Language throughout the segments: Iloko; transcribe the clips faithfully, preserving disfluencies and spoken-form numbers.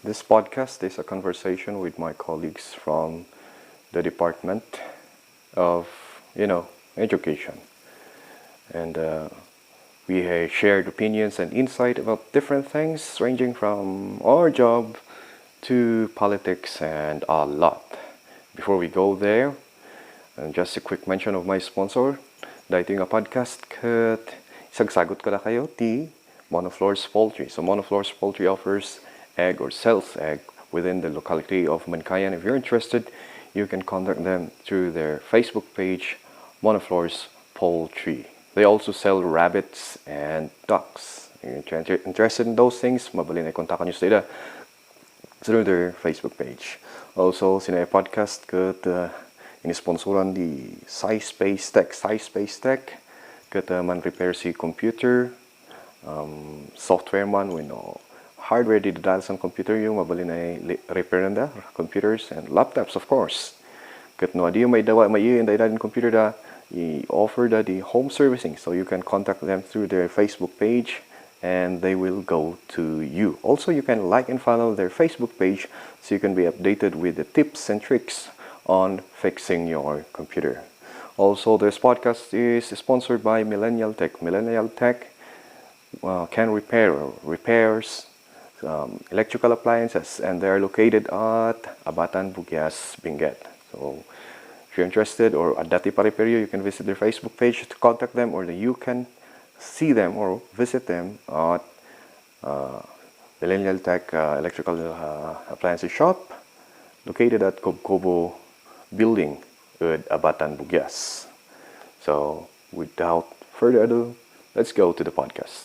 This podcast is a conversation with my colleagues from the Department of, you know, Education. And uh, we uh, shared opinions and insight about different things, ranging from our job to politics and a lot. Before we go there, and just a quick mention of my sponsor, daytoy nga podcast ket isagsagot kadakayo ti Monoflore's Poultry. So Monoflore's Poultry offers egg or sells egg within the locality of Mankayan. If you're interested, you can contact them through their Facebook page, Monoflore's Poultry. They also sell rabbits and ducks. If you're inter- interested in those things, mabalin ay kontakan nyo sila through their Facebook page. Also, sinaay podcast ket uh, inisponsoran di Sci-Space Tech. Sci-Space Tech ket uh, man-repair ti computer, um, software man wenno hardware ti dadael sa computer yo, mabalin ay li- repair da computers and laptops, of course. Ket no adiyo maidawa, maidawa ti computer da, i-offer da di home servicing. So you can contact them through their Facebook page and they will go to you. Also, you can like and follow their Facebook page so you can be updated with the tips and tricks on fixing your computer. Also, this podcast is sponsored by Millennial Tech. Millennial Tech uh, can repair, repairs um, electrical appliances, and they are located at Abatan, Bugias, Benguet. So, if you're interested or adda ti pa-repair yo, you can visit their Facebook page to contact them, or you can see them or visit them at uh, Millennial Tech uh, Electrical uh, Appliances Shop, located at Kobkobo Building, at Abatan, Bugias. So, without further ado, let's go to the podcast.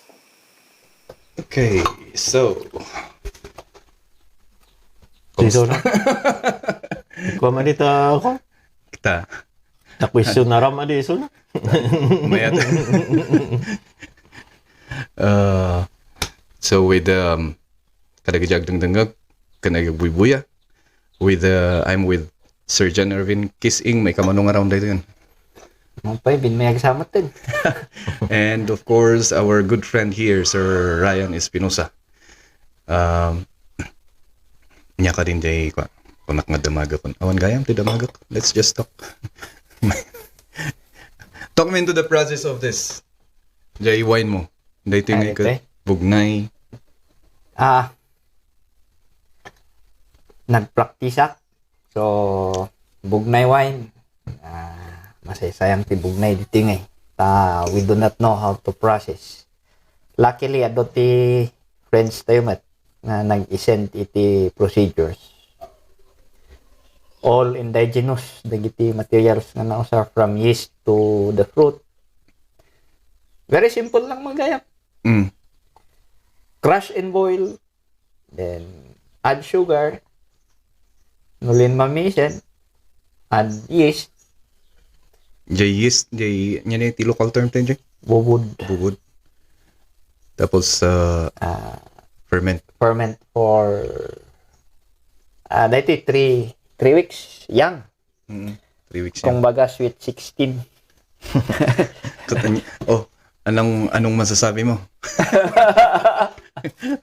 Okay, so, Dito na. Ikaw man dito ako. Kita. Na question na ram, adi, iso na. Mayat. Uh, so with um, kadagiti agdengdengngeg, ken agagbuybuya, with uh, I'm with Sir John Ervin Kising, may kamano nga round daytoy. Maupay, bin may agsamat din. And of course, our good friend here, Sir Ryan Espinosa. Um, nya kadin jay, kwa, kunak nga damagakon. Awan gayam ti damagak. Let's just talk. Talk me into the process of this. Jay wine mo. Daytoy nga Ay, iket. Ito eh. Bugnay. Ah, nagpraktisak. So, bugnay wine. Ah, masaysayang ti bugnay ditoy nga eh. Ta, we do not know how to process. Luckily, adu ti friends tayo met nga nag-isend iti procedures. All indigenous, dagiti materials nga nausar from yeast to the fruit. Very simple lang, mga gayam. Mm. Crush and boil, then add sugar, nulin mamisen, add yeast. Jay yeast, jay, yan yung ti local term tayo, jay? Bubud. Bubud. Tapos, uh, Ah, ferment. Ferment for, ah, dati three, three weeks. Young. Mm, three weeks yan. Kung baga, sweet sixteen. Katanya, oh, anong, anong masasabi mo?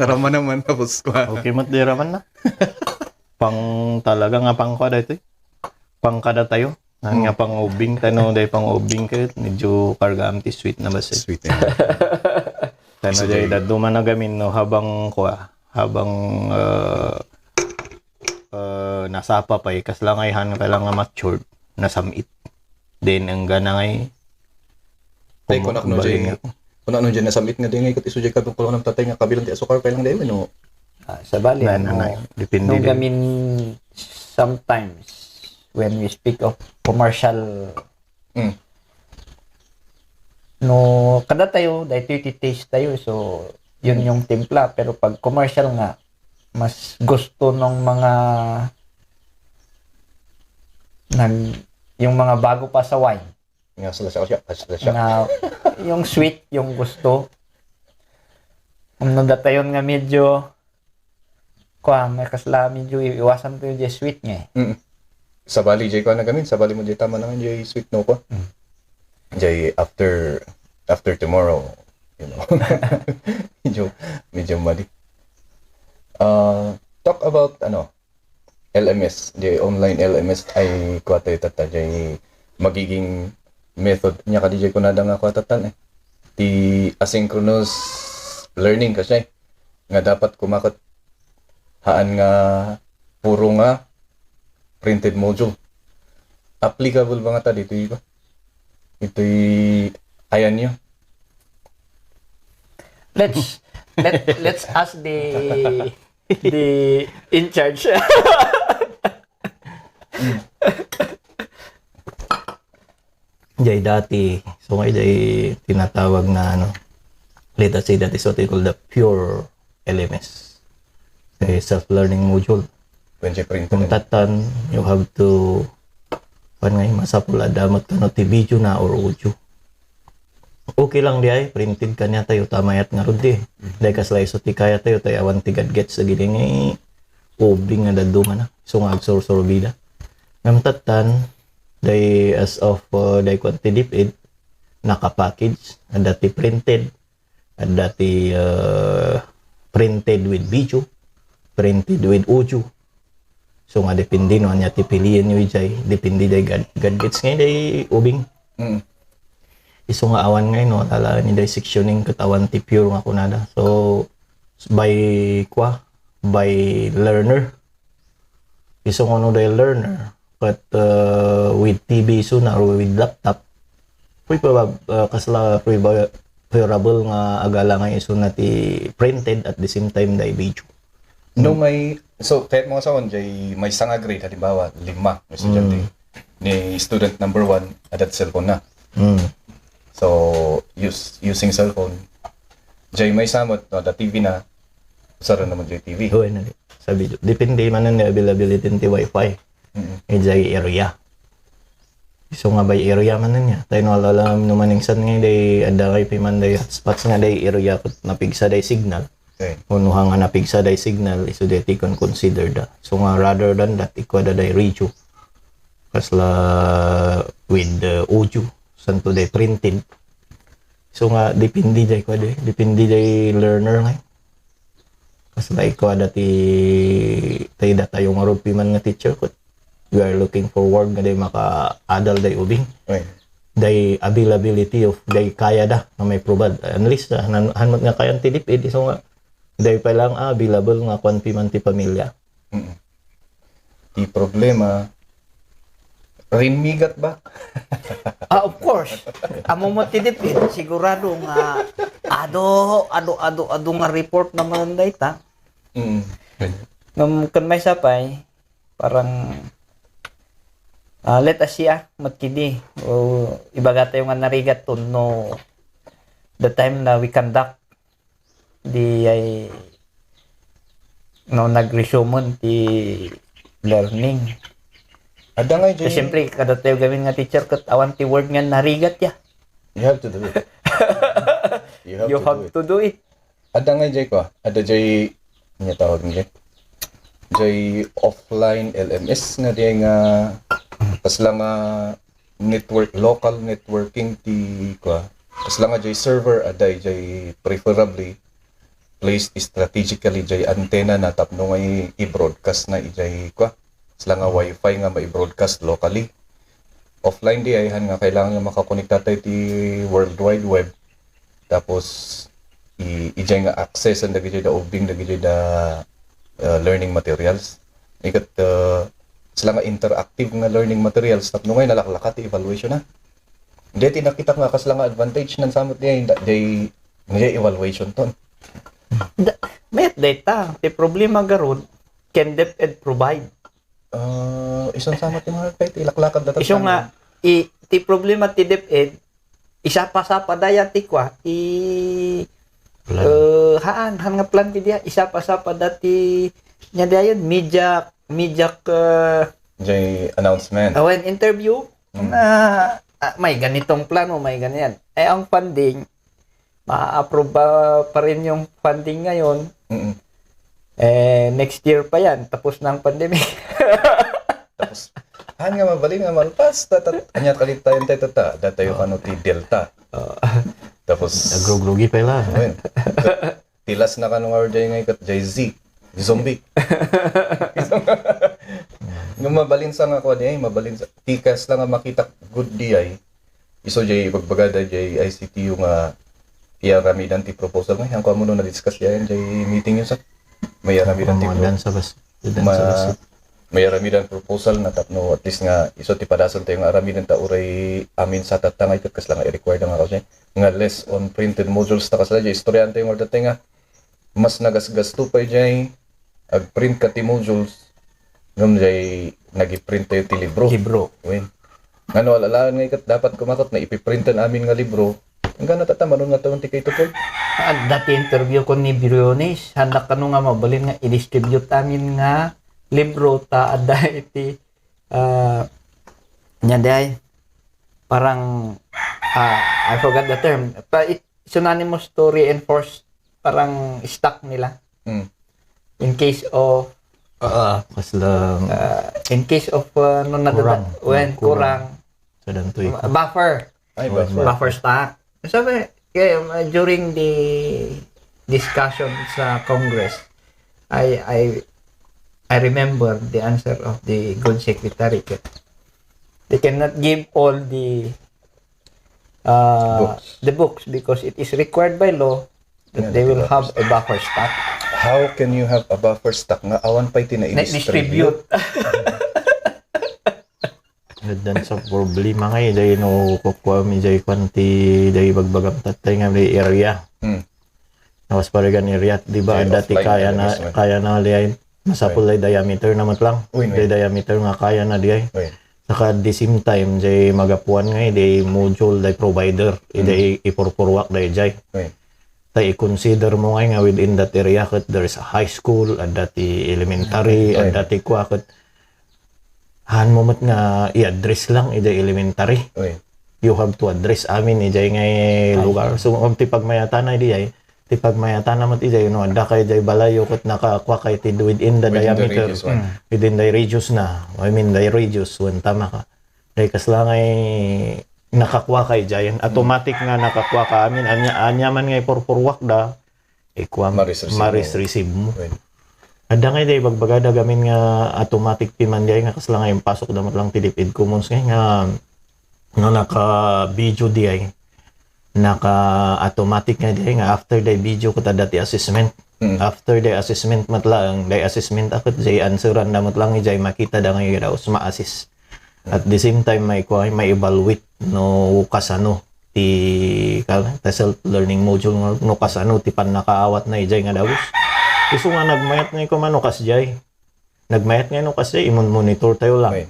Rama naman, tapos kwa. Okay, mat di raman na. Pang talaga nga pang kwa dito eh. Pang kada tayo. Nga pang ubing, tano day pang ubing kayo, medyo karga am ti sweet na basta. Sweet yan. Tano day, dadu man nagamin, no, habang kwa, habang, uh, uh, nasapa pa eh, kas lang ay han, kailangan matured, nasamit. Then, ang gana ngay, Tay, kunak no, jay, kunak no, jay nasamit nga, di ngay kat isu jay kadung kulang ng tatay nga kabilang ti asukar, kailang di, no? Ah, sabali, na, na, ano, na, depende no din. Gamin, sometimes, when we speak of commercial, Mm. No, kada tayo, dahil ti taste tayo, so, yun yung timpla. Pero pag commercial nga, mas gusto ng mga nag, yung mga bago pa sa wine. Nga sila siya, siya, sila siya. Na yung sweet, yung gusto. Ang nadatayon nga medyo, kwa, may kasla, medyo iwasan ko yung sweet nga eh. Mm. Sabali, jay, kwa na gamin, sabali mo, jay, tama naman, jay, sweet, no, kwa. Mm. Jay, after, after tomorrow, you know. Medyo, medyo mali. Ah, talk about, ano, L M S, jay online L M S ay kua tayo tatta, jay magiging method. Nia kadi jay kunada nga kua tattan eh. Ti asynchronous learning kasi nga dapat kumakat haan nga puro nga printed module. Applicable ba nga ta ditoy ba? Ito'y ayan nyo. Let's let let's ask the the in charge. Jay dati, so nga jay tinatawag na ano, let us say that is what we call the pure L M S. Say self-learning module. When you print Kung it. Tatan, you have to, pan nga, masapul a damat kano ti video na or audio. Okay lang di ay, printed kanya tayo, tamayat nga rod di. Dahil kasla iso ti kaya tayo, tayo awan ti gadgets, lagi di nga ubing nga dadungan na. So nga agsursurbida. Ngam Tatan, day as of uh, day kwan ti DepEd, nakapackage, adda ti printed, adda ti uh, printed with video, printed with audio. So nga depende no anya ti pilian nyo ijay, depende day gad gadgets nga day ubing. Mm. Iso nga awan nga no, lala ni day sectioning ket awan ti pure nga kunada. So by kwa, by learner. Iso nga no day learner, but uh, with T V so na or with laptop, preferab uh, kasla preba- preferable nga agala nga iso na ti printed at the same time day video. No may, so kahit mga saon, jay may sanga grade, halimbawa, lima, may estudyante. Ni student number one, adat cellphone na. Mm. So, use, using cellphone, jay may samot, no, da T V na, usara naman jay T V. Hoy, na sabi, depende man ni availability ti wifi. Mm. Ijay area. So nga by area man niya. Tayo no alam no maningsan nga day adda kay piman day hotspots nga day area ket napigsa day signal. Okay. Uno nga napigsa day signal, iso day ti kon consider da. So nga rather than that, ikwa da day radio. Kasla with the audio, santo day printed. So nga depende day kwa day, depende day learner nga. Kasla ikwa da ti tayo da tayo nga rod piman nga teacher ket we are looking forward nga day maka-adal day ubing. Okay. Day availability of day kaya da nga may provide. At least, ah, han, han nga kayan ti DepEd, iso nga day pa lang ah, available nga kwan piman ti pamilya. Mm. Ti problema, rinmigat ba? Ah, of course. Amo mo ti DepEd, sigurado nga adu, adu, adu, adu nga report naman dayta. Mm. Ngem ken maysa pay, parang ah, let us see ah, met kidi. O ibaga tayo nga narigat to no the time na we conduct di ay no nag-resume ti learning. Adda nga So, jay, siyempre, kada tayo gamin nga teacher, ket awan ti word nga narigat ya. you have to do it. You have You to have do it. to do it. Adda nga jay ko, adda jay, niya tawag niya. Jay offline L M S nga di nga kasla nga network, local networking ti kwa. Kasla nga jay server, adda jay preferably placed strategically jay antenna na tapno nga i-, i-broadcast na ijay kwa. Kasla nga wifi nga mai-broadcast locally. Offline di ay han nga kailangan nga makakonekta tayo ti World Wide Web. Tapos i ijay nga access ang dagiti da ubing dagiti da uh, learning materials. Ikat uh, sila nga interactive nga learning materials tapno ngay nalaklaka ti evaluation na. Hindi ti nakita nga kasla nga advantage nan samot niya hindi hindi evaluation ton. Da, mayat dayta, ti problema garud, can DepEd provide? Uh, isang samot yung mga kahit ilaklakad na Iso nga, i, ti problema ti DepEd, isapa-sapa daya ti kwa, i, Plan. eh, haan, han nga plan ti diya, isapa-sapa dati, nya dayon, media, media, eh, Jay announcement. awen, interview, na, ah, may ganitong plano, may ganyan. Eh, ang funding, ma-approve ba pa rin yung funding ngayon? Mm-mm. Eh, next year pa yan, tapos na ang pandemic. Tapos, han nga mabalin nga malpas, tatat, anya kalit tayo tayo tata, datayo kano ti Delta. Tapos, Nagrugrugi pa ila. Ayun. Tilas na kano nga order nga ikat Jay Z. Zombie. Nga mabalinsa nga kua diay, mabalinsa. Ti kasla nga makita gud diay. Isu jay ibagbaga da jay I C T U nga iyaramidan ti proposal nga. Yan kua mo no na-discuss yan jay meeting yun sa. Mayaramidan ti Kumuha pro-, dan sa bas-, dan sa ma-, bas-, mayaramidan proposal na tapno at least nga isu ti padasan tayo nga aramiden ta uray amin sa tatta nga ikat kasla nga i-require da nga kasi nga less on printed modules ta kasla jay istoryahan tayo nga dati nga mas nagasgasto pay jay agprint ka ti modules ngem jay nagiprint tayo ti libro. Libro. Wen. Ngano, alalaan nga ikat dapat kumakot na ipiprintan amin nga libro. Ang gana tata, manon nga taon ti kay Tupol? Adda ti interview ko ni Briones, handak kano nga mabalin nga i-distribute amin nga libro ta adda iti, ah, nya diay, parang, ah, I forgot the term. Pa, it, synonymous to reinforce parang stock nila. Mm. In case of, ah, kasla, ah, in case of, ah, no, nadada-, kurang. When kurang. Kurang. Sa dantoy. Buffer. Ay, buffer. Buffer stock. Sabi, kaya, uh, during the discussion sa Congress, I, I, I remember the answer of the good secretary. They cannot give all the, uh, books. The books because it is required by law that they will have a buffer stock. How can you have a buffer stock nga awan pa'y ti na-distribute? Na-distribute. Addan sa problema nga, eh, day no kukuam, eh, day kwan ti, day bagbagam tatay nga, day area. Hmm. Nawas Parigan area, di ba? Adda ti kaya na, kaya na, liay. Masapul day diameter na met lang. Uy, uy. Day diameter nga kaya na, di ay. Uy. Saka at the same time, day magapuan nga, eh, day module, day provider, eh, day ipurpurwak, day, day. Uy. Tay i-consider mo nga, nga within that area, ket there is a high school, adda ti elementary, adda ti kua, ket haan mo met nga i-address lang idiay elementary. Uy. You have to address amin idiay ngay lugar. So, ti pagmayatana idiay, ti pagmayatana met idiay, no, adda kay idiay balayyo ket nakakua kay ti within the diameter. Within the radius, within the radius na. I mean, the radius, wen tama ka. Dahil kasla ngay nakakua kay idiay. Automatic nga nakakua ka amin. Anya, anya man ngay purpurwak da, ikuam, maris receive mo. Maris receive mo. Well. Adda ngay day bagbagada gamin nga automatic pay man diay nga kasla nga impasok da met lang ti DepEd Commons ngay nga, nga naka-video diay. Naka-automatic nga diay nga after day video ket adda ti assessment. Mm. After day assessment met lang, day assessment a ket day answeran da met lang idiay makita da ngay daus ma-assist. At the same time, may kuan, may evaluate no kasano ti, ka-, ti self-learning module nga no kasano ti pannakaawat na idiay nga dagus. Isu nga nagmayat nga ikuan no kasdiay. Nagmayat nga no kasdiay, imon-monitor tayo lang. Okay.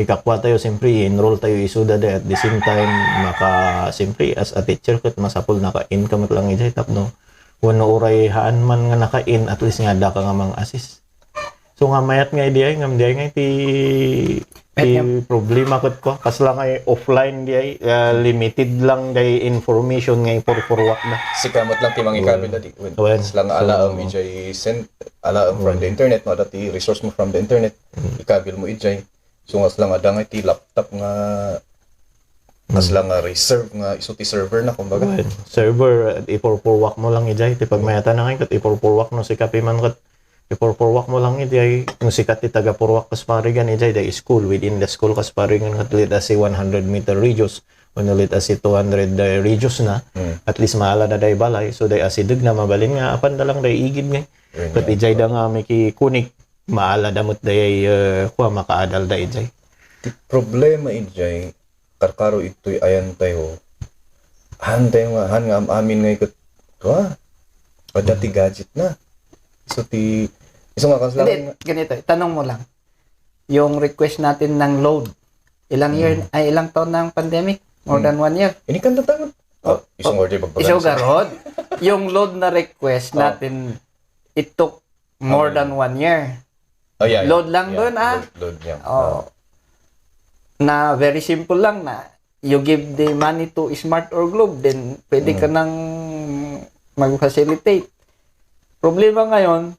Ikakua tayo, siyempre, i-enroll tayo isuda day. At the same time, maka, siyempre, as a teacher, ket masapul naka-in ka met lang idiay tapno. Wenno uray haan man nga naka-in, at least nga adda ka nga mang-assist. So, nga mayat nga idiay, ngem diay nga iti, iti problema ket ko, kasla nga offline diay, ah, limited lang diay information nga ipurpurwak na. Sika met lang ti mangikabil, adi. Wen. Wen. Kasla nga alaem idiay send, alaem from the internet, no, adda ti resource mo from the internet, ikabil mo idiay. So, kasla nga adda nga iti laptop nga Kasla nga reserve nga isu ti server na, kumbaga. Well, server, uh, ipurpurwak mo lang idiay. Ti pagmayatan na ngay, ket ipurpurwak no sika piman ket ipurpurwak mo lang idiay. No sika ti taga-purwak kas parigan idiay, the school, within the school kas parigan, ket let us say one hundred meter radius, wenno let us say two hundred, uh, radius na, at least maala da day balay. So, day asideg na, mabalin nga, apan da lang day igid ngay. Ket idiay da nga mikikunik, maala da met day, uh, kua, makaadal da idiay. Ti problema idiay, karkaro itoy ayan tayo. Han tayo nga, han nga am-amin nga iket, wa? Pada ti gadget na. So ti, isu nga kasla. Hindi, ganito, tanong mo lang. Yung request natin ng load, ilang year, ay, ilang taon na ang pandemic? More than one year. Ini kan tatang. Oh, isang order pagbaga. Isu garod. Yung load na request natin, it took more than one year. Oh, yeah, yeah. Load lang doon, ah. Load, load lang. Oh. Na very simple lang na you give the money to Smart or Globe, then pwede ka nang mag-facilitate. Problema ngayon,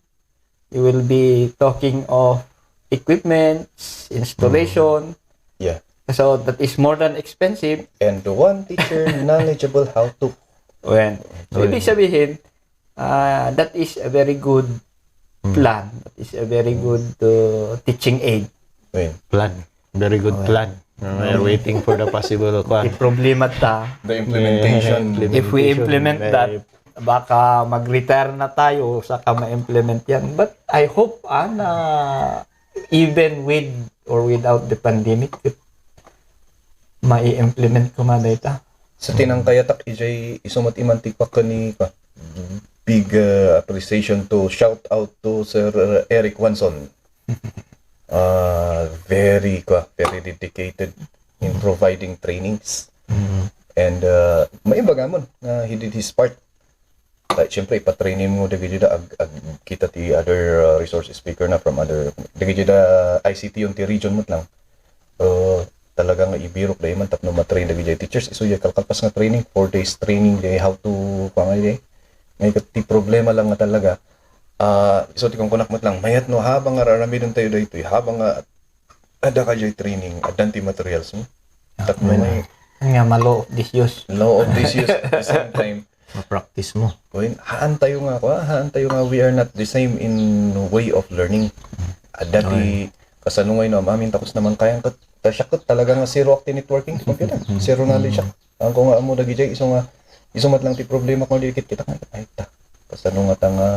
you will be talking of equipments, installation. Yeah. So that is more than expensive. And one teacher knowledgeable how to. When, so, ibig sabihin, Ah, that is a very good plan. That is a very good uh, teaching aid. Ayun. Plan. Very good Okay. plan. Uh, we're waiting for the possible Di kwan. problema ta, The implementation. Yeah, if we implement very- that, baka mag-retire na tayo, saka ma-implement yan. But I hope ah, na even with or without the pandemic, mai-implement ko nga data. Sa tinangkayatak, ijay isumat iman ti pakani ka. Big uh, appreciation to shout out to Sir uh, Eric Wanson. Uh, very ka, very dedicated in providing trainings. And uh, maibaga mo na he did his part. Like, siyempre, ipatraining mo dagiti da ag, ag, kita ti other uh, resource speaker na from other dagiti da I C T yung ti region mo lang. Uh, talaga nga ibirok dahil man tapno matrain dagiti teachers. Isu yung kalkalpas nga training, four days training, day how to, kung ano day. Ngayon, ti problema lang nga talaga, ah, so ti kungkunak mo lang, mayat no habang nga raramidon tayo daytoy, habang nga ada ka jay training, adan ti materials mo. Tapno may Nga ma-law of disuse. Law of disuse at the same time. Ma-practice mo. Kuin, haan tayo nga, kwa, haan tayo nga, we are not the same in way of learning. Ada ti, kasano nga ino, amin takos naman kayang kat, ta siya kat talaga nga zero active networking sa computer. Zero knowledge siya. Ang ko nga amo dagijay, iso nga, iso mat lang ti problema ko dikit kita nga, ay ta. Kasano nga ta nga,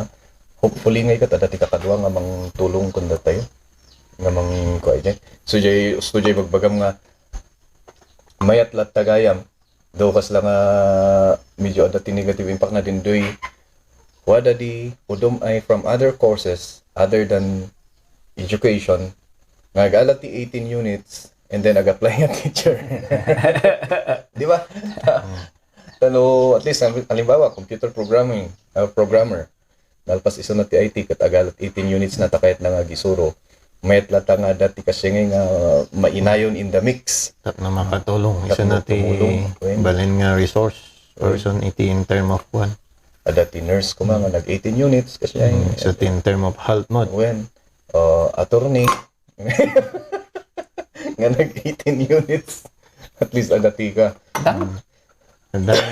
hopefully nga ikat, ada ti kakadua nga mangtulong kunda tayo. Nga mang, kwa, jay. So, jay, usto jay, bagbagam nga, mayat lat tagayam, do kasla nga medyo ada ti negative impact na dindoy. Wada di, udom ay from other courses other than education, nga agalat ti eighteen units, and then ag-apply nga teacher. Di ba? Tano, at least, halimbawa, computer programming, uh, programmer. Nalpas isu na ti I T, ket agalat eighteen units na ta kayat na nga gisuro. Mayat la ta nga dati kasi nga, nga mainayon in the mix. Tapno makatulong. Isa Tapno na ti tumulong. Wen. Balen nga resource person iti in term of one. Ada ti nurse kuma nga nag eighteen units kasi ay So, in term of health mo. Wen, uh, attorney nga nag eighteen units. At least ada ti ka. And then,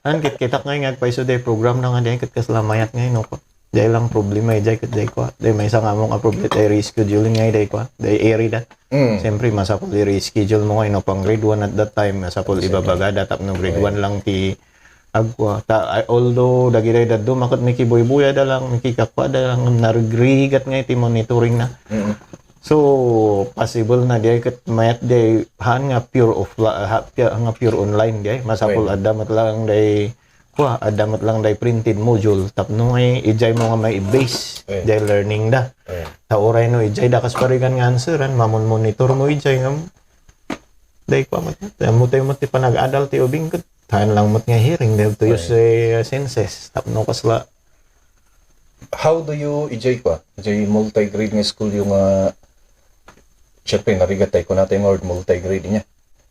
an kit kitak ngay nga agpaiso day program na nga day ket kasla mayat ngay no. Day lang problema day ket day kwa. Day may isang among a problem day rescheduling ngay day kwa. Day eri da. Mm. Siyempre, masapul i-reschedule mo ngay no pang grade one at that time, masapul ibabaga da tapno grade one lang ti agkwa. Ta, ay, although dagiday daddo maket mikibuybuya da lang, mikikakwa da lang, narigrigat ngay ti monitoring na. Mm. So, possible na di ay ket mayat di ay haan nga pure offline, ha, pure, nga pure online di ay. Masapul Right. Adda met lang di ay, kwa, adda met lang di ay printed module. Tapno ay, ijay mo nga may base, Right. di ay learning da. Right. Ta uray no, ijay da kas parigan nga answeran, mamon monitor mo ijay nga, di ay kwa met. Mo tayo met ti panag-adal ti ubing ket. Haan lang met nga hearing, di ay to use eh, senses. Tapno kasla, How do you, ijay kwa? Ijay multi-grade nga school yung nga, syempre, narigat tayo kung natin yung word multi-grade niya.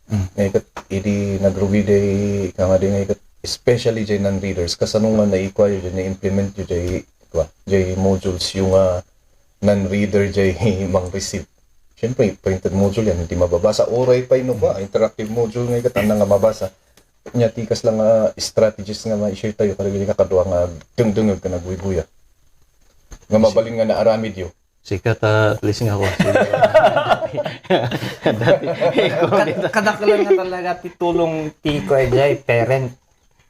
Nga ikat, idi nagrugi day, nga nga day nga ikat, especially jay non-readers, kasano nga naikwa yun, na-implement yun jay, kwa, jay modules yung nga non-reader jay mang receive. Siyempre, printed module yan, hindi mababasa. Oray pa yun, kwa, interactive module nga ikat, ano nga mabasa. Nya, tikas lang nga strategies nga ma-share tayo, karagili ka kadwa nga dungdungag ka nagbuy-buya. Nga mabalin nga naaramid yo. Sikat, ah, at least nga ako. Dati, ikaw Kad- dito. Kadaklan nga talaga ti tulong ti kuya jay, parent.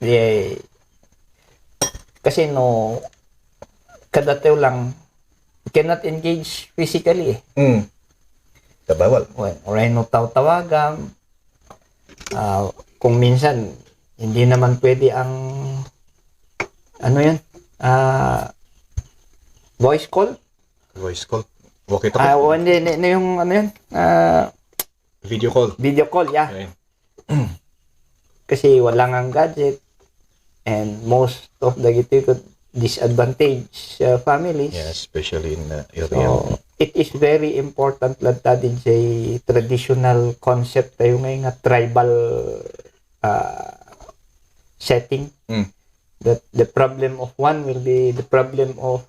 Di, kasi no, kadatayo lang, cannot engage physically eh. Mm. Kabawal. Well, uray no tawtawagan, ah, kung minsan, hindi naman pwede ang, ano yun, ah, voice call. Voice call. Walkie Ah, talkie. O, hindi, hindi, hindi yung, ano yun, ah, Video call. video call, yeah. Okay. Kasi wala nga gadget. And most of the gitu ko disadvantage uh, families. Yeah, especially in the area. So, it is very important lang ta din sa traditional concept tayo ngayon nga tribal uh, setting. Mm. That the problem of one will be the problem of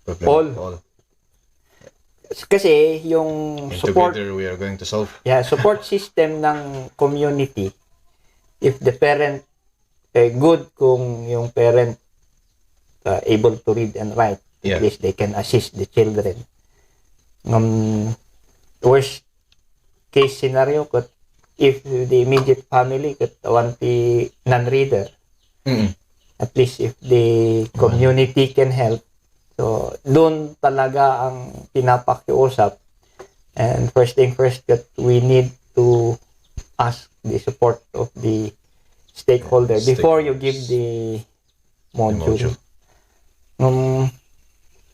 Problem all. All. Kasi yung And support together we are going to solve. Yeah, support system ng community. If the parent, eh, good kung yung parent uh, able to read and write. Yeah. At least they can assist the children. Um, worst case scenario, ket if the immediate family ket awan ti non-reader, Mm. at least if the community can help. So, doon talaga ang pinapakiusap. And first thing first, that we need to ask the support of the stakeholder before you give the module. Module. Um,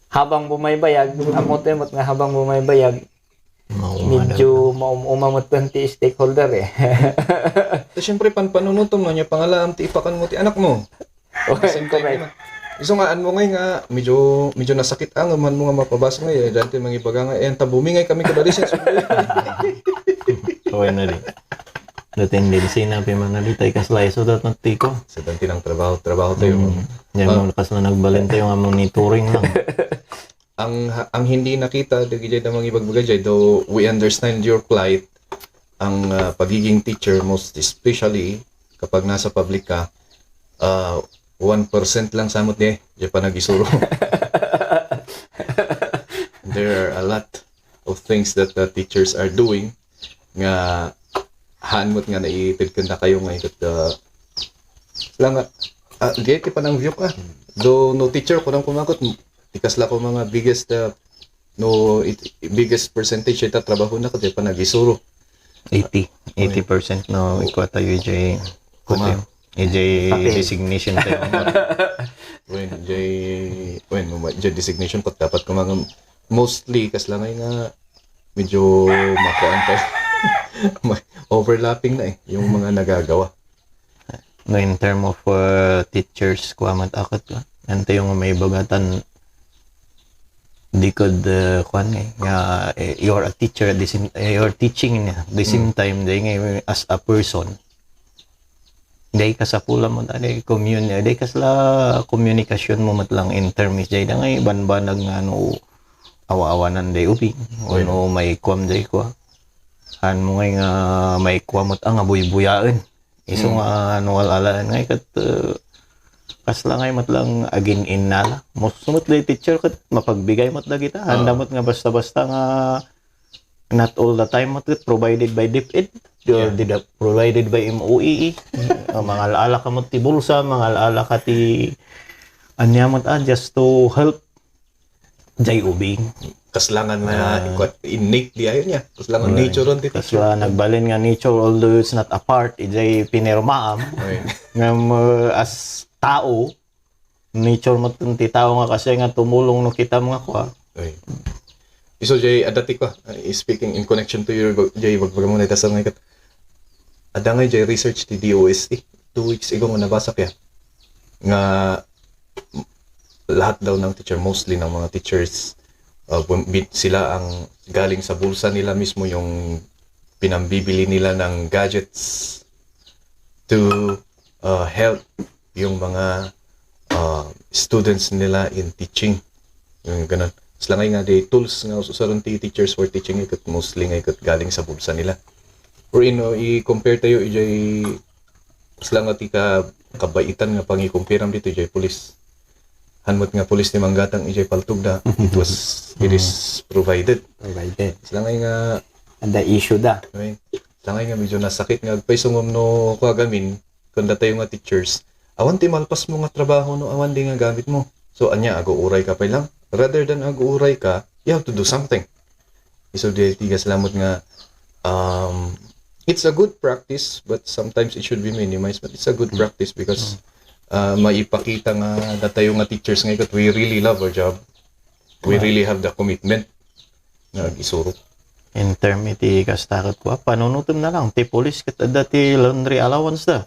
habang bumaybayag, ammo tayo nga habang bumaybayag, medyo maum-uma met ti stakeholder eh. Ta siyempre, panpanunutom no, nya pangalaam ti ipakan mo ti anak mo. Okay, correct. Isu nga, an mo ngay nga, medyo, medyo nasakit ang, man mo nga mapabasa ngay, eh, dati mangibaga nga, eh, tabumi ngay kami kadali siya. Kaway na di. Dati hindi di sinabi man na di tayo kasla iso dat natiko. Sa danti ng trabaho, trabaho tayo. Mm. Yan mo, kasla nagbalin tayo nga monitoring lang. Ang, ang hindi nakita, dagiti da mangibagbaga jay, though we understand your plight, ang, ah, pagiging teacher, most especially kapag nasa public ka, ah, one percent lang samot di, di pa nagisuro. There are a lot of things that the teachers are doing nga haan met nga naited kanda kayo nga ikat, ah, lang nga, ah, di ti panang view ka. Do no teacher ko nang kumakot, ti kasla ko mga biggest, ah, no, it, biggest percentage ita trabaho na ko, di pa nagisuro. Eighty. Eighty percent no, ikuha tayo, J. Kuma. J, designation tayo. When, J, when, mo, J designation ko, dapat ko mga, mostly, kasla nga nga, medyo makuan tayo. May overlapping na eh, yung mga nagagawa. No, in term of, uh, teachers, kuamat akot ka. Ante yung may bagatan, di ko, uh, kuan eh, nga, eh, you're a teacher at the same, eh, you're teaching at the same time, di nga, as a person. Di kasapula mo, di commun-, di kasla komunikasyon mo met lang in terms, di da nga, banbanag nga, ano, awa-awanan day ubing, o no, may kuam day kua. Saan mo ngay nga may kuam met ang abuybuyaen? Isu nga, ano, wal-alaan ngay kat, uh, kasla ngay met lang agin innala. Mo, sumut day teacher kat mapagbigay met dagita. Handa met nga basta-basta nga not all the time met kat provided by DepEd. Or di da provided by MOEE. Ah, mangal-ala ka met ti bulsa, mangal-ala ka ti anya met, ah, just to help jay ubing. Kaslangan na innate di ayon niya. Kaslangan nature on ti teacher. Kasla nagbalin nga nature, although it's not a part, ijay pinirmaam. Ngem, uh, as tao, nature met ti tao nga kasi nga tumulong no kita mga kua. Isu jay, adda ti kua, uh, speaking in connection to your, jay, bagbagam mo na itasal nga ikat. Adda nga jay research ti DOST. Two weeks ago nga nabasa kaya. Nga lahat daw ng teacher, mostly ng mga teachers, uh, bum-, bit-, sila ang galing sa bulsa nila mismo yung pinambibili nila ng gadgets to, uh, help yung mga, uh, students nila in teaching. Yung ganun. Sila ngay nga di tools nga ususaron ti teachers for teaching, ikat mostly nga ikat galing sa bulsa nila. Or ino, i-compare tayo, ijay Kasla nga ti ka-, kabaitan nga pangikumpiram dito, ijay pulis. Hanmot nga pulis ti manggatang ijay paltog na, it was, it is provided. Provided. Kasla nga nga, and the issue da. I mean, kasla nga nga medyo nasakit nga agpayso ngem no kuagamin, kanda tayo nga teachers, awan ti malpas mo nga trabaho no awan di nga gamit mo. So, anya, aguuray ka pa lang. Rather than aguuray ka, you have to do something. Isu di ti kasla met nga, um, it's a good practice, but sometimes it should be minimized, but it's a good practice because, uh, maipakita nga datayo nga teachers nga ikat, we really love our job. We really have the commitment nga agisuro. In term iti kastakot ko, ah, panunutom na lang, ti pulis ket adda ti laundry allowance da.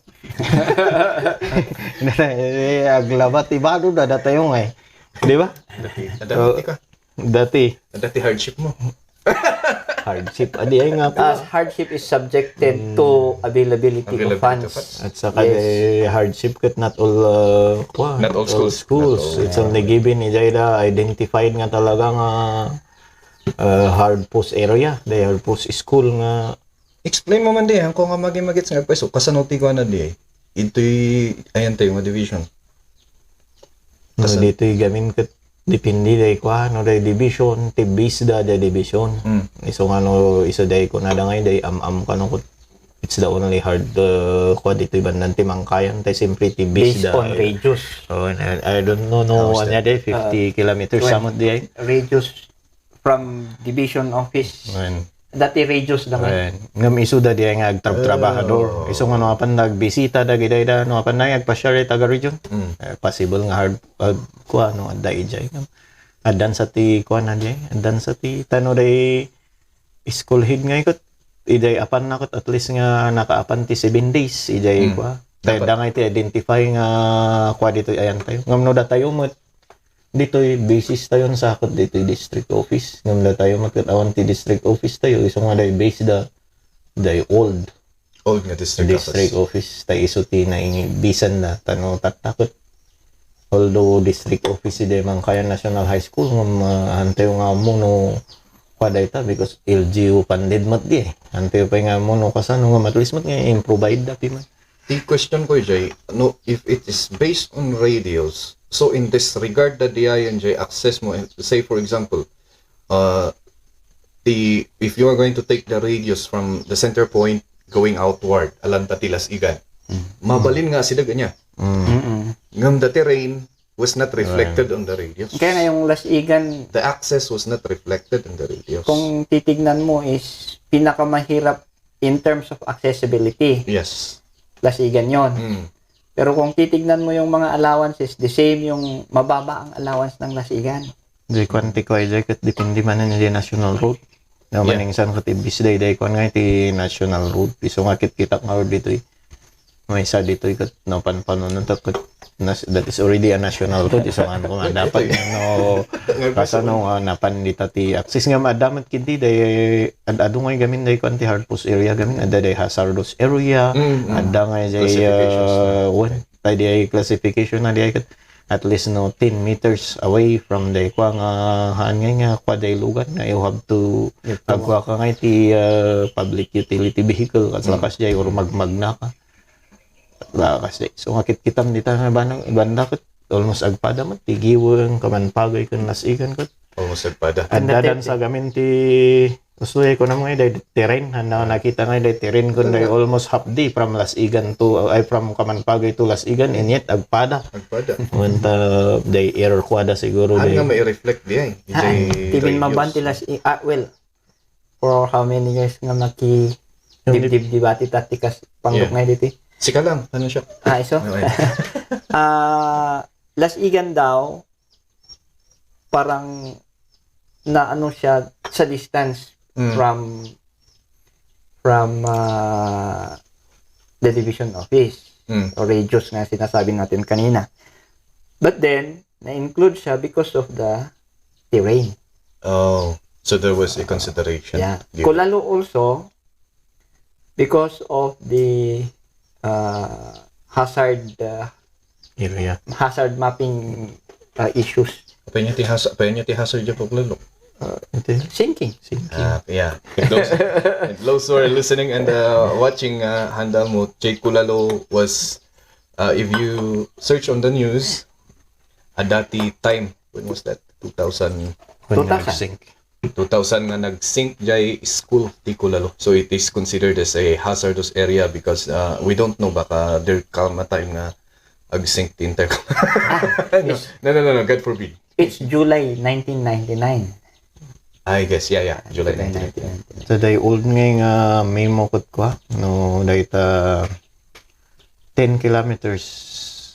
Eh, aglaba ti bado da, datayo nga eh. Di ba? Adda ti, adda ti ka. Dati. Dati hardship mo. Hardship. Adi ay nga po. As hardship is subjected to availability of funds. At saka the hardship ket not all, uh, kuwan, not all schools. It's only given ijay da identified nga talaga nga, uh, hard post area, the hard post school nga. Explain mo man di, ang ko nga magi-magits nga agpaiso, kasano ti kuwan na di, intoy, ayan tayo nga division. No, ditoy gamin ket depende day kua, no, day division, ti base da, day division. Mm. Isu nga no, isu day kunada nga day am-am kano ket it's the only hard, uh, kua ditoy bandan ti Mangkayan, tay siyempre ti base da. Based on radius. Oh, I, I don't know, no, ania day, fifty kilometers, samot di ay. Radius from division office. Wen. Dati radius da man. Wen. Ngem isu da di ay nga agtrabtrabahador. Oh. Isu nga no apan nagbisita dagiti da, no apan na agpasyar iti taga region. Mm. Eh, possible nga hard, uh, kua, no, adda ijay. Addan sa ti kua na di ay. Addan sa ti tano day school head nga ikot. Iday apan na ket at least nga nakaapan ti seven days. Iday kua. Tay da nga iti identify nga kua ditoy ayan tayo. Ngem no datayo met, ditoy basis tayon sa ket ditoy district office. Ngem datayo met ket awan ti district office tayo, isu nga day base da, day old. Old nga district office. District office, tay isu ti naibisan na, tano tatta ket. Although district office day Mangkayan National High School, ngem, ah, antayo nga ammo no kua dayta because L G U funded met di eh. Antayo pay nga ammo no kasano ngem at least met nga improvide da pi man. Ti question ko, Jay, no, if it is based on radius, so in this regard, da diayen, Jay, access mo, say for example, uh, the, if you are going to take the radius from the center point going outward, alanta ti Lasigan, mabalin nga asideg ania. Mm. Ngem the terrain was not reflected on the radius. Kaya nga yung Lasigan, the access was not reflected on the radius. Kung titignan mo is pinakamahirap in terms of accessibility. Yes. Lasigan yon. Mm. Pero kung titignan mo yung mga allowances, the same yung mababa ang allowance ng Lasigan. Di kwan ti kua, di ket depende man iti national road. No, yeah. Maninsan ket imbes daydiay kwan nga iti national road. Isu nga kitkitak nga road ditoy. Maysa ditoy ket napanpanunan ta ket nas-, that is already a national road. Isu nga kung dapat no, kasano nga napan dita ti access nga maadda met kindi day ad-adu nga gamin day kwan ti hard post area gamin. Adda day hazardous area. Mm, mm. Adda nga day, classifications na. Uh, wen, tay di ay classification na di ay ket at least, no, ten meters away from the kua nga, haan nga, nga kua day lugar nga you have to, you have to agkua ka nga iti, uh, public utility vehicle, kas, mm, lakas jay, or magmagna ka. Lakas jay. So, nga kitkitam dita nga banang, banda ket almost agpada met, ti Giweng, Kamanpagay, ken Lasigan ket. Almost agpada. Adda dan sa gamin ti Ustoy ko na mo nga day terrain, haan nga nakita nga day terrain kun day almost half day from Lasigan to, ay, from Kamanpagay to Lasigan, and yet agpada. Agpada. Wen ta day error kuada siguro. Haan day nga mai-reflect di ay. Haan. Ti binmaban ti Lasigan, ah, well, for how many years nga maki-, yung dib-, dib-, dibati tati kas pangdok, yeah, nga diti. Sika lang, ano siya? Ah, isu? Okay. Ah, Lasigan daw, parang naano siya sa distance, mm, from, from, ah, the division office, mm, or radius nga sinasabi natin kanina. But then, na-include siya because of the terrain. Oh, so there was a consideration. Yeah. Given. Kulalo also, because of the, uh, hazard, uh, area, hazard mapping, uh, issues. Apay niya ti has-, apay niya ti hazard ya paglalok? Uh, iti sinking. Sinking. Ah, yeah. If those, if those who are listening and, uh, watching, uh, Handal mo, Jay Kulalo was, uh, if you search on the news, at that time, when was that? Two thousand? When two thousand. Nagsink. Two thousand nga nagsink jay school ti Kulalo. So it is considered as a hazardous area because, uh, we don't know, baka there come a time nga agsink ti intercom. Ah, no, yes. No, no, no, no, God forbid. It's July nineteen ninety-nine. I guess, yeah, yeah, July nineteen ninety-nine. July nineteen ninety-nine. So, day old nga nga memo ket kua, no, dayta ten kilometers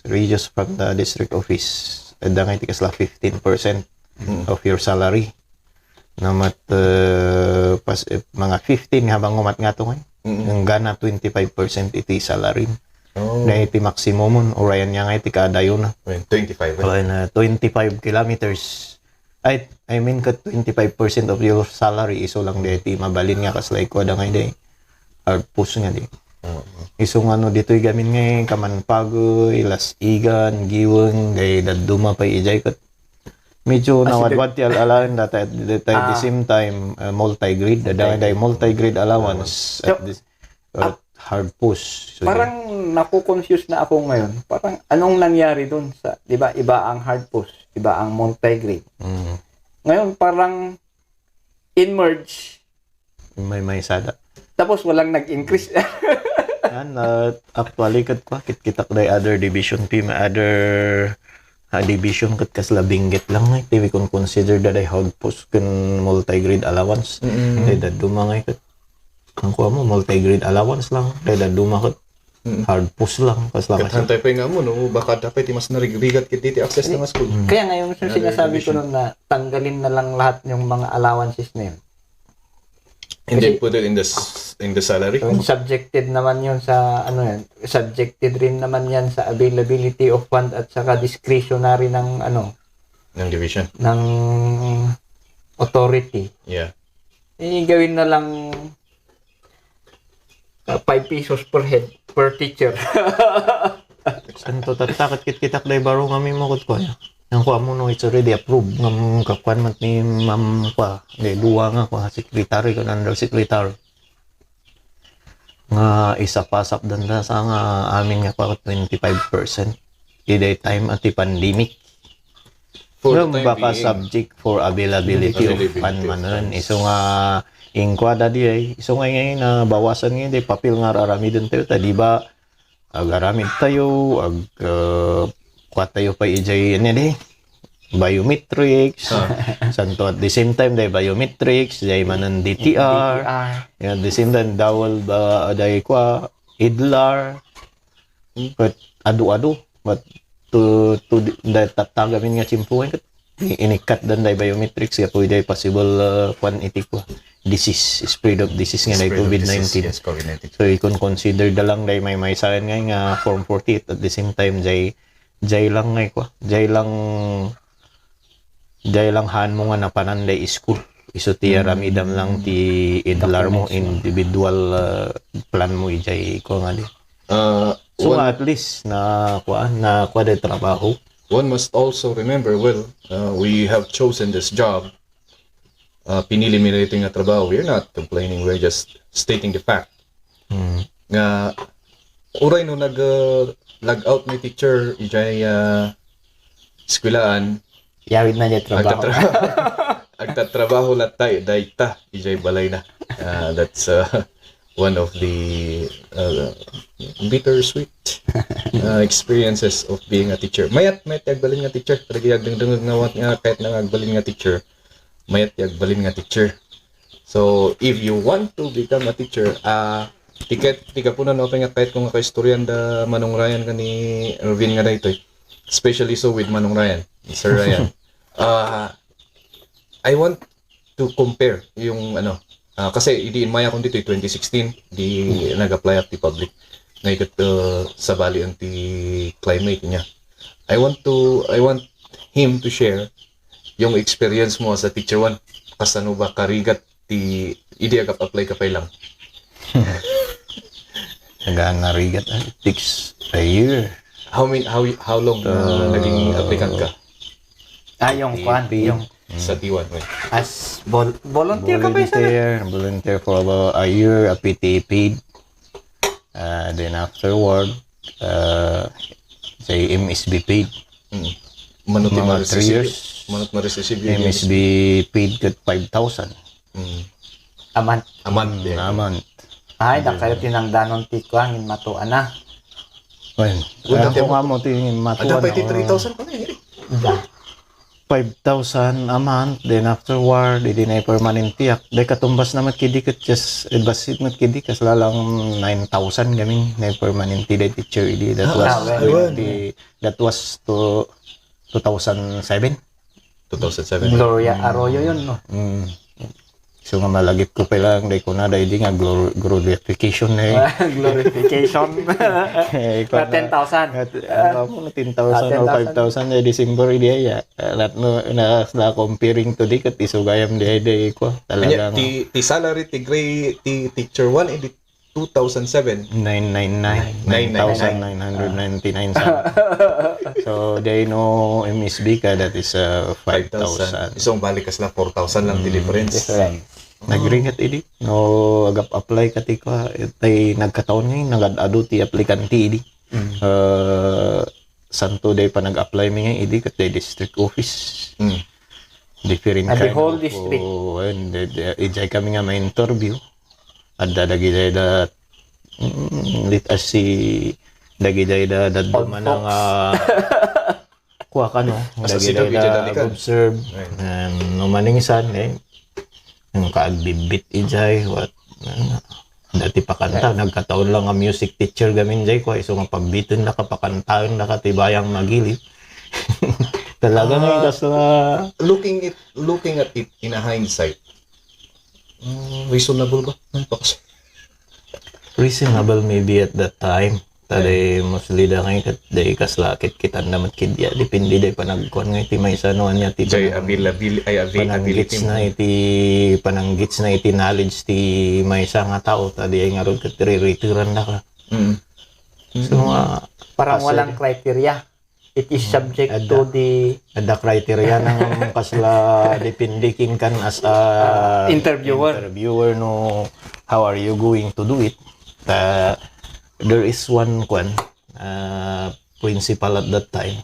radius from the district office. Adda nga iti kasla fifteen percent, mm, of your salary. Na mat, eh, pas-, eh, mga fifteen nga habang umat nga to, eh. Mm-mm. Hanggang na twenty-five percent iti salary. Oh. Na iti maximum, urayan niya nga iti kaadayo na. Well, twenty-five, eh. Oh, na twenty-five kilometers. Ay, I mean, ka twenty-five percent of your salary, isu lang di iti mabalin nga kasla ikuada nga di. Or push nga di. Oo. Isu nga no, ditoy gamin nga, Kamanpagoy, Lasigan, Giweng, day dadduma pay ijay ket medyo nawadwad ti al-alawan data at the, at the same time, uh, multi-grade. Dada day multi-grade allowance at this, uh, hard push. So, parang Naku-confuse na ako ngayon. Parang anong nangyari dun sa, di ba, iba ang hard post, iba ang multi-grade. Mm. Ngayon, parang in-merge. May, may sada. Tapos walang nag-increase. Yan, uh, actually, kat kwa, kit-, kitak day other division team, other, ah, division kat kasla Benguet lang, eh. Ti wi kon consider da day hard post ken multi-grade allowance. Mm-mm. Day dadduma ngay kat. Ang kuha mo, multi-grade allowance lang. Day dadduma kat Mm. hard post lang. Kasla Kat kasi. Hantay pay nga mo, no? Baka dapat ti mas narigrigat kit ti access na nga school. Mm. Kaya ngayon, yung Another sinasabi ko division. Nun na tanggalin na lang lahat yung mga allowances na yun. And then Kasi put it in the s-, in the salary. Yung subjected naman yun sa, ano yan, subjected rin naman yan sa availability of fund at saka discretionary ng, ano, Ng division. ng authority. Yeah. Eh, gawin na lang, ah, five pesos per head, per teacher. Santo tatta, ket kitkitak day baro nga memo ket kuaya. Ang kuha mo, no, it's already approved. Ngem kakuan met ni Ma'am kuha, day dua nga kuha, secretary ken undersecretary. Nga isapasapdan da sa nga amin nga kuha, twenty-five percent. Iday time a ti pandemic. For the Ngem time baka being. Subject for availability of Availability of fund manen. Funds. Isu nga inkuada di ay. Isu nga ngay nabawasan ngay di papel nga aramiden tayo. Ta di ba agaramid tayo, ag, uh, kuha tayo pa ijay, ano di? Biometrics. Ah. Santo at the same time, day biometrics, day manen D T R. D T R. Yeah, at the same time, dawal ba, day kuha, idlar. Hmm. But adu-adu. But to, to the, the tatagamin nga tiyempo, eh, kat i-, inikat dan day biometrics, kaya pwede possible, uh, kwan iti ko, disease, spread of disease nga day Spread of covid disease, nineteen. Yes, covid nineteen. So, ikon consider da lang day may, may sayan nga, nga form forty-eight at the same time, jay, jay lang ngay ko, jay lang, jay lang haan mo nga napanan day school. Isu ti Mm. aramidam lang ti idlar mo, Documents mo. Individual, uh, plan mo, ijay ko nga di. Uh, So, one at least, na, kuan, na, kuan, day trabaho. One must also remember, well, uh, we have chosen this job. Uh, pinili mi daytoy nga trabaho. We're not complaining. We're just stating the fact. Hmm. Nga, uray no nag, uh, log out ni teacher, ijay, uh, eskwelahan, Yawid na niya trabaho. Agtatra-, agtatrabaho latta, dayta, ijay balay na. Uh, that's, uh, one of the, uh, bittersweet, uh, experiences of being a teacher. Mayat, mayat ti agbalin nga teacher. Talaga agdengdengeg nga wat nga, kahit nga agbalin nga teacher. Mayat ti agbalin nga teacher. So, if you want to become a teacher, ah, tiket, ti gapunan, no, nga kahit kung kaistoryan da Manong Ryan ken ni Ervin nga daytoy. Especially so with Manong Ryan, Sir Ryan. Ah, I want to compare yung ano, ah, kasi idi inmay akon ditoy twenty sixteen, di nag-apply ak ti public. Nga iket, ah, sabali ang ti climate niya. I want to, I want him to share yung experience mo as a teacher one. Kasano ba karigat ti, idi ag-apply ka pay lang? Naganarigat, ah, it takes a year. How many, how, how long na Uh, naging applicant ka? Ah, yung P T A kwan, paid. Yung Sa T one, right? As vol-, volunteer ka ba, isa na? Volunteer, volunteer for about a year, a P T A paid. Uh, then afterward, uh, say M S B paid. Mm. Mano ti Mga maresisibyo? Three years. Mano ti maresisibyo? M S B paid ket five thousand. Mm. A month. A month, Mm, yeah. A month. Ay, da kayo tinangdanon ti kuan, inmatuan na. Well, Well, alam dati ko mo, nga mo, ti inmatuan ada pa iti na, three thousand pa na, eh. Da. Five thousand a month, then afterward, idi na permanente ak. Day katumbas na met kidi ket just, eh, basit met kidi, kasla lang nine thousand gamin, na permanente day teacher idi. That Ah, was ah, well. twenty, that was to two thousand seven. Two thousand seven. Gloria Mm. Arroyo yun, no? Mm. So nga malagip ko pa lang, day ko na, day di nga glor-, glorification na eh. Glorification. Eh, ikaw Pero na, ten thousand. at, ano mo, ten thousand Ah, or ten thousand. Five thousand na December, di ay, ah. Lahat no, na, na comparing to di, kat isugayam di ay, di ko. Kanya, Talagang ti, ti salary, ti grade, ti teacher one, eh, di two thousand seven. Nine nine nine. Nine nine nine. Nine thousand nine hundred ninety-nine something. So, they know M S B ka, that is, uh, five thousand. Five thousand. So, balik ka sila, four thousand lang ti Mm. difference. Different. Nagringet idi. No, agap-apply ka ti kua, tay nagkataon nga nagad-adu ti aplikante idi. Mm. Ah, santo day panag-apply mi nga idi ket day district office. Mm. Different Ah, the kind whole of, district. Oh, and, uh, ijay kami nga ma-interview. Adda dagiti da, mm, let us see, dagiti da, da Old dumana folks. nga kua kano, As a dagiti sidog, da ijay dalikan. Observe. Right. And no maninsan, eh, yung kaagbibbit ijay, what, ano, dati pakanta, nagkataon lang nga music teacher gamin jay ko, iso nga pagbiten na ka, pakantaen na ka, ti bayang magili. Talaga nga Ah, kasla looking it, looking at it in a hindsight, mm, reasonable ba? Ay, pakas- Reasonable maybe at that time. Ta day mostly da ngay ket day kasla kit-kitan da met ket dia. Depende day panagkuan ngay ti maysa no ania ti Jay panang-, availability, ay, availability pananggits na iti, pananggits na iti knowledge ti maysa nga tao. Ta di ay ngarud ket riritiran da ka. Mm. So, nga, Parang kasi walang criteria. It is subject Adda. to the Adda criteria ng kasla depende ken kan as a Ah, interviewer. interviewer, no, how are you going to do it? Uh, there is one kwan, uh, principal at that time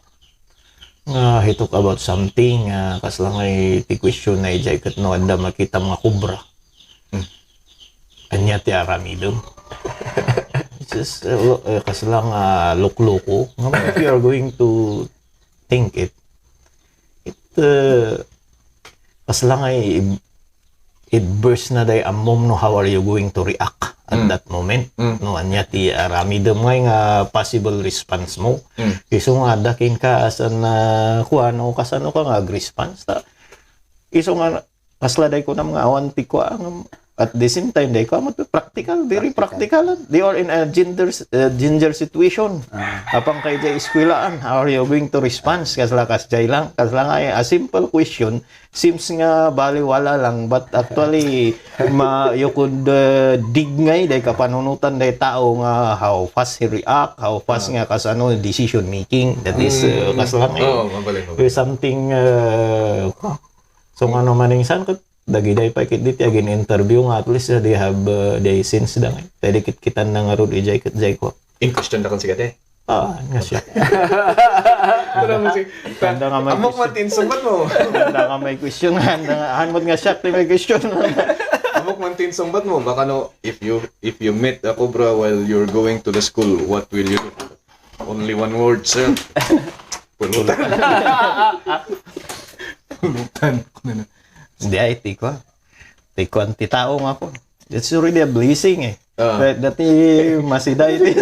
nga he talk about something, uh, kasla nga iti question na ijay ket no adda makitam nga kubra. Hmm. Ania ti aramidem? Just, uh, lo-, uh, kasla nga, uh, lukloko. Nga if you are going to think it, it, uh, kasla nga i-, it burst na day ammom no how are you going to react at Mm. that moment. Mm. No, ania ti aramidem ngay nga possible response mo. Mm. Isu nga adda kenka as an, uh, kuan, no, kasano ka nga ag-response ta. Isu nga kasla day kunam nga awan ti kua, ngem at the same time, day kua met practical, very Practical. practical. They are in a gender, uh, gender situation. Ah. Apang kay jay eskwelaen, how are you going to respond? Kasla kasjay lang, kasla nga, eh, a simple question, seems nga baliwala lang, but actually, ma-, you could, uh, dig ngay, day kapanunotan, day tao nga how fast he react, how fast Ah. nga kasano decision making. That is, uh, Mm. kasla nga, eh, Oh, mabalin, mabalin. something, uh, So, nga no maninsan ket, dagiday pay ket diti agin-interview nga at least, uh, they have, uh, they sense da ngay. Tay di kitkitan na ngarud ijay ket jay ko. In question da kon sigate? Ah, nga siya. Pero mo si, Handa nga may amok question. Man ti insungbat mo. Handa nga may question, handa nga, han mo nga siya, ti may question. Amok man ti insungbat mo, baka no, if you, if you meet a cobra while you're going to the school, what will you do? Only one word, sir. Pulutan. Pulutan. Di ay, ti kua. Ti kuan ti tao nga ako. It's already a blessing, eh. Ah. But dati masida iti.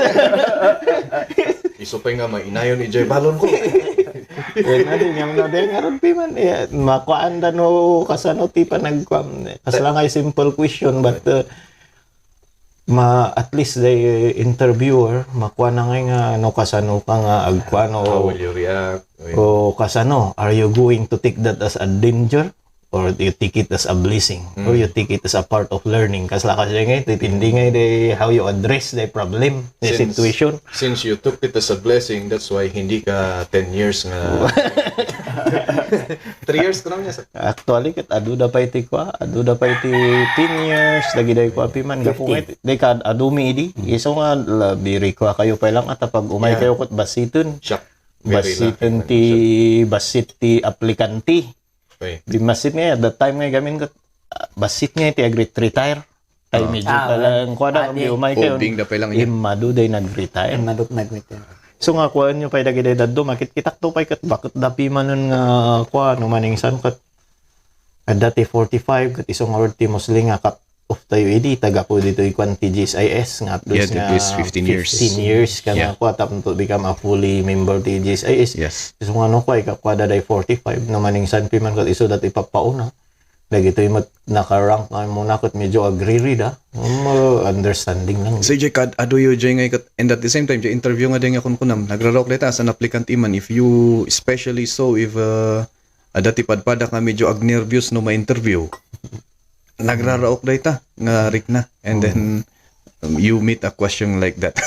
Isu pay nga mainayon ijay balon ko. Eh, nadi, niyam na din, ngarud pi man, eh, makuan da no kasano ti panagkuan. Kasla nga simple question, but, uh, ma-, at least the interviewer, makuan na ngay nga no kasano ka nga agkuan o How will you react? O kasano, are you going to take that as a danger? Or you take it as a blessing? Or Mm. you take it as a part of learning? Kasla kasi ngay, titindi ngay the, how you address the problem, the Since situation. Since you took it as a blessing, that's why hindi ka ten years nga Three years ko lang niya, sir. Actually, ket adu da pay ti kua, adu da pay ti ten years, dagiday kua pi man, gapu Fifteen. Nga iti, di ka adu mi idi. Mm. Isu nga, labi ri kua kayo pay lang, at pag umay Yeah. kayo ket basiten. Shock. Very Basiten laughing ti, man, shock. Basit ti aplikante. Okay. Di basit nga, at that time nga gamin ket, ah, basit nga ti agret-retire. Ay, Ah. medyo Ah, pala, well. ang kuwan, Ah, ang di. Umay kayo. Ubing da pa lang niya. Immadu day nag-retire. Immadu nag-retire. So nga, kuwan nyo pa'y dagiti daddo, makitkitak to pa'y kat-, bakit da pimanon nga, kuwan, no, maningsan kat, adda ti forty-five, kat isu nga orti mostly nga cut off tayo idi, taga po dito ikuan ti G S I S, nga at least Yeah, at nga least fifteen years. Fifteen years ka Yeah. nga, kuwan, tapno to become a fully member ti G S I S. Yes. Isu nga, no, kuwan, ikakuwan da day forty-five, no, maningsan piman kat isu dati papauna. Dagitoy met naka-rank nga muna ket medyo agriri da. Um, uh, understanding lang. So, jay kad-, adu yo, jay, ngay ket, and at the same time, jay interview nga, day nga kunkunam, nagraraok dayta as an applicant iman, if you, especially so, if, uh, adda ti padpada nga medyo agnerbios no ma-interview, nagraraok dayta nga rikna. And then, um, you meet a question like that.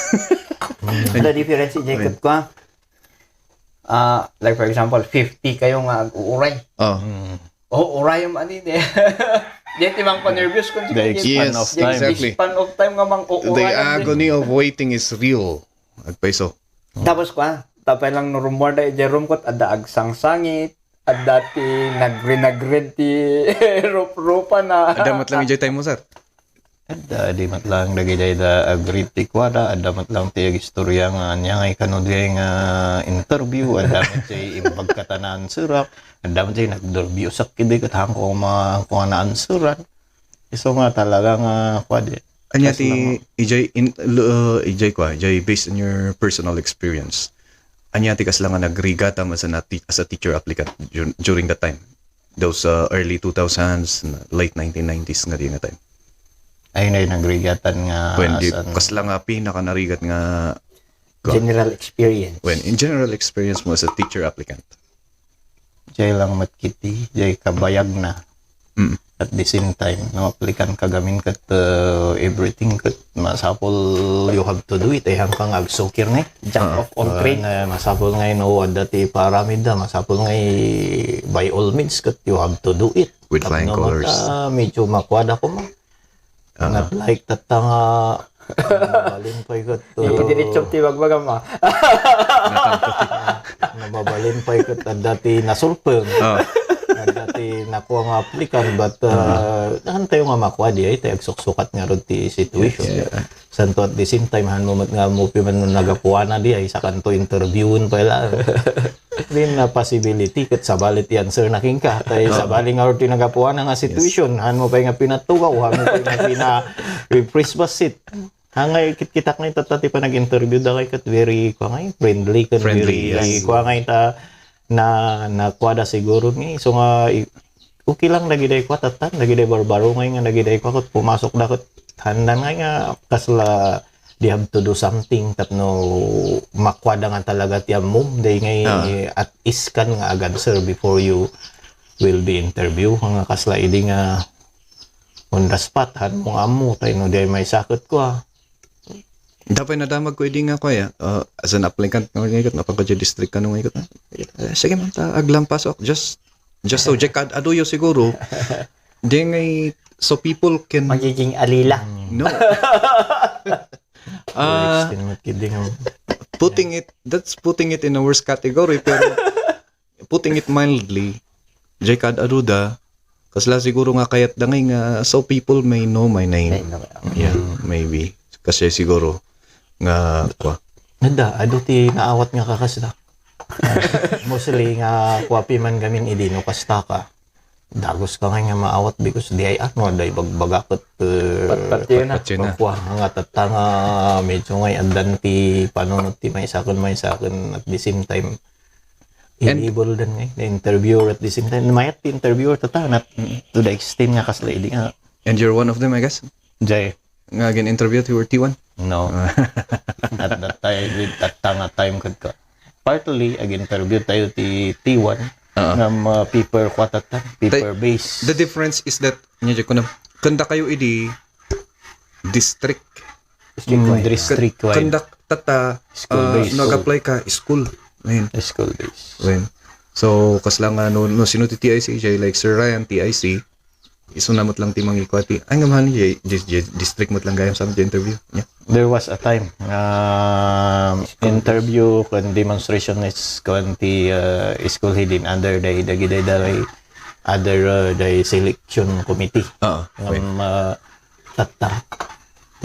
The difference, jay, ket kwa, ah, like, for example, fifty kayo nga ag-uuray. Oh. Mm. Oh, urayem ani, de. Di ti mang nervous kun The sino, di, Yes, span of time. Exactly. Span of time nga mang The uuray, agony of waiting is real. Agpayso. Tapos kwa, tapay lang no rumor da, ijay room kot, adda agsangsangit, adda ti nagrinagrid ti rup-rupa na. Adda met lang ijay time mo, sir? Adda, di met lang dagiti da agrid ti kuada, adda met lang ti agistorya nga ania nga ikano diay nga interview, adda met ti imbag kata na-answerak, adda met ti nagnerviosak idi ket hanko ma-, hanko nga na-answeran. Isu nga talaga nga, kua di. Ania ti, ijay in, lu-, uh, ijay kua, ijay based on your personal experience. Ania ti kasla nga nagrigatam as a, as a teacher applicant dur-, during that time? Those, uh, early two thousands, late nineteen nineties nga di nga time. Ay, nay nagrigatan nga When di, asan kasla nga pinakanarigat nga Go. General experience. When in general experience mo as a teacher applicant? Jay lang met kiti, jay kabayag na. Mm. At the same time, no, applicant ka gamin ket, uh, everything ket masapul you have to do it. Ay, hangkang agsukir ni. Jack Ah. of all trades. Nga, masapul nga ino, adda ti paramida, masapul nga i-, by all means ket you have to do it. With flying colors. Tapno mata, medyo makuada ko mo. Ah. Not like tatta nga mabalin pay ket, uh, Iti diretso ti bagbagam, ah. Nabalin pay ket adda ti nasulpeng. Ah. Adda ti nakua nga applicant, but, uh, Ah. Hantayo nga makua di ay, tay agsuksukat ngarud ti situation. Yes. Santo at the same time, han mo met nga mo piman no nagapuana di ay, sakanto interviewon pay lang. Then, uh, possibility, ket sabali ti answer na kenka. Tay Oo. Sabali nga ti nagapuana nga Yes. situation, han mo pay nga pinatugaw, han mo pay nga pina-, refresh basit. Hangay kit-kitak ngay tatta ti panag-interview da kay ket very, kua ngay, friendly, ket Friendly, very, yes. Kua ngay ta, na, na kuada siguro ni. So nga, i-, okay lang dagiti kua tatta, dagiti barbaro ngay nga dagiti kua ket pumasok da ket handan ngay nga kasla they have to do something tapno makuada nga talaga ti ammom, day ngay Ah. at iskan nga ag-answer before you will be interview. Nga kasla idi nga on the spot, han mo nga ammo, tay no di ay may sakit ko, ah. Dapat nadamag ko idi nga kaya, uh, as an applicant nga ikot, napan ko district kano nga ikot, ah. Eh, sige man, ta, aglampasok. Just, just so, check ad-, aduyo siguro. Di ngay, so people can Magiging alila. No. Ah, Extend mo kidding, oh. Putting it, that's putting it in a worse category, pero putting it mildly, jay kad aduda, kasla siguro nga kayat da ngay nga, so people may know my name. May know. Yeah, Mm. maybe. Kasi siguro nga, kwa. Nada, adu ti naawat nga kakasda. Mostly nga, kwa pi man gamin idi no kasta ka. Dagus ka ngay nga maawat because di ay ano, day bagbaga ket, eh, Patpatyo na. Patpatyo na. Kwa nga tatta nga medyo ngay addan ti panunot ti maysaken, maysaken at the same time, And i-label den ngay, the interviewer at the same time. Mayat ti interviewer tatta, not Mm. to the extent nga kasla idi nga. And you're one of them, I guess? Jay. Nga gin-interview ti T one? No. Ah. At that time, with that time, time kad ka. Partly, ag-interview tayo ti T one, Oo. Ngam, uh, paper kwa tatta, paper The, base. The difference is that, nya, di ko na, kanda kayo idi district. District Mm, wide. District wide. Kanda tatta, School uh, base. Nag-apply ka, school. Ayun. School base. Ayun. So, kas lang, ano, no, sino ti T I C, jay, like, Sir Ryan, T I C, isu na met lang ti mangikua ti, ay, nga mahal ni, jay, jay, jay, district met lang gayam sa interview. Yeah. There was a time, um, School interview kun demonstration is kun ti, uh, school head in under the, the, the, the other, uh, the selection committee. Oo, okay. Um, uh, tatta.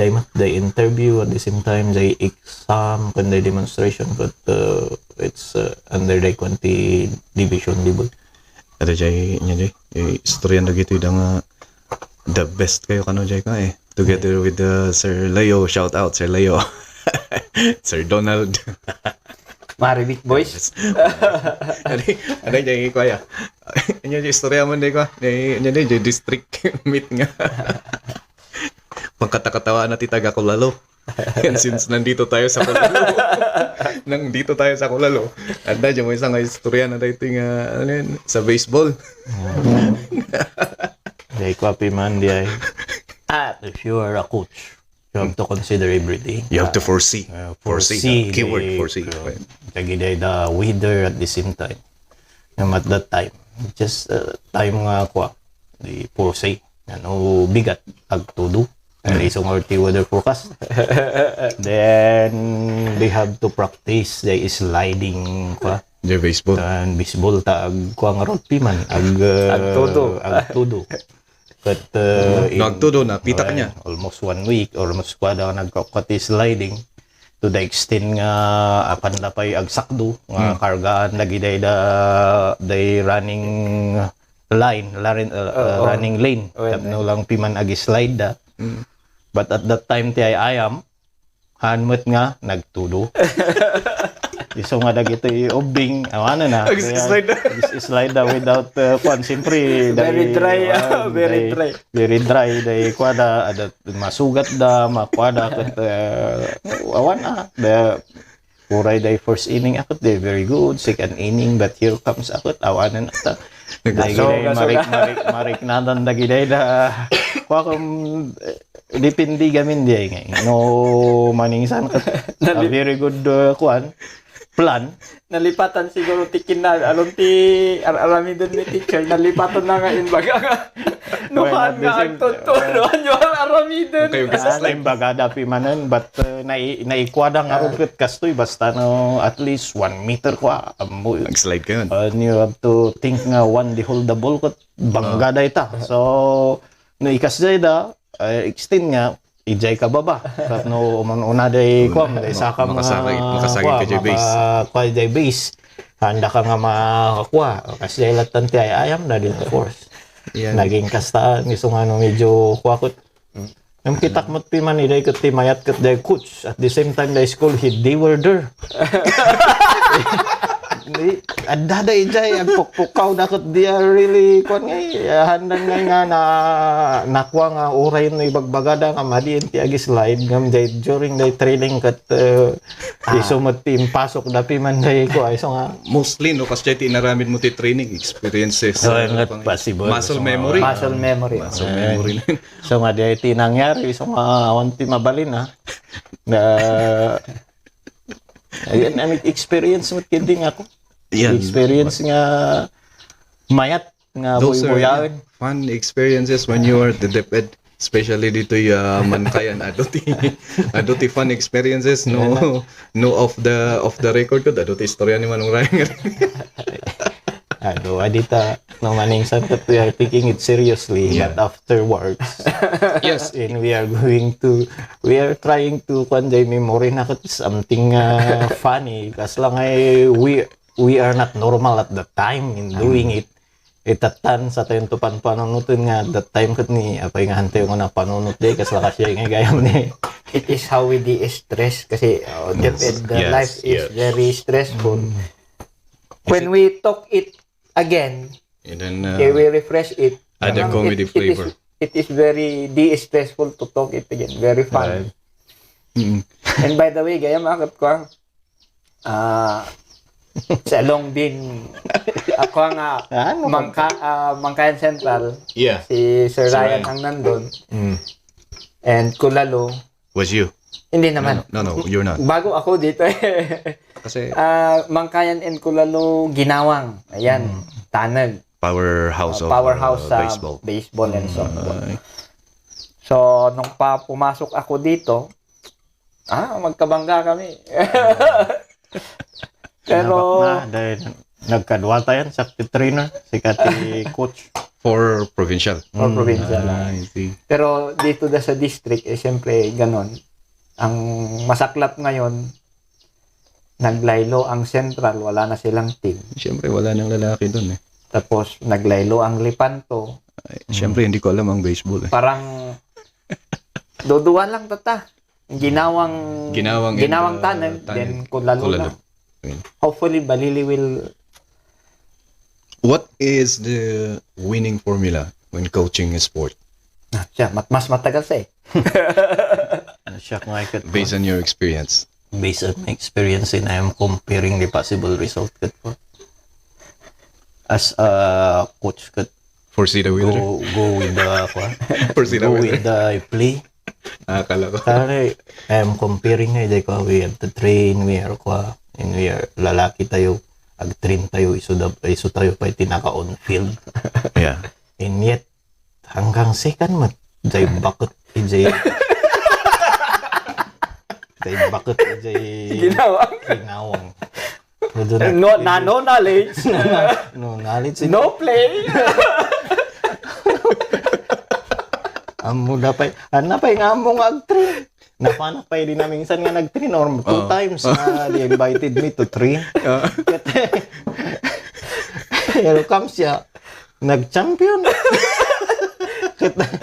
They mat, they interview at the same time, they exam, kun they demonstration, but, uh, it's, uh, under the kun ti division, di ba? Ada jay, nya jay, eh, istoryan dagitoy da nga the best kayo kano jay ka, eh. Together with, uh, Sir Leo, shout out, Sir Leo. Sir Donald. Maribik Boys. Ano, ano, jay, kuya? Ano, jay, istorya mo, di ko? Ano, ano, jay, district meet nga. Pagkatakatawa na ti taga Kulalo. Yan, since nandito tayo sa Kulalo. Nandito tayo sa Kulalo. Anda, dyan mo isang istorya na dito nga, ano yun, sa baseball. Jay, kwapi man, di ay. Ah, if you are a coach, you have to consider everything. You have to foresee. Uh, Foresee, foresee, the keyword, the, foresee. Uh, lagi day the weather at the same time. And at that time, just, uh, time nga kwa, the foresee. Ano, bigat, agtudo. Ay, isong ti weather forecast. Then, they have to practice the sliding, kwa. The baseball. And baseball, ta, ag, kwa nga road piman, ag, uh, agtudo. Agtudo. But, uh, in, agtudo na, pita kanya. Almost one week, almost kwa da nagkakati sliding to the extent nga apan da pay agsakdo, nga kargaan lagi day da, day running line, larin-, uh, uh, running lane. Tapno lang piman ag-slide da. But at that time, ti ay ayam, han met nga nagtudo. Isu nga dagitoy ubbing, awanen na. Ag-slide da. Ag-slide da without, uh, kwan, siyempre, very dry, ah, very dry. Very dry, day, kwa da, ada, masugat da, makwa da, ket, uh, awan, ah, da, uray day first inning, akut, day very good, second inning, but here comes, akut, awanen, ata. Day, marik, marik, marik, nadan, dagiday da, kwa kum, eh, Depende gamin di ay ngay. No, maningsan ka. A very good, uh, kuan, plan. Nalipatan siguro ti kinna-, alon ti ar-, aramiden ni teacher, nalipatan na nga imbaga nga. Nuhan nga agtuttuan, nuhan nga aramiden. Kayo, ah, imbaga da pimanen, but, uh, nai-, naikuada nga rugit kastoy, basta no, at least one meter kwa, ammo. Nag-slide kayo. And you have to think nga one the hold the ball, ket bangga da ita. So, no, ikas da ida, eh, extend nga, ijay ka baba. Tapno uman-una day, kuam, day sakam nga, makasakit, makasakit ka jay base. Maka-, kuam, jay base. Handa ka nga makakua. Kasi jay latan ti ay ayam na din, of course. Yan. Naging kasta, isu nga no medyo kuakot. Nang kitak met piman, iday ket ti mayat ket day coach. At the same time, day school head, they were there. Di, adda da ijay, agpukpukaw da ket they are really, kuan ngay, ah, handan ngay nga na, nakua nga uray no ibagbaga da nga madi ti ag-slide, ngem day, during day training ket, eh, isu met ti impasok da piman day kua, isu nga. Mostly, no, kasi ti inaramid mo ti training, experiences, so, ah, nga possible. Muscle memory. Muscle memory. Muscle memory. So nga, di ay ti nangyari, so nga, awan ti mabalin, ha? Na, ayan, I mean, experience mo, kindi nga ako. Yan. Experience nga mayat nga buybuyaen. Those are, yeah, fun experiences when you are the DepEd, especially dito, uh, Mankayan. Adu ti, adu ti fun experiences, no, no, off the, off the record ko, adu ti istorya ni Manong Ryan. Adu, adita, no, maningsan ket we are taking it seriously, yeah, but afterwards, yes, and we are going to, we are trying to, kuan, jay memory na ket something, uh, funny. Kas lang ay we, we are not normal at that time in doing it. Itatan sa tayo to panpanunuten nga that time ket ni apay nga hantay nga napanunot di, kas lakas jay nga gayam ni. It is how we de-stress kasi, uh, the, the life is very stressful. When we talk it again, and then, uh, okay, we refresh it. Add a comedy flavor. It is, it is very de-stressful to talk it again. Very fun. Right. Mm. And by the way, gayam akit ko, ah, sa Long Bean, ako nga, ah, no, Mangka-, ah, Mangkayan Central, yeah, si Sir Ryan ang nandun. Mm. And Kulalo, was you? Hindi naman. No, no, no, you're not. Bago ako dito eh. Kasi ah, Mangkayan and Kulalo, Ginawang. Ayan, Tanag. Powerhouse of, powerhouse uh, sa baseball, baseball and softball. Ay. So, nung pa pumasok ako dito, ah, magkabangga kami. Pero nabak na, dahil nagkadwa tayo sa trainer, si Kati coach. For provincial. For provincial. Ah, I see. Pero dito da sa district, eh, siyempre, ganon. Ang masaklap ngayon, naglaylo ang Central, wala na silang team. Siyempre, wala nang lalaki dun eh. Tapos, naglaylo ang Lepanto. Ay, siyempre, hindi ko alam ang baseball eh. Parang, duduwa lang tata. Ginawang, Ginawang and, Ginawang uh, Tanag, Tanag, then Kulalo na. Kulalo. Ayun. Hopefully, Balili will. What is the winning formula when coaching a sport? Ah, siya, mat-, mas matagal siya eh. Siya nga ikat ko. Based on your experience. Based on my experience, and I am comparing the possible result kat ko. As a coach kat, foresee the weather? Go, go with the, kwa? Foresee the weather? Go with the play. Ah, kala ko. Kare, I am comparing nga, di ko, we have to train, we are, kwa, and we are, lalaki tayo, ag-train tayo, isu da, isu tayo pa iti naka-on field. Yeah. And yet, hanggang second met. Jay bakit, jay, jay bakit, jay ginawang. Ginawang. Although not, no, na, no knowledge. No knowledge. No play. Ammo da pay, anna pay nga ammo nga agtrain. Napanak pay di na minsan nga nagtrain or two Oo. times na they invited me to train. Oo. Pero comes siya, nag-champion.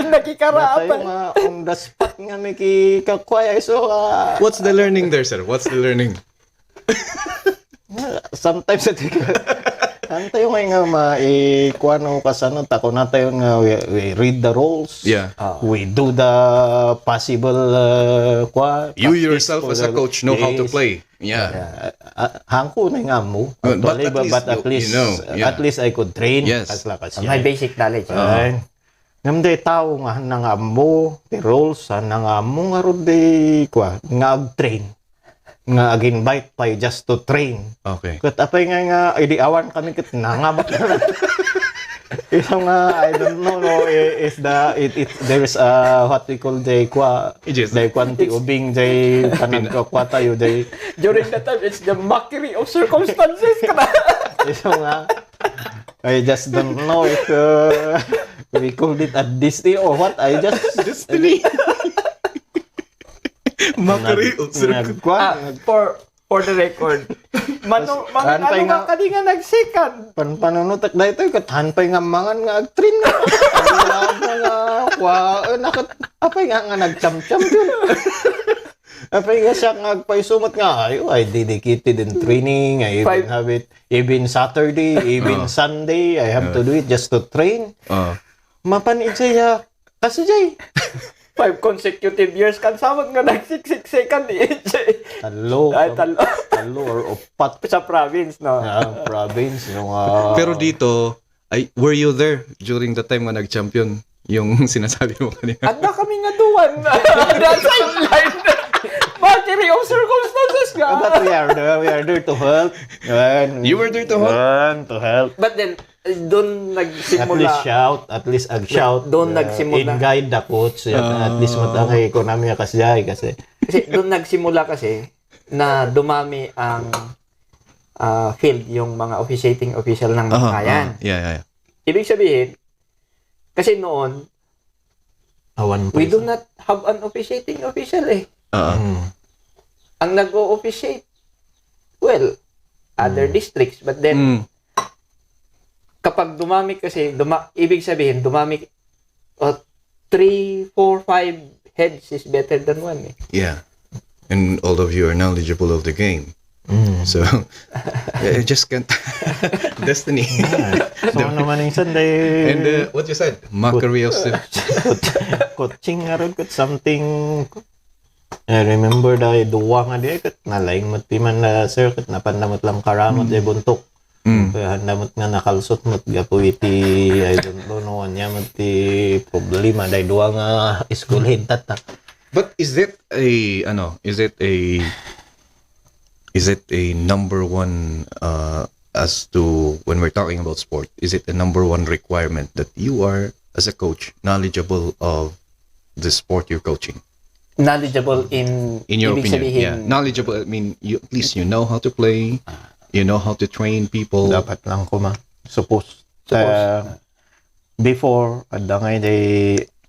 Nakikarapan. Natayo nga on the spot nga makikakwaya. So, ah, What's the learning there, sir? What's the learning? Sometimes, antayo nga nga ma-, eh, kuano, kasano, tako na tayo nga we, we read the rules. Yeah. Ah. We do the possible, uh, kwa, You tactics yourself for as a the coach know how to days. play. Yeah. Yeah. Ah, ah, hangko na nga mo. Uh, but Actually, at but, least but at you, you least, know. uh, Yeah. at least I could train Yes. as lakas May yan. basic knowledge. Ah. Ay. Ngem day tao nga han nangammo ti rules, han nangammo nga rod di, kwa, nga agtrain. Nga ag-invite pay just to train. Okay. Ket apay nga, nga, idi awan kami ket nangabak na. Isu nga, I don't know, no, i-, is the, it, it, there's, uh, what we call the, kwa, It is. the kwan ti ubing, the panagkakwa tayo, the During that time, it's the mockery of circumstances. Isu nga, I just don't know if, uh, we called it a destiny or what. I just Destiny. Mockery of circumstances. Nagkwa. Ah, for, for the record, mano, Tapos, mangan han pay ano nga nga kadi nga nagsikan? Pan-, panunutek daytoy, ket han pay nga mangan nga agtrain nga. Wala nga, kwa, eh, nakat-, apay nga, nga nagchamcham yun. Apay nga siya nga agpaisumat nga, ay, oh, I dedicated in training, I even Five. have it, even Saturday, even Ah. Sunday, I have to Ah. do it just to train. Ah. Mapan ijay, ah, kasi jay. Five consecutive years kan samat nga nagsiksiksikan ni ijay. Talo. Ay, talo. Talo or upat. Sa province, no? Ah, province, yung, ah, Pero dito, ay, were you there during the time nga nag-champion? Yung sinasabi mo kanina? Adda kami nga duwan. Adda sideline. Mockery of circumstances nga. But we are there, we are there to help. Yan. You were there to help? Yan, to help. But then, eh, doon At nagsimula. least shout, at least ag-shout. Doon Uh, nagsimula. In guide the coach, yan, at least Ah. matangay ko namin kasi, kasi. Kasi doon nagsimula kasi na dumami ang, ah, field, yung mga officiating official ng Aha, Mangayan. aha. Yeah, yeah, yeah. Ibig sabihin, kasi noon, Awan we do prisan. not have an officiating official eh. Ah. Mm. Ang nag-o-officiate, well, other Mm. districts, but then, Mm. kapag dumami kasi, duma-, ibig sabihin, dumami, oh, three, four, five heads is better than one eh. Yeah. And all of you are knowledgeable of the game. Mm. So, I just can't. Destiny. Yeah. So, ano man yung Sunday? And, uh, what you said, mockery of sin. Coaching nga ron, ket something, I remember the duwa nga di, ket nalaing met ti man na, sir, ket napan na met lang karamot, Mm. di buntok. Mm. Kaya handa met nga nakalsot met gapu iti, I don't know, no, ania met ti problema, day duwa nga school head tatta. But is that a, ano, is it a, is it a number one, uh, as to when we're talking about sport, is it a number one requirement that you are, as a coach, knowledgeable of the sport you're coaching? Knowledgeable in, In your ibig opinion, sabihin, yeah. Knowledgeable, I mean, you, at least you know how to play, Ah. you know how to train people. Dapat lang kuma. Suppose. Suppose. Uh, before, adda ngay day,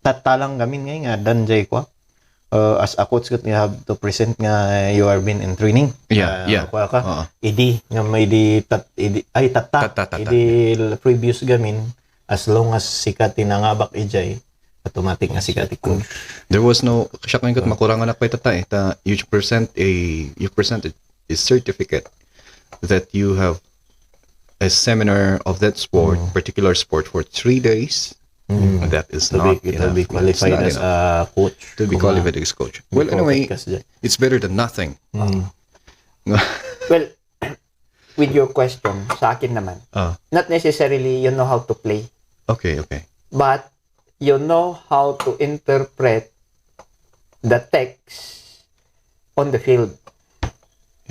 tatta lang gamin ngay nga, addan jay kwa. Uh, as a coach, ket you have to present nga you are been in training. Yeah, Uh, yeah. Kwa ka, Oo. idi, nga may di tat-, idi, ay, tatta. Tatta, tatta. Idi l-, previous gamin, as long as sika ti nangabak ijay, automatic nga sika ti coach. There was no, siya ko yung Ah. makurangan ako ita ta, eh, ta, you present a, you present a, a certificate that you have a seminar of that sport, Mm. particular sport for three days. Mm. That is To be, not to enough. be It's qualified not as enough. a coach. To be Kuma-, qualified as coach. Well, before anyway, ka siya. It's better than nothing. Mm. Well, with your question, sa akin naman, Ah. not necessarily you know how to play, Okay, okay. but you know how to interpret the text on the field.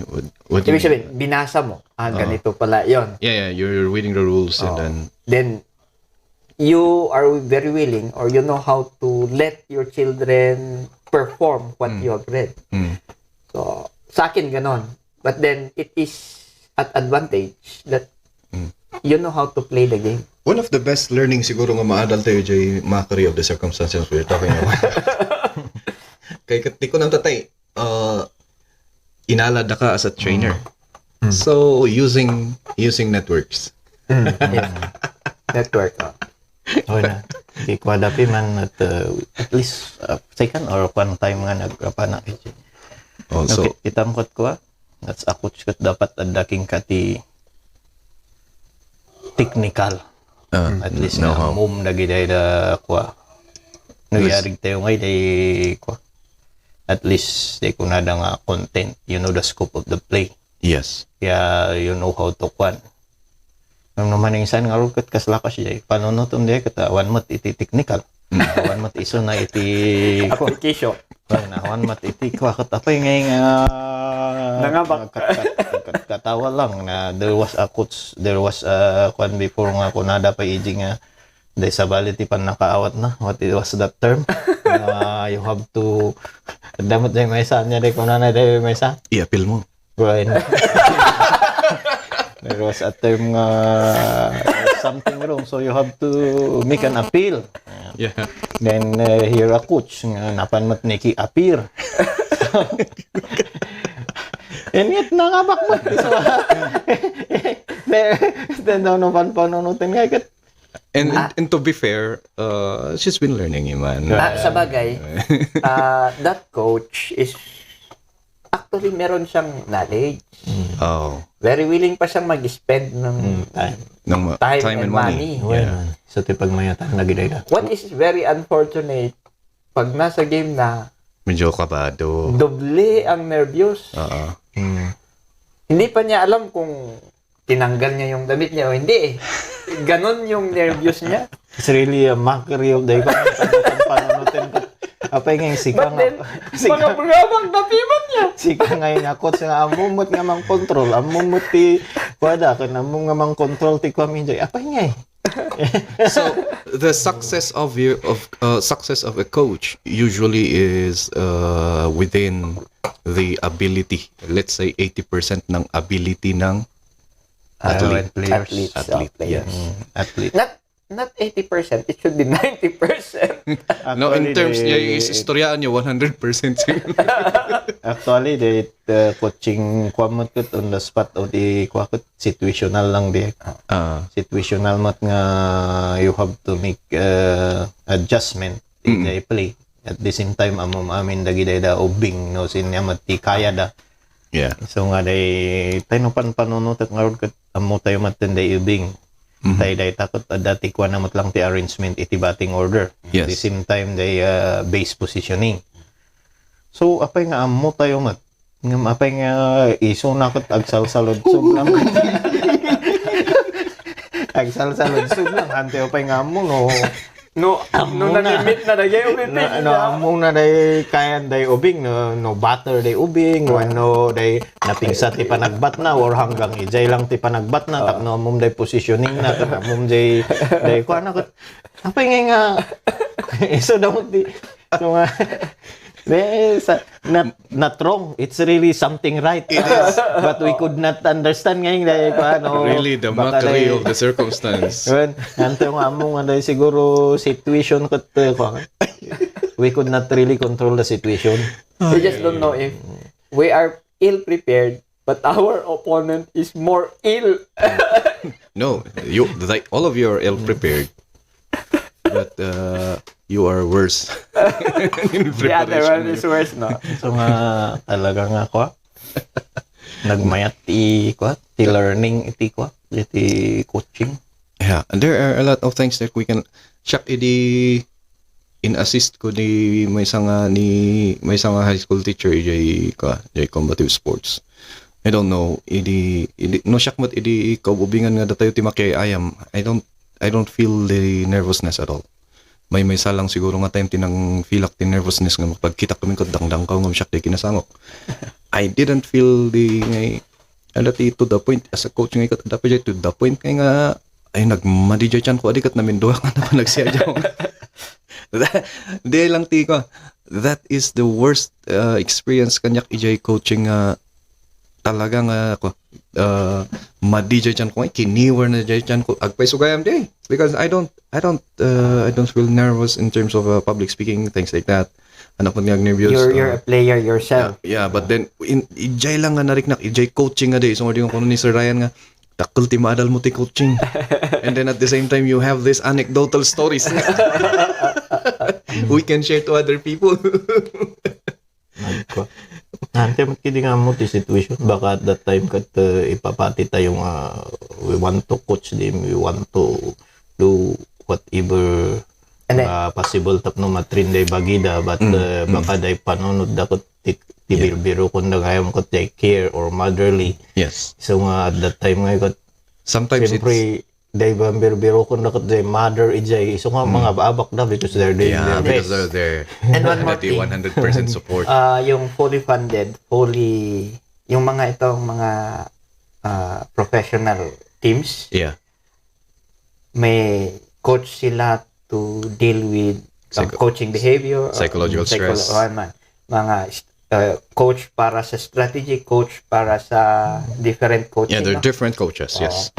What, what do you Ibig mean? sabihin, binasa mo, ah, Ah. ganito pala yon. Yeah, yeah, you're reading the rules and Oh. then Then, you are very willing, or you know how to let your children perform what Mm. you have read. Mm. So, sa akin ganon. But then, it is at advantage that Mm. you know how to play the game. One of the best learning siguro nga maadal tayo, Jay, mockery of the circumstances we're talking about. Kay kat-, di ko nang tatay, uh, inalad ka as a trainer. Mm. Mm. So, using, using networks. Mm. Yes. Network, ah. Okay na. Di ko adapi man at, uh, at least, uh, second or one time nga nag-, apa na, eh. Oh, so, okay, itam kot ko, ah. That's a coach ket dapat adda kenka ti technical. Ah, At least know-how. Nga ammom dagiti da kua. No, yes. Yarig tayo ngay, day kua. At least, day kunada nga content. You know the scope of the play. Yes. Kaya you know how to kwan. Ngem no maninsan ngarud ket kasla kas jay, panunotem jay ket awan met iti technical. Mm. Awan met isuna iti application. Awan, awan met iti kua ket apay ngay nga nangabak. Kat-, kat-, kat-, katawa lang na there was a coach, there was a kwan before nga kunada pa iji nga, day sabali ti pannakaawatna. What it was that term? Na you have to, damot jay maysa, anya day kunana day maysa? I-appeal mo. Brian. There was a term nga something wrong, so you have to make an appeal. Yeah. Then, uh, here a coach, nga napan met naki-appear. And yet, nangabak met. So, then, then, no, no, pan-, panunutin nga, ket And, and, Ah. and to be fair, uh, she's been learning, eh, man. Ah, sa bagay, ah, that coach is actually meron siyang knowledge. Mm. Oh. Very willing pa siyang mag-spend ng Mm, time. Ng ma-, time time and and money. Money. Well, Yeah. Man. So, ti pagmayatan na gid ay da. What is very unfortunate, pag nasa game na, Medyo kabado. Doble ang nervyos. Oo. Mm. Hindi pa niya alam kung tinanggal niya yung damit niya o hindi eh. Ganon yung nervyos niya. It's really a mockery of the event. Panunutin ko. Apay nga yung sika But nga. Then, sika, mga brabang napiman niya. Sika nga yung akot nga amumot nga mang control. Amumot ti wada. Kung amum nga mang control ti Kwam Injoy. Apay nga eh. So, the success of your, of, uh, success of a coach usually is, uh, within the ability, let's say eighty percent ng ability ng Ah, athlete. Players. Athletes, Athlete, oh, players. Yes. Mm, athlete. Not, not eighty percent, it should be ninety percent. No, in Actually, terms niya, they is-, istoryaan niya, one hundred percent. Actually, the, the coaching, kua met ket on the spot o di kua ket situational lang di. Ah. Situational met nga you have to make, uh, adjustment. Mm. Iti play. At the same time, ammom amin dagiti da ubing, no, sinna met ti kaya da. Yeah. So nga day, tayo no pan-, panunutek ngarud ket ammo tayo met ten day ubing. Mhm. Tay day takot, ah, dati kuan na met lang ti arrangement iti batting order. Yes. At the same time, day, ah, base positioning. So, apay nga ammo tayo met. Ngem apay nga isu na ket agsalsaludsod lang. Agsalsaludsod lang. Ante apay nga ammo, no? No, Ammo no, na. Nalimit na, dagay ubing Na, no, niya. Ammo na day kayan day ubing, no, no batter day ubing, Ah. Wenno day napigsa ti panagbat na, or hanggang ijay lang ti panagbat na, Ah. Tapno ammom day positioning na, ket ammom day, day kuan na, ket apay nga nga, isu daw di, so nga, eh, sa, not, not wrong. It's really something right. It is. But we could not understand nga yung dahil ko, ano, Really, the baka mockery dahil of the circumstance. Yun. Nanto nga among, ano, siguro situation ko to, ko. We could not really control the situation. We just don't know if we are ill-prepared, but our opponent is more ill. No, you, like, all of you are ill-prepared. But, uh, you are worse in The other preparation. One is worse, no? So nga, talaga nga, kwa? Nagmayat ti, kwa? Ti learning, iti, kwa? Iti coaching. Yeah, and there are a lot of things that we can, siak idi in-assist ko ni maysa nga, ni maysa nga high school teacher, ijay, kwa, ijay combative sports. I don't know, idi, idi, no, siak met idi kaububingan nga datayo ti makiayam, I don't, I don't feel the nervousness at all. Maymaysa lang siguro nga time ti nangfeelak ti nervousness nga mapagkitak kami ket dangdangkaw ngem siak ti kinasangok. I didn't feel the, ngay, adda ti to the point as a coach ngay ket adda pay to the point ngay nga ay, nagmadi jay tianko, adi ket naminduak nga napan nagsiajaw. Di lang ti ko. That is the worst, uh, experience kaniak ijay coaching nga talaga nga ko, uh, madi jay tianko, ay, kiniwer na jay tianko. Agpayso gayam di. Because I don't, I don't, uh, I don't feel nervous in terms of, uh, public speaking, things like that. Anak mo nga nervous. You're, you're uh, a player yourself. Yeah, yeah, but then, in, ijay lang nga nariknak, ijay coaching nga di. So, nga di nga kuno ni Sir Ryan nga, "Dakkel ti maadal mo ti coaching." And then at the same time, you have these anecdotal stories we can share to other people. Nagko. Ante met kidi nga mo ti situation. Baka at that time kat, uh, ipapati tayo nga we want to coach them, we want to do whatever Ane? Uh, possible tapno matrain day bagida, but, mm, uh, baka day panunod da ket ti, ti yeah, birbiro kun da gayam ket they care or motherly. Yes. So nga at that time nga ket sometimes siyempre, it's day birbiro kun da ket day mother ijay. So nga, mm, mga abak da because they're doing, yeah, their because best. They're there. And one more thing. One hundred percent support. Ah, yung fully funded, fully, yung mga itong mga, ah, professional teams. Yeah. May coach sila to deal with some psycho-, coaching behavior, uh, psychological psycholo-, stress. Oh, man. Mga, uh, coach para sa strategy, coach para sa different coaching, yeah, they're no? Different coaches, oo, yes.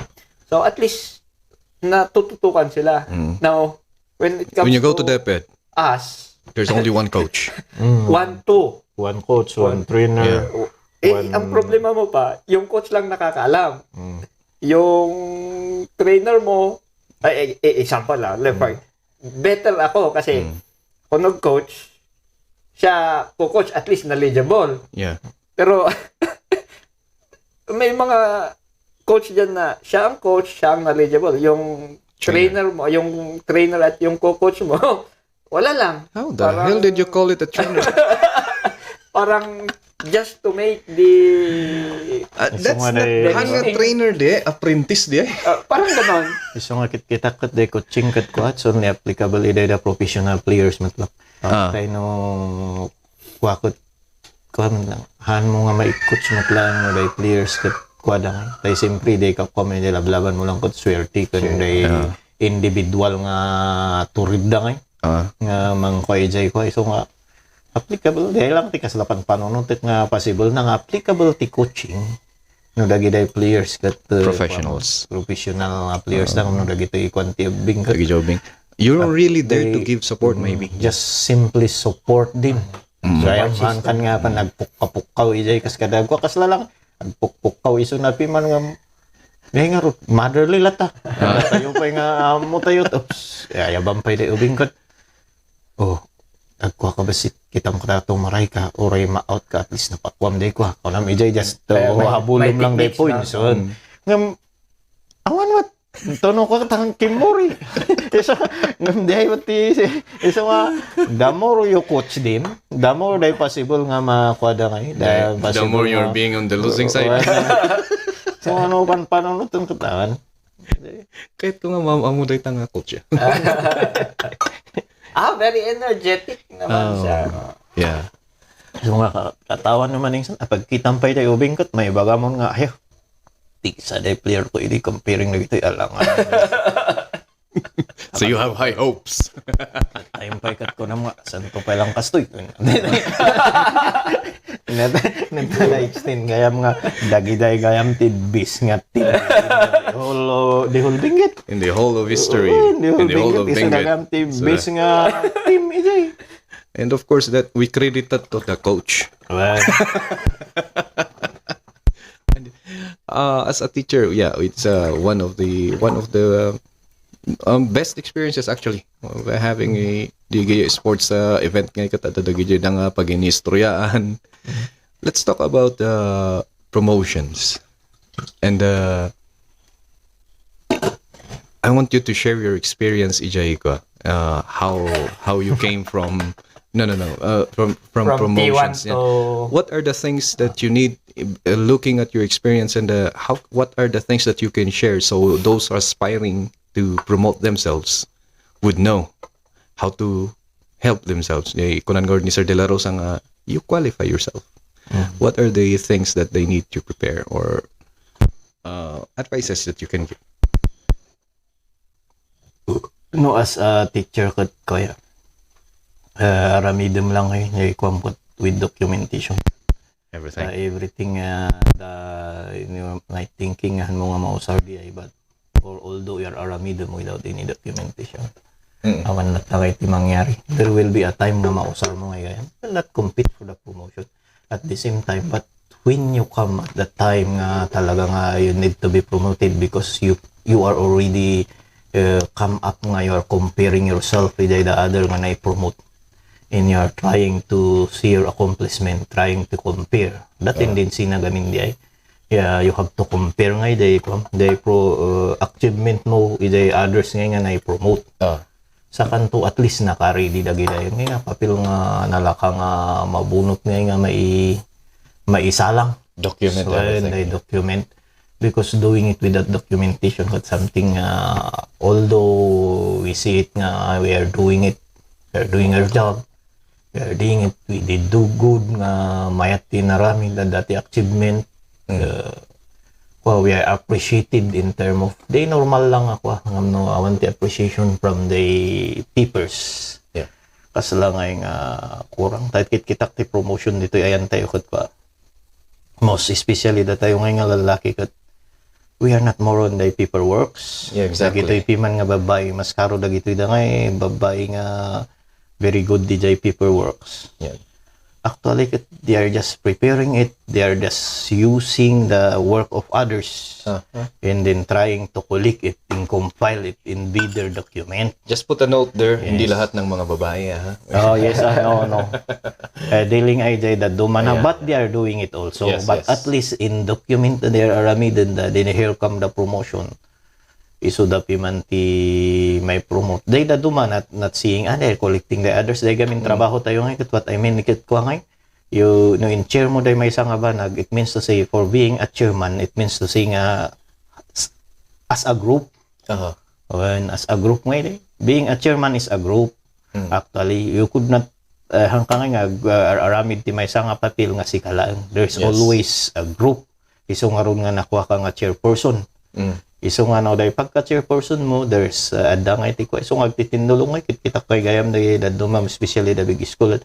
So at least natututukan sila. Mm. Now, when it comes, when you go to, to DepEd, us, there's only one coach. Mm. One, two. One coach, one, one trainer. Yeah. Eh, one, ang problema mo pa, yung coach lang nakakaalam. Mm. Yung trainer mo, ay, eh, eh, example lang, left, mm, right. Better ako kasi, mm, kung nag-coach, siya po coach, at least knowledgeable. Yeah. Pero, may mga coach dyan na siya ang coach, siya ang knowledgeable. Yung trainer, trainer mo, yung trainer at yung co-coach mo, wala lang. How the, parang, hell did you call it a trainer? Parang just to make the, uh, that's not the, eh, hang a trainer di, apprentice di. Uh, parang ganon. Isu nga kit-, kita ket di coaching ket kuat, so only applicable ida da professional players met la. Ah. Kay no, kuakot, kuan lang. Han mo nga maikot met lang no day players ket kuada nga. Tay siyempre, day ka kami, day lablaban mo lang ket swerte ken day individual nga turid da ngay. Ah. Nga mangkuay jay kuay. So nga, applicable, day lang ti kasla panpanunot nga possible na nga applicable ti coaching. No, dagiday players ket, uh, professionals. Professional nga players lang, no, dagitoy kuan ti ubing ket, dagitoy ubing. You're really there to give support, maybe. Just simply support them. Mm. So, ayan, man kan nga pa, nagpukka-pukkaw, ijay, kas kada, kasla lang, nagpukpukkaw, isu na piman nga, ngay nga ro, motherly lata. Ah. Tayo pa nga, amo tayo, oops. Ay, ayabam pay day ubing ket. Oh, agkua ka basit, kitam ka tato, maray ka, uray ma-out ka, at least napakuam day kua. Kunam ijay, just, uh, habulom lang day points. So, ngem, awan met, tuno ka tang kimuri. Isu, ngem day, what ti, isu nga, the more you coach them, the more day possible nga makuada ngay. The more you're being on the losing side. So, ano, pan-, paano no itong katawan? Kahit ko nga, ma'am, amo day tanga coach, ah. Ah, very energetic naman siya, no? Yeah. So nga, ka-, katawan naman yung san-, ah, pagkitam pay tayo, ubing ket, may baga mo nga, "Ayo, tigsa day player ko, idi comparing na ito, alangan." So you have high hopes. Time pay kat ko na mga, "Santo pay lang kastoy." Nagtala extend gayam nga, dagiday gayam ti bis nga ti, the whole, uh, the whole Benguet. In the whole of history. Oh, in the whole Benguet, isa gayam ti bis nga team, ijay. And of course, that we credit that to the coach. Well. And, uh, as a teacher, yeah, it's, uh, one of the, one of the, um, best experiences actually, uh, having a, the sports, uh, event nga ket adda dagiti nga paginiistoryaan. Let's talk about, uh, promotions. And, uh, I want you to share your experience, ijay ko, uh, how, how you came from, no, no, no, uh, from, from promotions. From T one to, yeah. What are the things that you need, uh, looking at your experience and, uh, how, what are the things that you can share so those aspiring to promote themselves would know how to help themselves? Eh, kunan ni Sir De La Rosa nga, you qualify yourself. Mm. What are the things that they need to prepare or, uh, advices that you can give? No, as a teacher ket kaya, uh, aramidem lang eh, eh, kuwan ket with documentation. Everything. Uh, everything, uh, the, you know, my thinking, han mo nga mausar di ay, but or although you are aramidem without any documentation, mm, awan na tagay ti mangyari. There will be a time nga mausar mo ngay gayam. You will not compete for the promotion at the same time, but when you come at the time nga talaga nga you need to be promoted because you you are already uh, come up nga you are comparing yourself with the other nga nai-promote and you are trying to see your accomplishment, trying to compare. That, ah, tendency na gamin di ay. Yeah, you have to compare nga iday, kuwan, iday pro, uh, achievement mo, iday others nga nga nai-promote. Ah. Sakanto at least naka-ready dagiti nga papel nga nalaka nga mabunot nga nga mai-, maisalang. Document. So, ayun, everything. They document. Because doing it without documentation, that's something, uh, although we see it nga we are doing it, we are doing our job, we are doing it, we did do good nga mayat ti inaramid, dati achievement, mm, uh, well, we are appreciated in term of, di normal lang ako, ah, ngam no, awan ti appreciation from the papers. Yeah. Kasla nga nga kurang. Tayo kit-, kitak ti promotion ditoy ayan tayo ket pa. Most especially datayo ngay nga lalaki ket we are not more on the paperworks. Yeah, exactly. Dagitoy piman nga babae, mas karo dagitoy da ngay babae nga very good di jay paperworks. Yeah. Actually, ket they are just preparing it. They are just using the work of others, ah, ah, and then trying to collect it and compile it in bidder document. Just put a note there, hindi, yes, lahat ng mga babae, ha? Oh, yes, ah, no, no. Eh, dealing ay jay dadduma na, yeah, but they are doing it also. Yes, but yes, at least in document na they are aramiden da, then here come the promotion. Isu da piman ti may promote. Day dadduma, not, not seeing, ah, they're collecting the others. Day gamin, mm, trabaho tayo ngay, ket what I mean, ket kwa ngay, you, no, in chair mo day maysa nga banag, it means to say, for being a chairman, it means to say nga, s-, as a group, aha, when as a group ngay, day, being a chairman is a group. Hmm. Actually, you could not, uh, hangka ngay nga, uh, ar-, aramid ti maysa nga papel nga sika laeng. There's, yes, always a group. Isu ngarud nga nakua ka nga chairperson. Mm. Isu nga no, day pagka-chairperson mo, there's, uh, adda nga iti kua, isu nga agtitinnulong nga, kit-, kitak kay gayam day dadduma, especially the big school,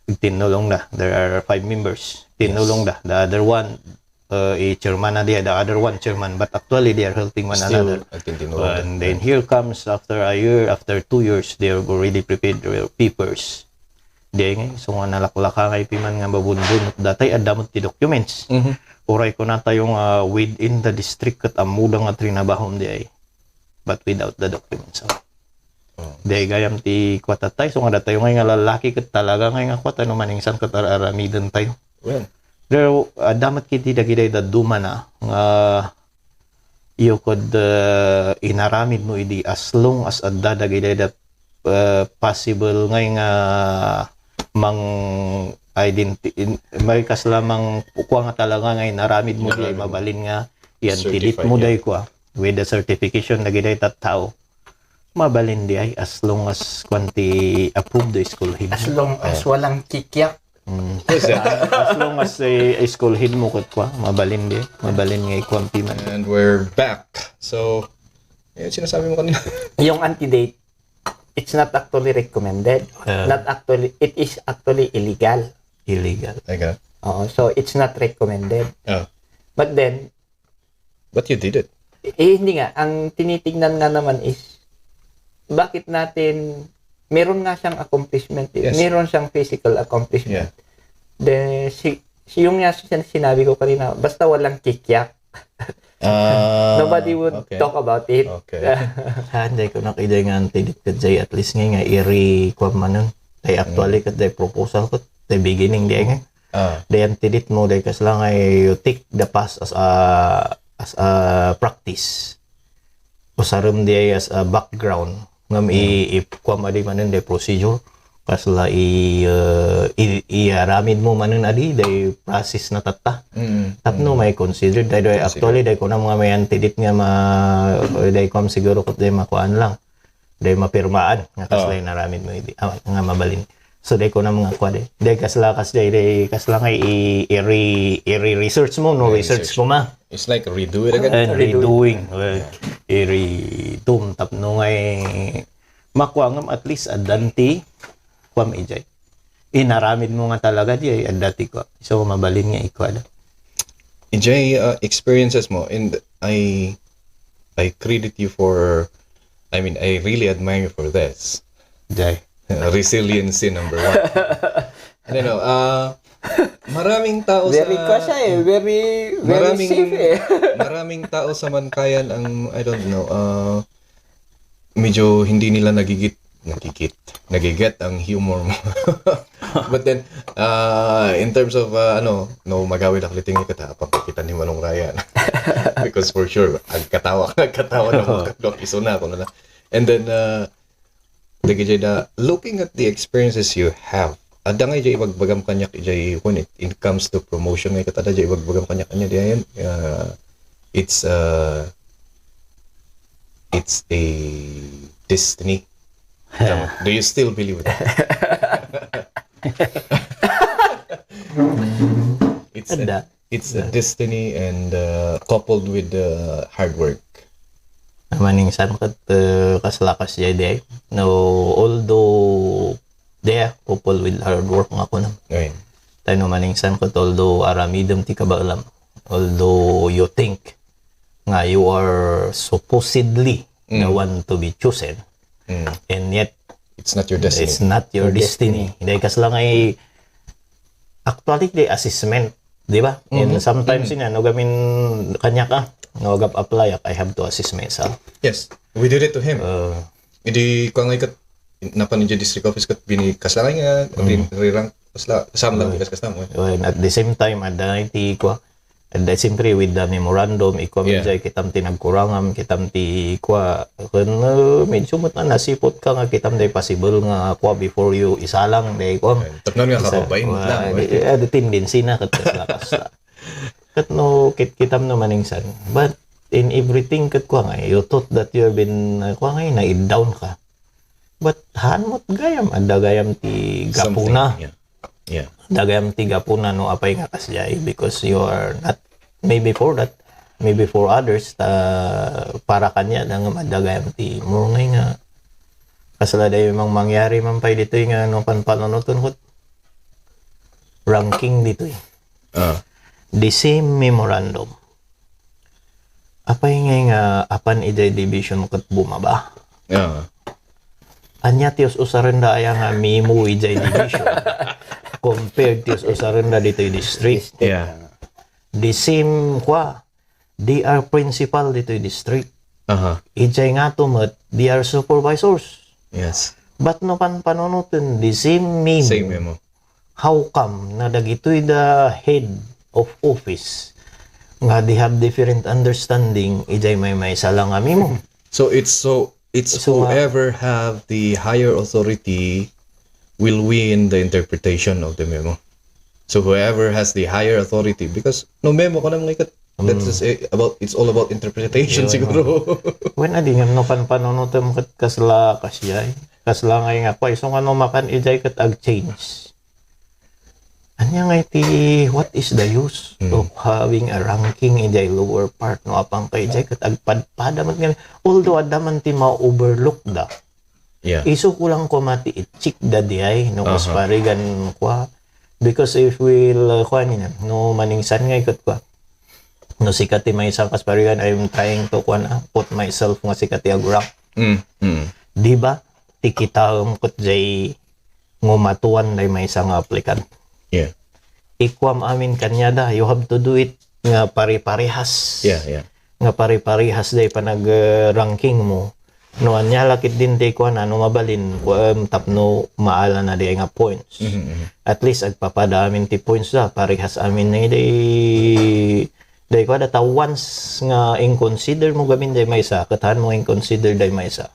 agtinnulong na. There are five members. Yes. Tinnulong da. The other one, uh, i-chairman na di, the other one chairman, but actually they are helping one another. Still, agtinnulong da. And then here comes, after a year, after two years, they have already prepared their papers. Di ngay, isu nga nalaklaka ngay piman nga mabunbunot. Datay adda met ti documents. Mhm. Uray kuna tayo nga within the district ket ammo da nga trinabahom di ay. But without the documents, ah. Oh. Di gayam ti kuwat tayo. So nga datayo ngay nga lalaki ket talaga ngay nga kuwat, no, maningsan ket ar-aramiden tayo. Well. Pero, ah, adda met kiti dagiti dadduma na nga you could, uh, inaramid mo idi as long as adda dagiti da, uh, possible ngay nga mang identi-, in-, may kasla mang kua nga talaga nga inaramid mo di ay mabalin nga yan tidit mo day kua with the certification dagiti tattao. Mabalin di ay as long as kwan ti approved the school head. As long as walang kikyak. Mm. As long as, eh, school head mo ket kua, mabalin di, mabalin nga ikuan ti man. And we're back. So, eh, sinasabi mo kanina. Yung anti-date, it's not actually recommended. Ah. Not actually, it is actually illegal. Illegal. Illegal. Oo, so it's not recommended. Ah. But then, But you did it. Eh, hindi nga. Ang tinitignan nga naman is, bakit natin, meron nga siyang accomplishment, eh. Yes. Meron siyang physical accomplishment. Yeah. The, si, si, yung nga sin-, sinabi ko kanina, basta walang kikyak. Ah, nobody would, okay, talk about it. Okay. Ah, hindi ko nakita nga ang tidit ka, Jay. At least nga, nga, iri, kwan man nun. Kaya actually, mm, kat the proposal ko, the beginning, di nga. Ah. Then, tidit mo, dahil kasla nga, you take the past as a, as a practice. Usarem di ay as a background. Ngam i, mm, i, kuam adi manen, the procedure. Kasla i, uh, i, i aramid mo manen adi, the process na tatta. Mm. Tapno, mm, may consider, dahil, dahil, consider, actually, dahil ko na mga may antidit nga ma, dahil kuam siguro kut dahil makuan lang. Day mapirmaan nga kasla, oh, inaramid mo idi. Ah, nga mabalin. So, day ko na mga kwa, day. Day kasla, kas-, day, day kasla nga i-, i-re-, i-re-research mo, no? Research. Research mo ma. It's like redo it again. And redoing. Redoing. Well, yeah, i-redo tapno nga i-, makuangem at least addan ti kuam ijay. Inaramid mo nga talaga di ay adda ti kuam. So, mabalin nga ikuada. Ijay, uh, experiences mo, and I, I credit you for, I mean, I really admire you for this. Jay. Uh, resiliency number one. I don't know, uh, maraming tao Very sa, kwa siya eh. Very, very maraming, safe eh. Maraming tao sa Mankayan ang, I don't know, uh, medyo hindi nila nagigit, nagigit, nagiget ang humor mo. But then, uh, in terms of, uh, ano, no, magawid ako liting kita, pagkikita ni Manong Ryan. Because for sure, agkatawa, agkatawa na mo, kadwa, iso na ako na. And then, uh, dagiti da, looking at the experiences you have, adda nga ijay ibagbagam kaniak ijay when it, it comes to promotion nga ket adda ijay ibagbagam kaniak anya di ayan, uh, it's, uh, it's a destiny. Tama. Do you still believe that? It's a, Adda. It's a destiny and, uh, coupled with the hard work. Maningsan ket, uh, kasla kasdiay di ay. No, although, di ay, coupled with hard work nga kunam. Ayun. Tay no maningsan ket although aramidem ti kabaelam, although you think nga you are supposedly the Mm. one to be chosen, Mm. and yet, It's not your destiny. It's not your Your destiny. destiny. Dahil kasla nga i-, actually, di assessment, di ba? And Mm-hmm. sometimes Mm. ina, no, gamin kanya ka, no, agap apply, I have to assess myself. Yes, we did it to him. Uh, Idi, kung nga ikat, napan niya district office kat bini-, kasla nga, Mm. rin-, rirang, kasla, sam lang, Mm. kas-, kasla mo. Well, at the same time, adda iti, kwa, adda, siyempre, with the memorandum, ikwa, Yeah. medyo, kitam ti nagkurangam, kitam ti, kwa, kun, uh, medyo mo na nasipot ka nga, kitam day possible nga, kwa, before you isalang, day, kwa. Ayun. Tapno nga Isa-, kababain kwa, lang, di, eh. eh, di tendency na, kat kasla, kasla. Kat no, kit-, kitam no maningsan. But in everything, kat kwa nga, you thought that you have been, uh, kwa nga, na-down ka. But haan mo't gayam, adda gayam ti Something, gapuna. Yeah. Yeah. Adda gayam ti gapuna no apay nga kasdiay, because you are not, maybe for that, maybe for others, ta para kaniada nga adda gayam ti murngay nga kasla day mang mangyari man pay ditoy nga no panpanunoten ket ranking ditoy. Ah. The same memorandum. Apay ngay nga apan idiay division ket bumaba? Ah. Ania ti us-usaren da aya nga memo idiay division compared ti us-usaren da ditoy district? Yeah. The same kwa, they are principal ditoy district. Aha. Idiay ngato met, they are supervisors. Yes. But no panpanunoten, the same memo. Same memo. How come na dagitoy da head of office nga they have different understanding, idiay maymaysa lang a memo? So it's, so it's So, uh, whoever have the higher authority will win the interpretation of the memo. So whoever has the higher authority, because no memo ko naman ikat, that's Mm. just, eh, about, it's all about interpretation Yun, siguro. When adi nga no panpanunotem ket kasla kasdiay, kasla ngay nga kwa, isu nga no mapan idiay ket ag-change. Ania nga iti, what is the use Mm. of having a ranking idiay lower part no apan ka idiay ket agpadpada met nga, although adda man ti ma-overlook da. Yeah. Isu ko lang koma ti i-check da diay no Aha. kasparigan kwa. Because if we'll, uh, kwa nina, no maningsan nga iket kwa. No sika ti maysa kasparigan, I'm trying to kwa na, put myself nga sika ti agurang. Mm, mm. Di ba? Ti kitaem ket jay ngumatuan day maysa nga applicant. Yeah. Ikuam amin kaniada, you have to do it nga pare-parehas. Yeah, yeah. Nga pare-parehas day panag, uh, ranking mo. No, ania la ketdin ti kuana, no mabalin, kuan, tapno maala na di nga points. Mhm, mhm. At least, agpapada amin ti points da, parehas amin na di, di kuada, ta once nga in-consider mo gamin day maysa, ket haan mo in-consider day maysa.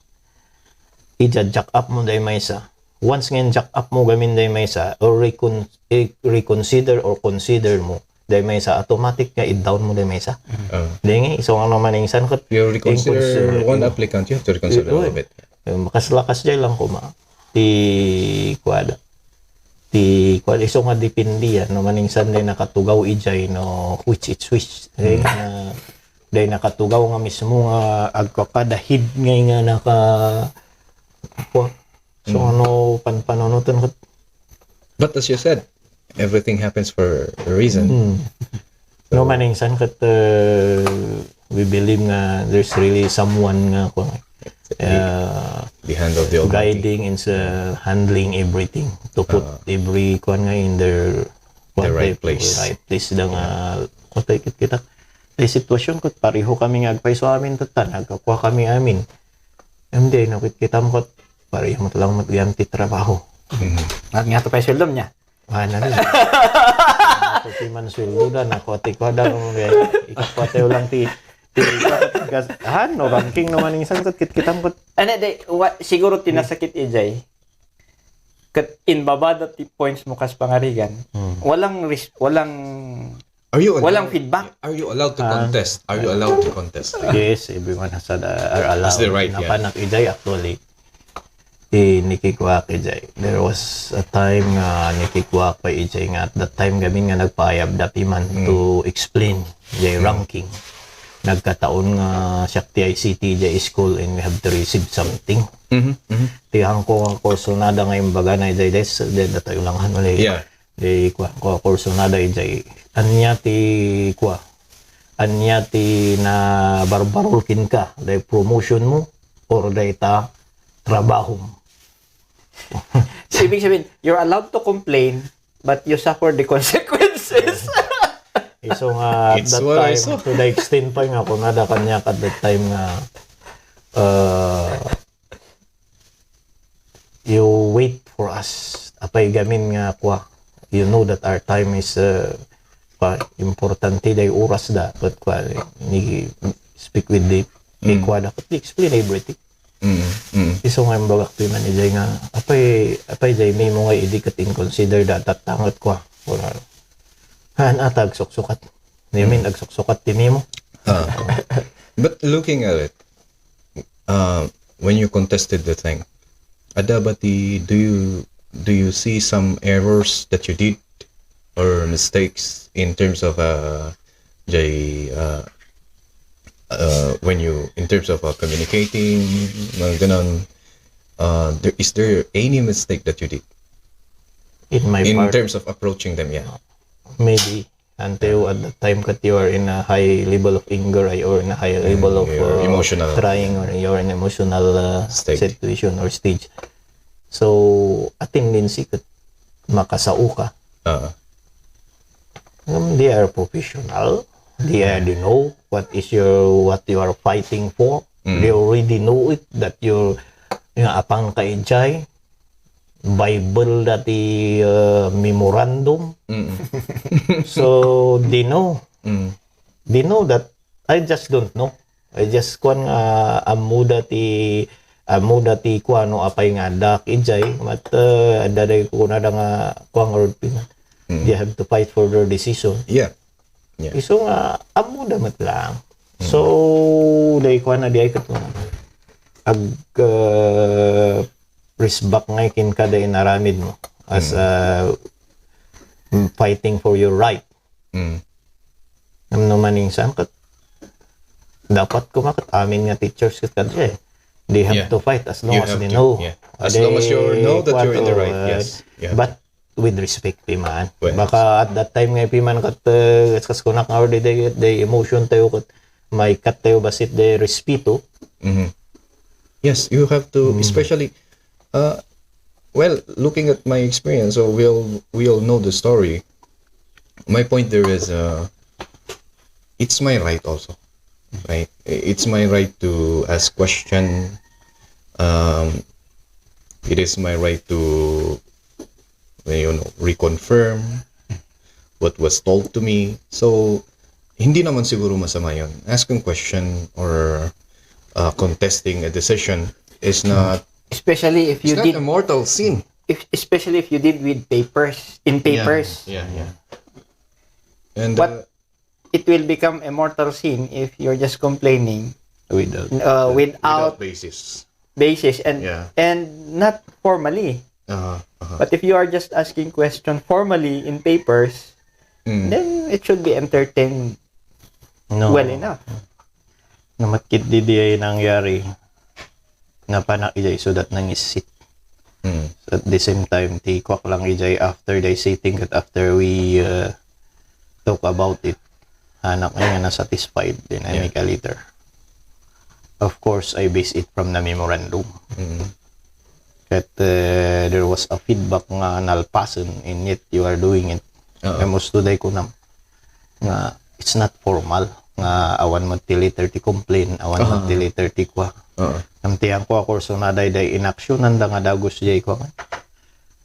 Ija-jack up mo day maysa. Once nga in-jack up mo gamin day maysa, or recon-, i-, reconsider or consider mo, day maysa, automatic nga i-down mo day maysa. Ah. Day nga, isu nga naman insan ket You reconsider in-consider, one you know. applicant, you have to reconsider all of it. Eh, makasla-kasdiay lang koma. Ti, kuada. Ti, kuada, isu nga depende yan, no, maningsan day nakatugaw ijay, no, which is which. Day Hmm. nga, day nakatugaw nga mismo nga agkakada head ngay nga naka-, Wa. So, Mm. ano, pan-, panunutan ket But as you said, everything happens for a reason. Hmm. No, So, maninsan ket, uh, we believe nga there's really someone nga, kuwan, uh, the hand of the Almighty. Guiding and, uh, handling everything to put Ah. every, kuwan nga, in their, the right place. Right place da nga, kuwan, tayo kit-, kita. Ti sitwasyon ket pareho kami nga agpayso amin, tatta, nagkakua kami amin. Hindi, no, kit-, kitam ket pareho met lang met gayam ti trabaho. Mhm. Ngat nga to pay sueldom niya. Ano ni? Ako ti man sueldo da, nako ti kuada, kung kaya, ikaw pati lang ti, ti, gas-, han, no, ranking no maninsan ket kit-, kitam ket. Ano, de, wa-, siguro ti nasakit ijay. Ket inbabada ti points mo kas pangarigan. Hmm. Walang res-, walang, Are you allowed, walang feedback. Are you allowed to Ah. contest? Are you allowed to contest? Yes, everyone has a, are allowed. Has the right, yeah. Napanak ijay, actually. Ti nikikuak ijay. There was a time nga nikikuak pa ijay nga at that time gamin nga nagpaayab da piman Mm. to explain jay Mm. ranking. Nagkataon nga siak ti I C T jay school and we have to receive something. Mhm, mhm. Ti hangko nga kursunada nga imbaga na ijay, des, de, datayo lang, ano, like, Yeah. Di kua, kua, kursunada ijay. Ania ti kua? Ania ti nabarbarol kenka? Day promotion mo or day ta trabaho mo? So, ibig sabihin, you're allowed to complain, but you suffer the consequences. Isu nga at It's that what I time, saw. To the extent pa nga, kunada kaniak at that time nga, uh, you wait for us. Apay gamin nga, kua, you know that our time is, uh, kua, importante day oras da, but kua, ni speak with the, kay Mm. kua da, but explain everything. Mm, mm. Isu nga imbagak ti man ijay nga, apay, apay jay memo nga idi ket in consider da, tatta nga kua, kua, han, atag suksukat. Ni min, Mm. agsuksukat ti memo. Ah. But looking at it, uh, when you contested the thing, ada ba ti, do you, do you see some errors that you did or mistakes in terms of, uh, jay, uh, uh, when you, in terms of, uh, communicating, mga ganon, uh, there, is there any mistake that you did In my in part, terms of approaching them? Yeah. Maybe. Until at the time that you are in a high level of anger, ay, or in a high level of, uh, emotional, trying, or you're in emotional, uh, situation or stage. So, a tendency ket makasao ka. Oo. Um, they are professional. They are, they know what is your, what you are fighting for. Mm. They already know it that you're, nga apang ka ijay. Bible dati, uh, memorandum. Mm. So, they know. Mm. They know that I just don't know. I just kuan nga ammoda ti, ammoda ti kuano apay nga adda ijay, mat, uh, adda day kunada nga kuan nga rod pin. Mm. They have to fight for their decision. Yeah. Yeah. Isu nga ammoda met lang. Mm. So, day kuan na di ay ket ag, uh, respect ngay kenka da inaramid mo as, mm, uh, fighting for your right. Mm. Ngem no maninsan ket dapat koma ket amin nga teachers ket kadya, eh. They have to fight as long as they know. Yeah. As long as you know that you're in the right. Yes. Yeah. But with respect ti man. Baka at that time nga ipiman ket, uh, kas, kas kunak nga already day, day emotion tayo ket maikat tayo basit day respeto. Mm-hmm. Yes, you have to, especially, uh, well, looking at my experience, so we all, we all know the story. My point there is, uh, it's my right also, right? It's my right to ask question. Um, it is my right to, you know, reconfirm what was told to me. So, hindi naman siguro masama yun. Asking question or, uh, contesting a decision is not, especially if you did a mortal sin. If, especially if you did with papers, in papers. Yeah, yeah. And, uh, it will become a mortal sin if you're just complaining without, uh, without basis and, and not formally. Uh-huh, uh-huh. But if you are just asking question formally in papers, then it should be entertained well enough. No, ket di, di ay nangyari. napanak ijay isudat nangisit. Mm. So, at the same time, ti kuak lang ijay after the sitting, ket after we, uh, talk about it, anak nga na-satisfied, then I Yeah. make a letter. Of course, I base it from the memorandum. Mm. Ket, uh, there was a feedback nga nalpasen, and yet you are doing it. Oo. Kay musto day kunam nga it's not formal nga awan met ti letter ti complaint, awan met ti Aha. letter ti kua. Oo. Ngem ti angko a kurso na daydiay inaksionanda nga dagus jay kua.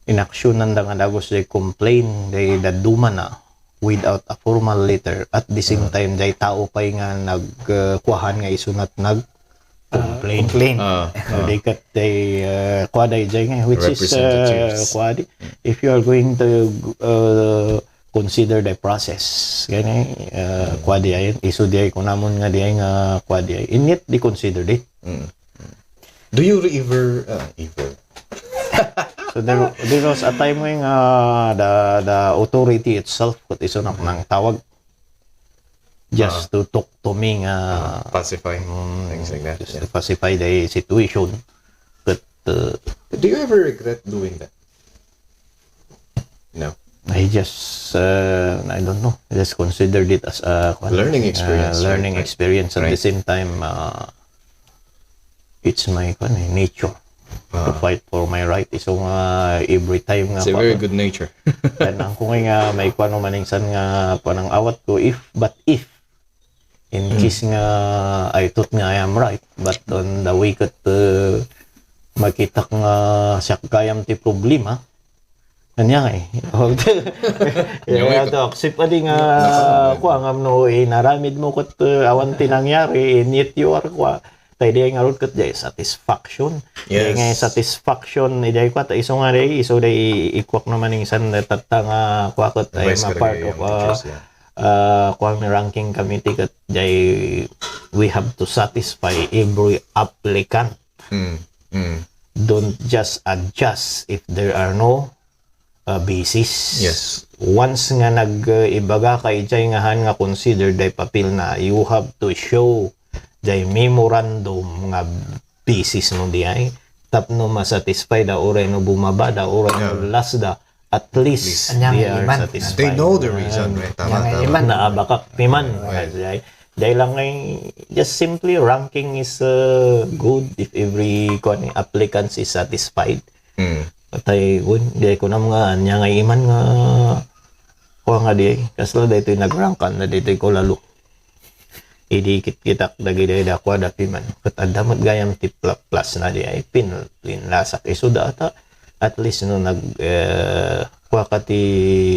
Inaksionanda nga dagus jay complaint, jay daddumana without a formal letter. At the same Ah. time, jay tao pay nga nag, uh, kuahan nga isunat nag complain. Complain. Ah, ah. Di ket day, uh, kua dayjay nga, which is, uh, Representatives. Kua di, if you are going to, uh, consider the process, kaya, uh, kua di ay, isu di ay, kunamon nga di ay nga, kua di ay. And yet, they considered it. Mm. Do you re-, ever, ah, ever? So there, there was a time when, uh, the, the authority itself, ket isu nak nang tawag, just Ah. to talk to me nga, Ah, pacify. Mm, Things like that, just yeah. to pacify the situation. But, uh, Do you ever regret doing that? No. I just, uh, I don't know. I just considered it as a, kwan, Learning uh, experience, right, learning right. experience. At the Right. same time, uh, it's my, kwan, eh, nature to Ah. fight for my right. So nga, every time nga, It's a very kwan, good nature. Kaya ang kung nga, may kwan, maningsan nga, panang awat ko, if, but if, in Mm. case nga, I thought nga I am right, but on the way ket, uh, makitak nga siak gayam ti problema, ania nga eh. You have to accept adi nga, Naka- kua, ngam no, inaramid mo ket, uh, awan ti nangyari, and yet you are, kua, tay di ay ngarud ket jay satisfaction. Yes. Di nga satisfaction, di ay kua, ta isu nga di, isu di ikuak naman insan tatta nga, kua ket ay Vice ma part Gregorian of, uh, teachers, yeah. uh, kua nga ranking committee ket jay we have to satisfy every applicant. Mm, mm. Don't just adjust if there are no, uh, basis. Yes. Once nga nag, uh, ibaga ka ijay nga han nga consider day papel na, you have to show jay memorandum nga basis mo di ay. Tapno masatisfy da, uray no bumaba da, uray no Yeah. last da, at least At least. Anya they nga are iman. satisfied. They know the reason, right? Tama, Anya nga tama. iman. Naabakak piman. Right. Jay, jay lang ngay, just simply ranking is, uh, good if every, kuwan, applicants is satisfied. Mm. Atay, kun, di ko nam nga, anya nga iman nga, kuwan nga di, kasla daytoy nagrankan na daytoy ko lalo. Idi kit-, kitak dagiti dakua da piman. Ket adda met gayam ti pla-, plus na di ay pin-, pinlasak. Isu da ata, at least no nag, eh, kua ka ti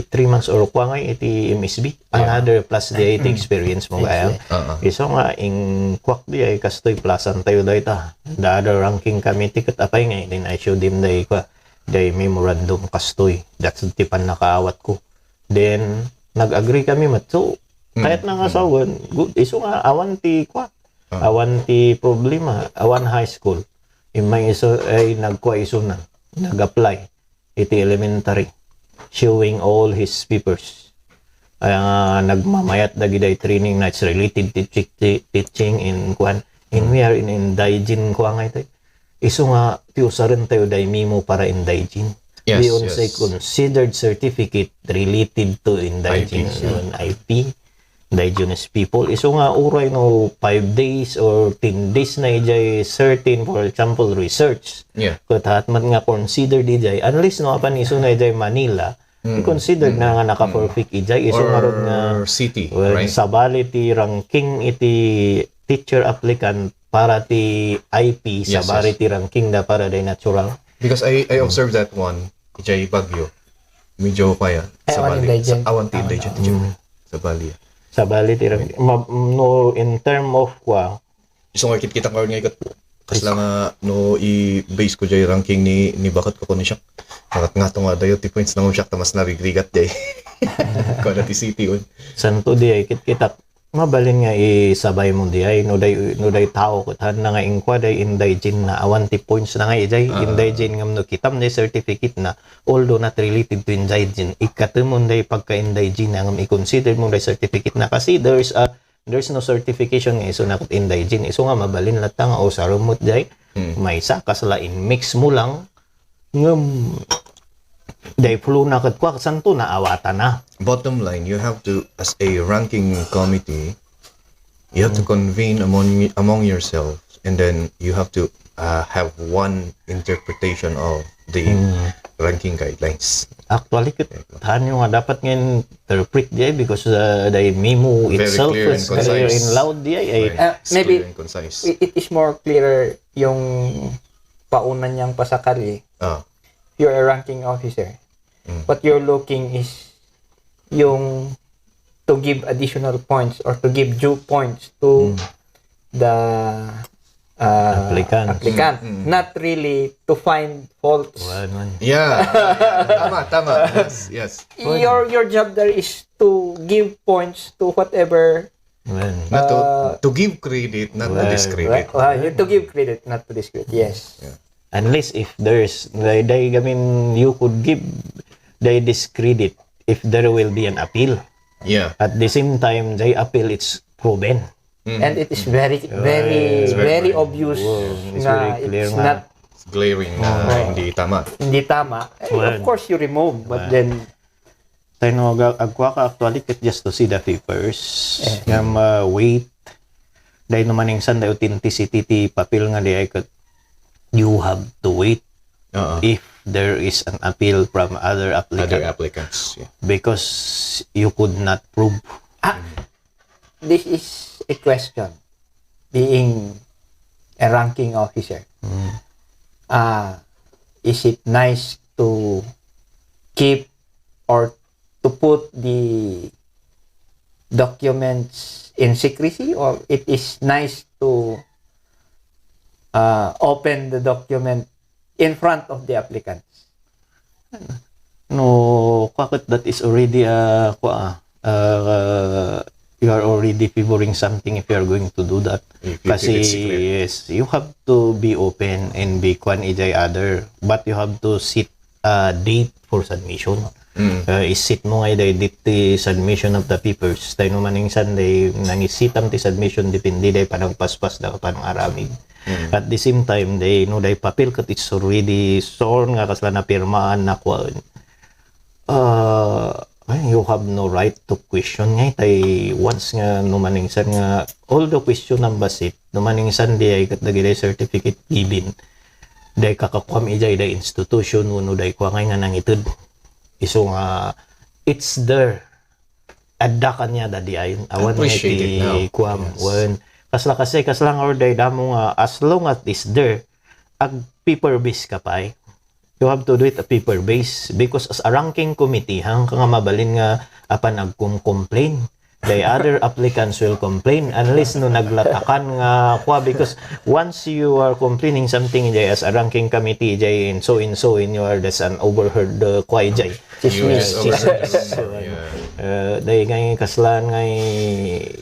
three months or kua ngay iti M S B, Yeah. another plus di ay ti Mm. experience mo gayam. Yes, yes. Oo. Isu nga, ing kuak di ay kastoy plusan tayo dayta. The other ranking committee ket apay ngay, then I showed him day kua, day memorandum kastoy. That's ti pannakaawat ko. Then, nag-agree kami met. So, Mm. kayat na nga Mm. sawen, good. Isu nga, awan ti, kua, Ah. awan ti problema, awan high school. Immay isu, ay, nagkua isu na, nag-apply iti elementary, showing all his papers. Ay, ah, nagmamayat dagiti training nights related to teach-, teaching in, kuan, in Mm. we are in indigene, kuan nga ito. Isu nga ti usaren tayo day memo para indigene. Yes, Di unsay yes. considered certificate related to indigene, I P, yeah. I P, indigenous people. Isu nga uray no five days or ten days na ijay certain, for example, research. Yeah. Ket hatmat nga considered ijay, unless no apan isu na ijay Manila, Mm, i-consider mm, na nga mm. naka-perfect ijay. Isu Or nga rod nga, city, well, right? sabali ti ranking iti teacher applicant para ti I P, Yes, sabali yes. ti ranking da para day natural. Because I, I Mm. observed that one, ijay Baguio. Medyo kaya, Eh, awan sabali. indigent. Sa, awan ti Awan, indigent, awan. ijay. Mm. Sabali. Sabali ti ranking. Ma-, no, in term of, kua, Isu nga kitkita nga nga ikat. Kasla nga no i-base ko jay ranking ni, ni Bakat ko ni siak. Ngat-, ngato nga dayo ti points na siak ta mas narigrigat jay. Kada ti city, oy. Santo di ay kitkitak. Mabalin nga isabay mo di ay no day, no day tao ket han na nga inkua day indigene na awan ti points na nga ijay Ah. indigene ngem no kitam na certificate na, although not related to indigene, ikatemon day pagka-indigene na ngem i-consider mo day certificate na kasi there's a There's no certification nga isu na ket indigene. Isu nga mabalin latta nga usarem met jay. Hmm. Maysa, kasla inmix mo lang. Ngem, day flow na ket kua, santo naawatan na. Bottom line, you have to, as a ranking committee, you have to convene among, among yourselves, and then you have to, uh, have one interpretation of the ranking guidelines. Actually, ket, hanyo nga dapat nga interpret diay because, uh, the memo itself is clear and loud diay. Right. Uh, it's maybe clear and concise. It, it is more clearer yung pauna niyang pasakali. Ah. You're a ranking officer. Mm. What you're looking is yung to give additional points or to give due points to the, uh, applicant. Not really to find faults. Well, man. Yeah. Tama, tama. Yes, yes. Your, your job there is to give points to whatever, well, not to, uh, to give credit, not to discredit. Well, uh, to give credit, not to discredit. Yes. Yeah. Unless if there's, day, day, I mean, you could give the discredit if there will be an appeal. Yeah. At the same time, the appeal, it's proven. Mm. And it is very, very, very obvious. It's very clear nga. It's not glaring na hindi tama. Hindi tama. Eh, of course, you remove, but then Tay no, ag-, agkuaka actually ket just to see the papers. Eh. Ngem, uh, wait. Dahil no maningsan, the authenticity ti papel nga diay ket you have to wait if there is an appeal from other applicant. Other applicants, yeah. Because you could not prove. Ah, this is a question. Being a ranking officer, ah, is it nice to keep or to put the documents in secrecy, or it is nice to, uh, open the document in front of the applicants? No, kua ket that is already, uh, kua, uh, you are already favoring something if you are going to do that. Kasi, yes, you have to be open and be kuan idiay other, but you have to set a date for submission. Mm. Uh, iset mo nga idiay date ti submission of the papers. Tay no maningsan, day nangisetam ti submission, depende day panangpaspas da panangaramid. Mm. At the same time, day, no, day papel ket it's already sworn nga kasla napirmaan na kuan. Uh, ay, you have no right to question nga itay once nga no maningsan nga all the question number set, no maningsan diay ket dagiti certificate given. Day kakakuam idiay day institution wenno day kua nga nangited. Isu nga, it's there. Adda kaniada diay. Awan nga iti kuam. Wen. Kasla kasi, kasla nga order damo nga as long as it's there, ag paper base ka pay. You have to do it a paper base because as a ranking committee, hangka nga mabalin nga apan agkum-complain. The other applicants will complain unless no naglatakan nga kua, because once you are complaining something jay as a ranking committee jay and so and so and you are just an overheard, uh, kua jay. Chismis. Yes, overheard. Chismis. Yeah. Uh, day ngay kaslan ngay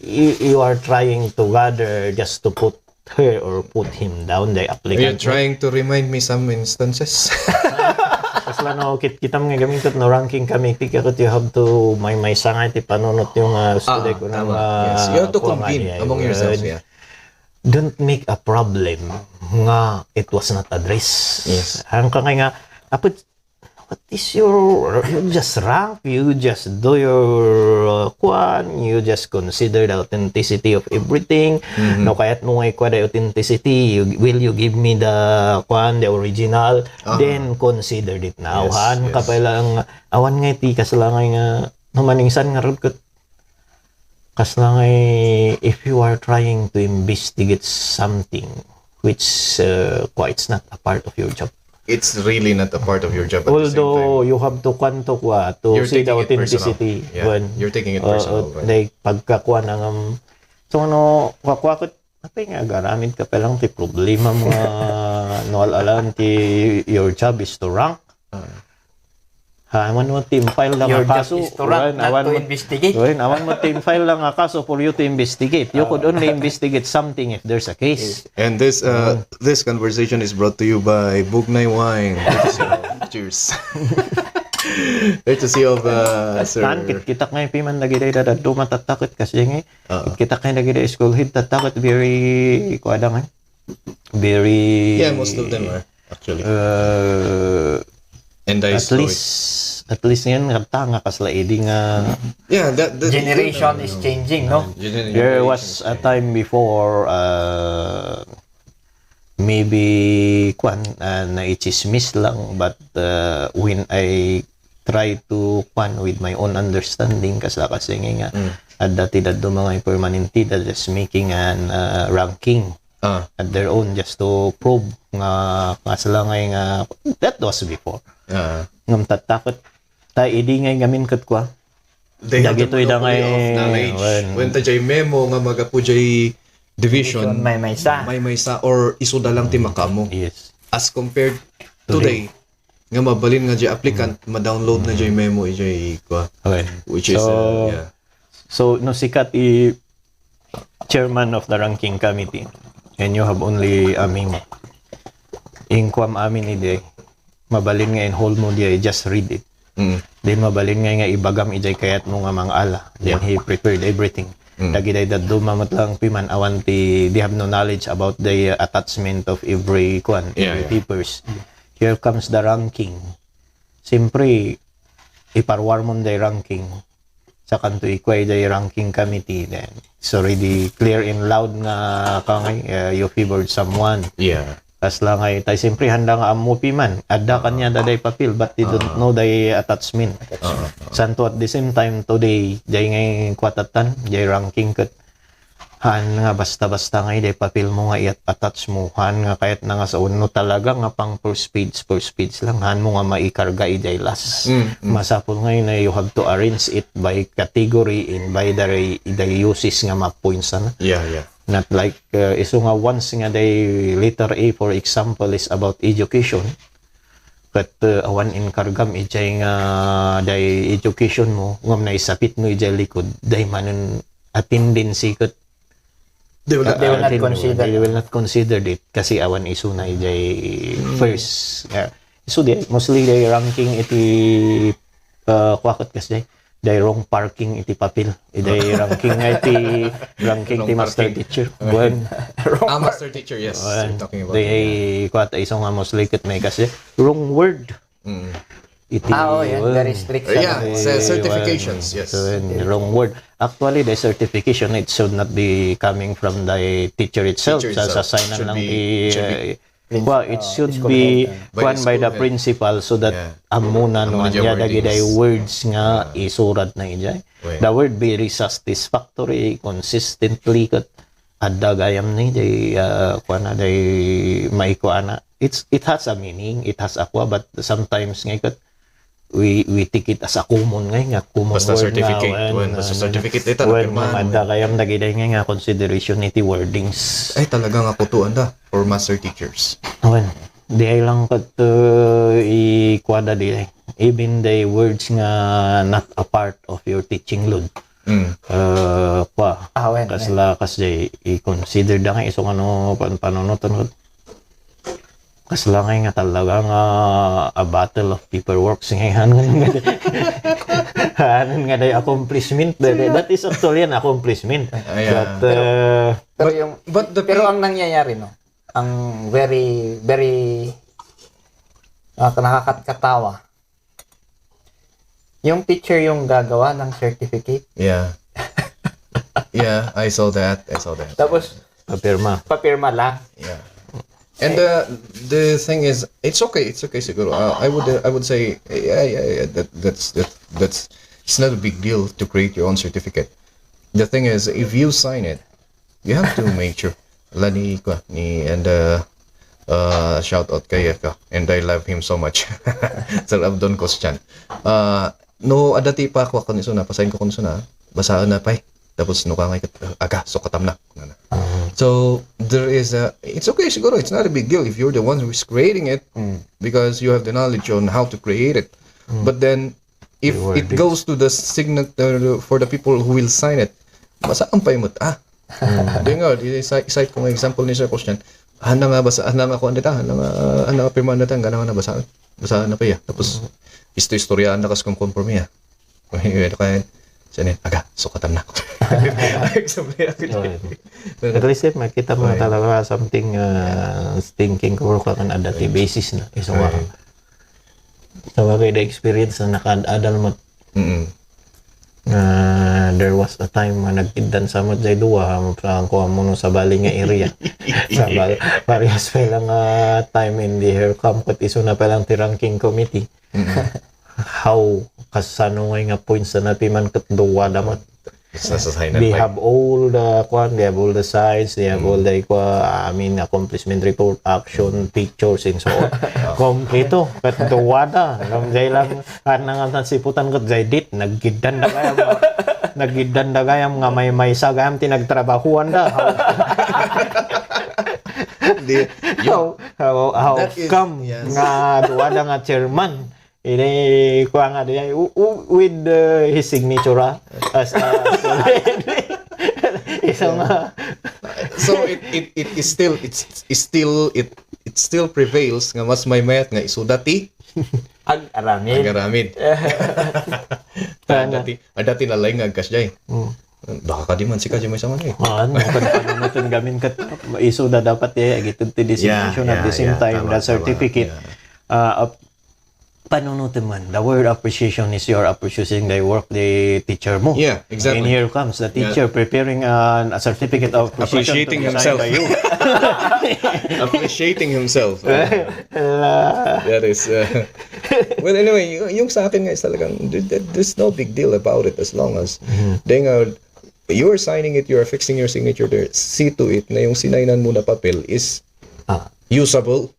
you, you are trying to gather just to put her or put him down, the applicant. Are you trying to remind me some instances? Kasla no, kit-, kitam nga gamin ket no ranking committee ka ket you have to may, maysa nga iti panunot yung, uh, student ko tama. Yes. You have to convene among yourselves, yeah. Don't make a problem nga it was not addressed. Yes. Ang kangay nga, apud What is your, you just rank, you just do your, uh, kwan, you just consider the authenticity of everything. Mhm. No, kaya't mo nga ikwa the authenticity, you, will you give me the, kwan, the original? Aha. Then consider it now. Yes, yes. Haan ka pa lang, awan nga iti kasla nga, no, maningsan nga rod ket Kasla nga, eh, if you are trying to investigate something which, uh, quite it's not a part of your job. It's really not a part of your job at the same time. Although you have to kwan to kwa, to see the authenticity. You're taking it personal. Yeah. When, you're taking it personal, uh, right? Like, pagkakuan ang, um, so, ano, kwa-, kwa-, Apay nga agaramid ka pa lang ti problema mo nga no al-alan ti your job is to rank. Ah. Ha, awan mo ti file lang a kaso. Your job is to rank, not to investigate. Wen, awan mo ti file lang a kaso for you to investigate. You could only investigate something if there's a case. Yes. And this, uh, this conversation is brought to you by Bugnay Wine. Cheers. Courtesy of, uh, Sir. Tan, kit-, kita ngay piman dagiti dadaduma tatta ket kasi ngay. Oo. Kit-, kita ngay dagiti school head tatta ket very, kuada ngay. Very, Yeah, most of them are, actually. uh, And I at saw it. least, at least ngayon, kanta nga kasla idi nga Yeah, that, that, Generation is changing, no? Generation There was is a changing. time before, uh, maybe, kwan, uh, naichismis lang, but, uh, when I try to, kwan, with my own understanding, kasla kasi nga, Mm. adda ti daduma nga permanente that is making an, uh, ranking Ah. at their own just to prove nga, nga sila ngay nga, that was before. Ah. Ngem tatta ket, ta idi ngay ngamin ket kua. They have the Dagitoy da monopoly ngay, of knowledge. Wen. Wen ta jay memo nga magapu jay division, Division, maymaysa. Maymaysa or isuda lang ti makaammo. Yes. As compared Today. today, nga mabalin nga jay applicant, Mm. ma-download na jay Mm. memo, ijay kua. Okay. Which is, So, uh, yeah. so, no, sika ti chairman of the ranking committee, and you have only a memo. Inkuam amin idi, mabalin nga inholmo diay, just read it. Mm. Then mabalin nga, nga ibagam ijay kayatmo nga mangala. Then Yeah. he prepared everything. Mm. Dagiti daduma met lang piman awan ti, they have no knowledge about the, uh, attachment of every, kuan, Yeah, every yeah. papers. Here comes the ranking. Siyempre, iparwarmon day ranking. Sakanto ikua iday ranking committee, then it's already clear and loud nga kangay, uh, you favored someone. Yeah. Kasla ngay, tay siyempre, handa nga ammo piman. Adda kaniada day papel, but they don't Ah. know day attachment. Ah, ah, ah. Santo at the same time, today, jay ngay kuatatan, jay ranking ket. Haan nga basta-basta ngay day papelmo nga i-attach mo. Haan nga kayatna nga sao, no talaga nga pang first page, first page lang, haanmo nga maikarga iday last. Mm, mm. Masapul ngay na you have to arrange it by category and by the, the uses nga ma-points, ano? Yeah, yeah. Not like, uh, isu nga once nga day letter A, for example, is about education. Ket, uh, awan inkargam ijay nga day education mo, ngem naisapit mo ijay likod, day manen a tendency ket They will not They will not attend, consider. They will not consider it kasi awan isuna ijay Mm. first. Yeah. So, di, mostly day ranking iti, uh, kua ket kasi, day wrong parking iti papel. Day ranking nga iti ranking Wrong ti master parking. teacher. Wen. Wrong Ah, parking. master teacher, yes. Wen. You're talking about Day, the, uh, kua ta isu nga mostly ket may kasi, wrong word. Mm. Iti, Ah, oh, yan. wen. The restriction. Yeah, Iti, sa certifications, wen. yes. So, yun, wrong word. Actually, the certification, it should not be coming from the teacher itself. Teacher Sa, itself. sa sign Should lang be, ti, should be eh, Prince-, well, it uh, should school be head, uh, By the kwan by the school head. principal so that Yeah. ammona no Ammona ania dagiti wordings. words nga Ah. isurat na ijay. Right. The word very satisfactory, consistently, ket adda gayam ni, day, ah, kuana, day maikuana. It's, it has a meaning, it has a kua, but sometimes ngay ket we, we take it as a common ngay nga common Basta word certificate, na, wen, wen, basta ah, certificate, ita, wen, napirmahan, adda wen. gayam dagiti ngay nga consideration iti wordings. Ay, talaga nga kutuan da for master teachers. Wen, di ay lang ket, uh, ikuada di ay. Even the words nga not a part of your teaching load. Mm. Uh, pa, Ah, wen, kasla, wen. Kasi i-consider da nga isu nga no pan-, panunutan ko. Kasla ngay nga talaga nga a battle of paperwork. Sige, hanan nga, hanan nga day accomplishment. That, that is actually an accomplishment. Ay, ah. But, uh, Pero But, yung, but the pero pe- ang nangyayari, no? Ang very, very, ah, nakakatkatawa, yung teacher yung gagawa ng certificate. Yeah. Yeah, I saw that. I saw that. Tapos, Papirma. papirma lang. Yeah. And, uh, the thing is, it's okay. It's okay, siguro. Uh, I would, uh, I would say, yeah, yeah, yeah, that, that's, that, that's, it's not a big deal to create your own certificate. The thing is, if you sign it, you have to make sure. Ala ni, kwa, ni, and, uh, uh, shout out kay, uh, and I love him so much. Sir Abdon Kostyan. Uh, no, adda ti pa, kwa, kun isu na, pasain ko kun isu na, basaen na pay. Tapos, no, kangay ket, uh, aga, sukatam na. Nana. Mhm. So, there is a, it's okay, siguro, it's not a big deal if you're the one who is creating it, Mm. because you have the knowledge on how to create it. Mm. But then, if Your it wordings. goes to the signature for the people who will sign it, masaan pay met, ah? Mm. Di nga, di, sa-, cite ko nga example ni Sir Christian, Handa nga basa, handa nga kuan dita, handa nga, handa nga pirmaen dita, handa nga nabasa. Basaan na pa iya. Tapos, isto-istoryaanna kas konkonforme iya. Kaya, saan iya? Aga, sukatan na. Example, iya. At least, eh, makita mo na talaga something, uh, thinking ko kan adda ti basis na. Isu nga. Sa bagay, the experience na nakaad-adal mo, Mm-mm. Ah, there was a time nga nagkiddan sa met jay dua, sa kuan mo no, sa bali nga area. Sa bal, parehas pa lang nga time in the hair camp, ket isu na pa lang ti ranking committee. How, kasano ngay nga points na napiman ket dua da met. Sa, sa sign They and have all the kuan, they have all the sides, they have all the kua, I mean, accomplishment report, action, pictures, and so on. Kompleto. Ket dua da. Ngem jay lang, ah, nangasiputan ket jay dit, nagkiddan da gayam. Nagkiddan da gayam nga maymaysa gayam ti nagtrabahuan da. Di, How, how, how That is- come yes. nga dua da nga chairman? Ini kua nga di ay, u-, u-, with, uh, his signature, ah, as, as Isu nga. So it, it it is still, it's, it's still it it still prevails nga mas maymayat nga isu da ti Ag-aramid. Ag-aramid. Adda ti, adda ti laing nga agkasdiay. Mm. Baka kadi man sika di may sama ni. Maan, mo kan panunutan gamin ket isu da dapat, eh, agited ti designation Yeah, at the yeah, same yeah, time tama, the tama, certificate. Yeah. Ah, ap-, panunutan man. The word appreciation is your appreciating the work the teacher mo. Yeah, exactly. And here comes the teacher preparing an, a certificate of appreciation Appreciating to be himself. signed by you. Appreciating himself. Ala. That is, uh, well, anyway, y- yung sa akin nga is talagang, there- there- there's no big deal about it as long as, dahil nga, you're signing it, you're affixing your signature there, see to it na yung sinainan mo na papel is Ah. usable.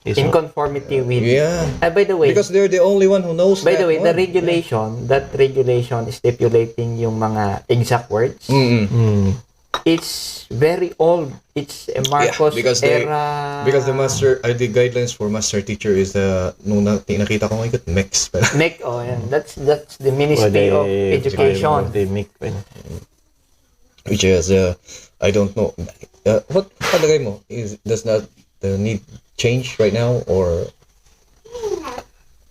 Isu. In conformity with. Yeah. Ah, by the way, Because they're the only one who knows by that the way, the one. regulation, that regulation stipulating yung mga exact words, Mm-mm. Mm. it's very old. It's a Marcos Yeah, because they- era. Because the master, uh, the guidelines for master teacher is the, nung na, nakita ko nga ikot, MEC. MEC, oh, yan. That's that's the Ministry Pwede, of Education. Pwede MEC pa yun. Which is, uh, I don't know. Uh, what palagay mo? Is, does not the need change right now, or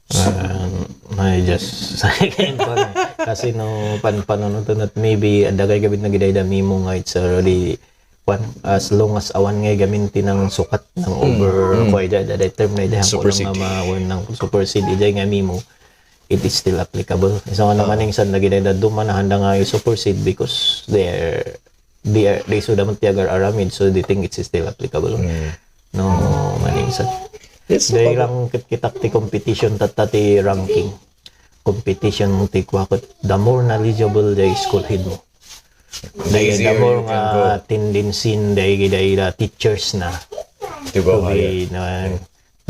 Um, I just kasi no pan panunutan at maybe adda kay gabit na gidayda memo nga it's already kwan, as long as awan ngay gamin ti nang sukat nang over kua ida da term na ida Supersede. Nga ma-, nang supersede ida nga memo, it is still applicable. So nga naman yung san na gidayda duma na handa nga i-supersede because they're they are, they suda man ti agar-aramid, so they think it's still applicable. No, maning sa. Yes, Dahil lang kit-, kitak ti competition tatta ti ranking. Competition mo ti kua ket the more knowledgeable the school head mo. Dahil the easier more you can nga tendency dahil dahil the teachers na to go to higher. Be na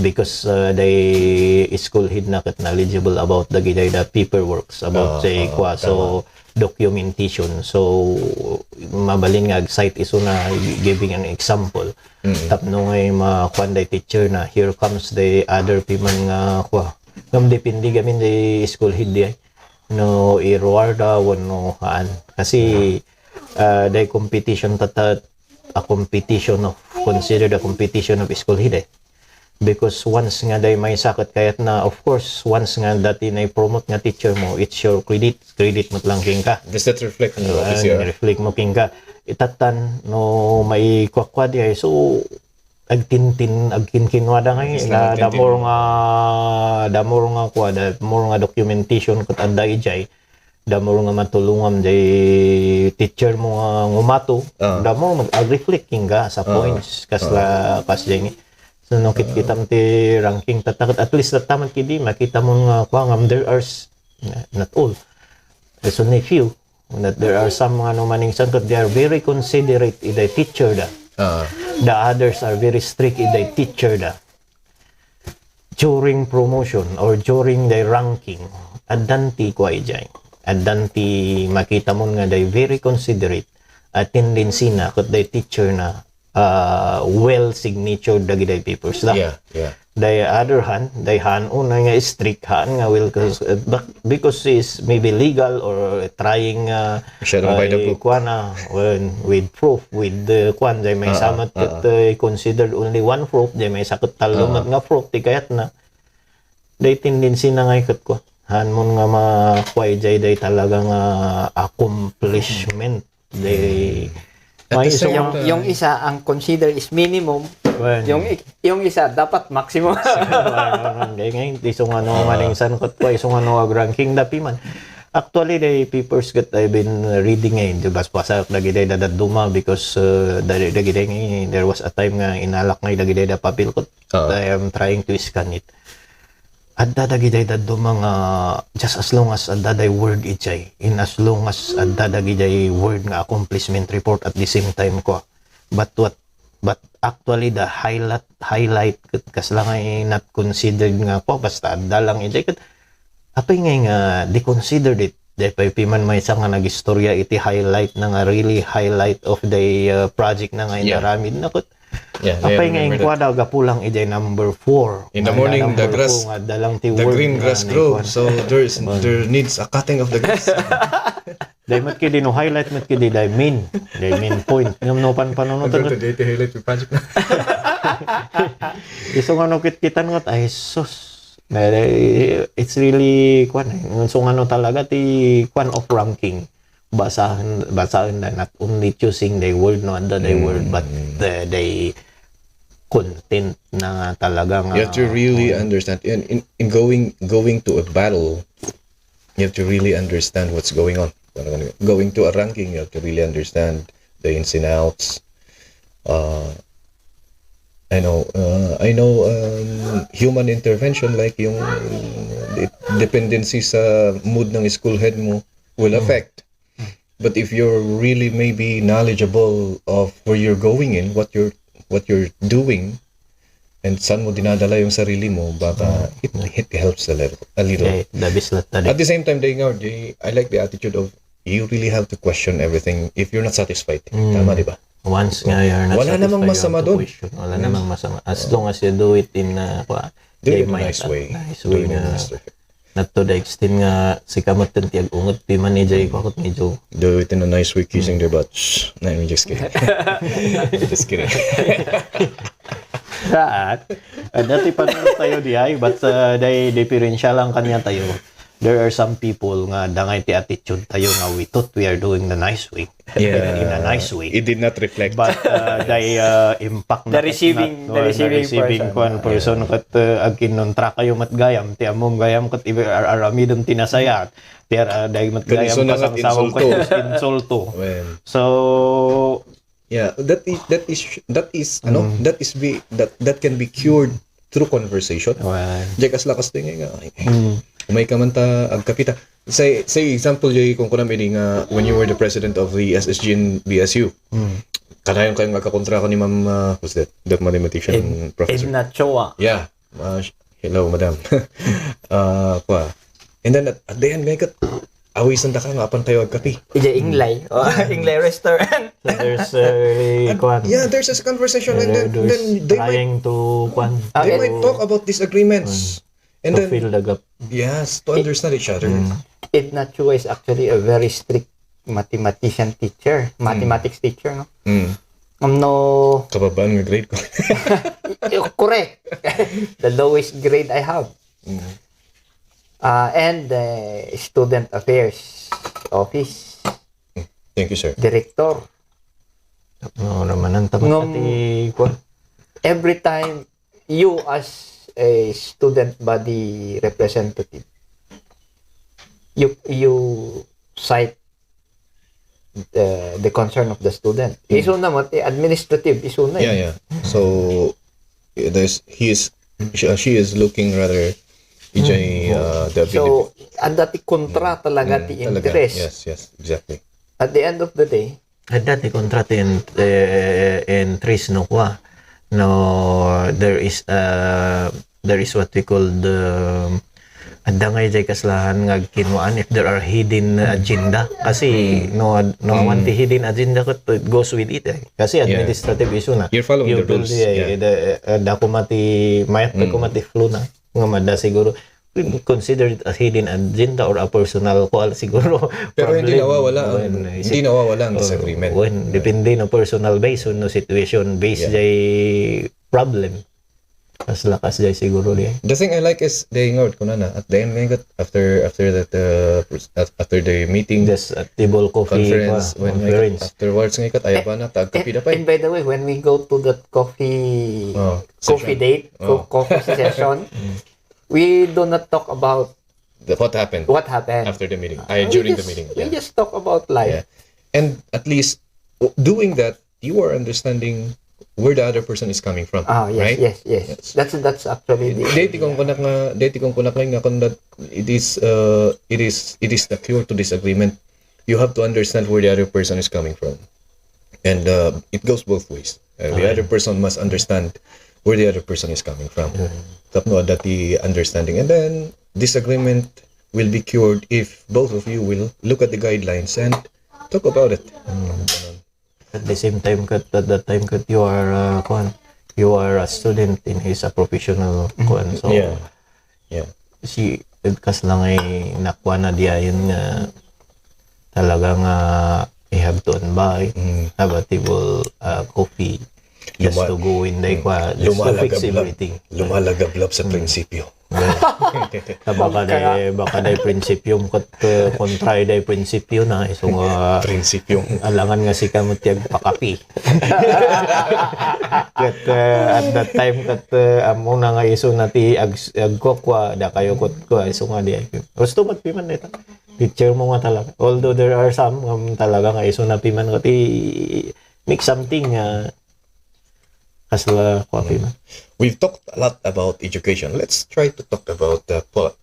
because uh, they school head na ket knowledgeable about the giday the paperworks about Ah, say ah, kua so documentation. So mabalin nga ag-cite isu na giving an example. Tapno nga makuan day teacher na here comes the other piman nga kua. Ngam depende gamin the school head di ay. No iruar da wenno haan. Kasi uh, day competition tatta a competition of considered a competition of school head eh. Because once nga day maysa ket kayat na, of course, once nga dati na promote nga teacher mo, it's your credit. Credit mo lang kinka. Does that reflect on your office And here? Reflect mo kinka. Itatan no maikuakua di ay. So, agtintin, agkinkinwa da ngay. Yes, Na, agtintin. The more nga, the more nga kua, the more nga documentation ket adda ijay, the more nga matulungam jay teacher mo nga ngumato, Ah. The more mag-reflect kinka sa points, kasla, kas jay. So, no, kit-, kitam ti ranking tatta ket at least tatta man kidi, makita mo nga, kua, ngam, there are, s-, not all. There's only few, that there are some nga no maning sangkot, they are very considerate ida teacher da. Ah. The others are very strict ida teacher da. During promotion or during the ranking, addan ti kua ijay. Addan ti makita mo nga day very considerate a tendency na ket day teacher na uh, well signatured dagiday papers da. Yeah, yeah. the other hand, the han-, una nga strict han nga will cause, uh, bec-, because is maybe legal or trying, uh, Masyadong by the ay, book. Kuwan na, when, with proof, with the kuwan, jay may Ah, ah, samat ket, ah, ah. Uh, considered only one proof, jay may sakat tallo Ah. met nga proof, ti kayat na. Day tendency na ngay ket ko. Han mo nga makuha jay, day talaga nga accomplishment. Day, At the same time, yung isa, ang consider is minimum. Well, yung i-, yung isa, dapat maximum. Well, day ngay, isu nga no, Ah. Maning san kot ko, isu nga no, ag ranking da piman. Actually, the papers that I've been reading eh, di ba, basa dagiti dadduma because, uh, dagiti, dagiti, there was a time nga inalak ngay dagiti da papel ko. Ah. I am trying to scan it. Adda dagiti dadduma nga, just as long as adda day word ijay, in as long as adda dagiti word nga accomplishment report at the same time ko. But what, but actually the highlight, highlight ket kasla nga not considered nga ko, basta adda lang ijay ket apay nga nga they considered it. Di pay piman maysa nga nagistorya iti highlight na nga really highlight of the, uh, project na nga Yeah. inaramid na ket Yeah, I apay nga remember that. Inkuada, gapu lang ijay number four. In the morning, the grass, nga dalang ti the word green nga grass grow. So there is, there needs a cutting of the grass. Day met kidi no highlight met kidi day main. Day main point. Ngem no pan-, panunutan. Ito, ito, ito, highlight yung project na. Isu nga no kitkitan ngot, ay sus. Day, day, it's really, kwan eh. Isu nga no talaga ti, kwan of ranking. Basaen, basaen da, not only choosing the word, no, the, the word, but the, the content na nga talaga nga, You have to really understand, in, in, in going, going to a battle, you have to really understand what's going on. Going to a ranking, you have to really understand the ins and outs. Uh, I know, uh, I know, um, human intervention, like yung de-, dependency sa mood ng school head mo will affect. But if you're really maybe knowledgeable of where you're going and what you're, what you're doing, and saan mo dinadala yung sarili mo, baka it, it helps a little, a little. Okay, dabis latta di. At the same time, day nga, day, I like the attitude of you really have to question everything if you're not satisfied. Tama, di ba? Once nga you're not satisfied, you have to question. Wala namang masama doon. Wala namang masama. As long as you do it in, uh, kwa-, Do it in a nice way. Nice way nga. Not to the extent nga sika met ti ag-unget piman ni jay, kwa ket medyo. Do it in a nice way, kissing their butts. No, I'm just kidding. Just kidding. That, uh, dati pa naman tayo di ay, but, uh, day, diferensya lang kanya tayo. There are some people nga dangay ti attitude tayo nga we thought we are doing the nice way. Yeah. In a nice way. It did not reflect. But, uh, the, uh, impact na the receiving, the receiving person. Kwan, person ket, uh, agkinnuntra kayo met gayam, ti ammom gayam ket ibe-, ar-, aramidem ti nasayat, ti ar-, ar-, day met gayam kasangsaw ket insulto. Well. So, yeah, that is, that is, that is, ano, that is be, that, that can be cured through conversation. Well. Jay, kasla kastoy nga, ay, umay ka man ta agkapita. Say, say example, jay, kung kunam ini nga, when you were the president of the S S G and B S U, kanayon kayo nga agkakontra ka ni Ma'am, uh, who's that? That mathematician professor. Edna Choa. Yeah. Uh, sh-, hello, madam. Uh, kwa. And then, at, at the end, ngay ket, awisan da ka nga apan kayo agkape. Ija Inglay. Oh, Inglay Restaurant. So there's a, kwan. Yeah, there's a conversation, and then, then they might, trying to, kwan, they might talk about disagreements. And then, to fill the gap. Yes, to understand each other. Edna Choa is actually a very strict mathematician teacher, mathematics teacher, no? Mm. Um, no. Kababaan nga grade ko. Correct. The lowest grade I have. Mm. Uh, and, uh, student affairs office. Thank you, sir. Director. No, naman ang tamat. Ngam-, ati, kwan. Every time you as a student body representative, you, you cite the, the concern of the student. Mm. Isu na mo, ti administrative, isu na. Yeah, eh. Yeah. So, there's, he is, she, she is looking rather, ijay, uh, the ability. So, adda ti kontra talaga ti interest. Yes, yes, exactly. At the end of the day, adda ti kontra ti in-, eh, interest no kwa. No, there is, uh, there is what we call the, Adda nga idiay kaslahan nga agkinuan if there are hidden agenda. Kasi no, no awan ti hidden agenda ket it goes with it eh. Kasi administrative issue na. You're following the rules. Purely, eh, the, eh, adda koma ti, mayat koma ti flow na. Nga madda siguro, consider it a hidden agenda or a personal call siguro. Pero hindi problem. Nawawala ang, hindi nawawala ang disagreement. When, depende no personal base, no situation base jay problem. Mas lakas jay siguro di. The thing I like is, the ingawd ko na na, at the end, ngayon, after, after that, uh, pres-, af-, after the meeting, this at table coffee conference, pa, when ngayon, conference. Afterwards, ngayon, ayaba na, tagkapi na pa eh. And by the way, when we go to that coffee, oh, coffee session. Date, co-, oh, coffee session, we do not talk about the, what happened, what happened after the meeting, uh, ay, during the meeting. We just talk about life. Yeah. And at least, w-, doing that, you are understanding where the other person is coming from, ah, yes, right? Yes, yes. That's, that's actually the idea. Dati kong kunak nga, dati kong kunak nga kung that it is, uh, it is, it is the cure to disagreement. You have to understand where the other person is coming from. And, uh, it goes both ways. Uh, the other person must understand where the other person is coming from. Tapno adda ti understanding. And then, disagreement will be cured if both of you will look at the guidelines and talk about it. At the same time, ket, at that time, ket, you are, uh, kuan, you are a student and he's a professional, kuan. So, yeah. Yeah. Si, kasla nga nakuan na diay nga talaga nga, uh, you have to invite, have a table, uh, coffee, just to go in, day kwa, just to fix everything. Lumalagablab sa prinsipyo. Well, baka day, baka day prinsipyo, ket, uh, kontra day prinsipyo na, isu nga prinsipyo. Alangan nga sika met ti agpakapi. Ket, uh, at that time, ket, uh, ammo na nga isu na ti ag-, agkukua, dakayo ket kua, isu nga di. Gusto met piman dita. Teacher mo nga talaga. Although there are some, um, talaga nga isu na piman ket i-, make something, uh, Kasla, kuapi man. We've talked a lot about education. Let's try to talk about, uh, po-,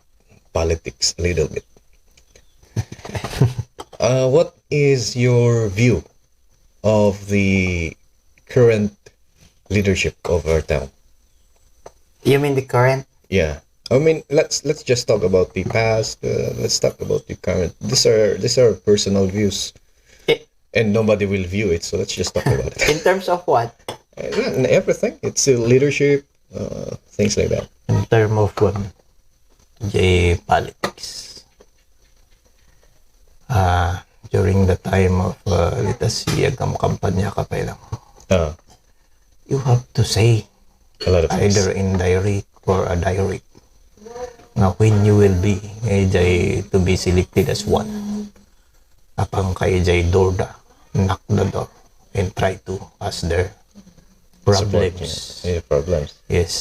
politics a little bit. Uh, what is your view of the current leadership of our town? You mean the current? Yeah. I mean, let's, let's just talk about the past. Uh, let's talk about the current. These are, these are personal views. Eh, And nobody will view it, so let's just talk about it. In terms of what? Uh, in everything. It's, uh, leadership, uh, things like that. In term of, um, the politics. Uh, during the time of, uh, let us see, agkamkampanya ka pa lang. Ah. You have to say, a lot of things, either indirect or a direct, nga when you will be, eh, jay to be selected as one. Apan kay jay door da, knock the door, and try to ask their problems. Support, yeah. Yeah, problems. Yes.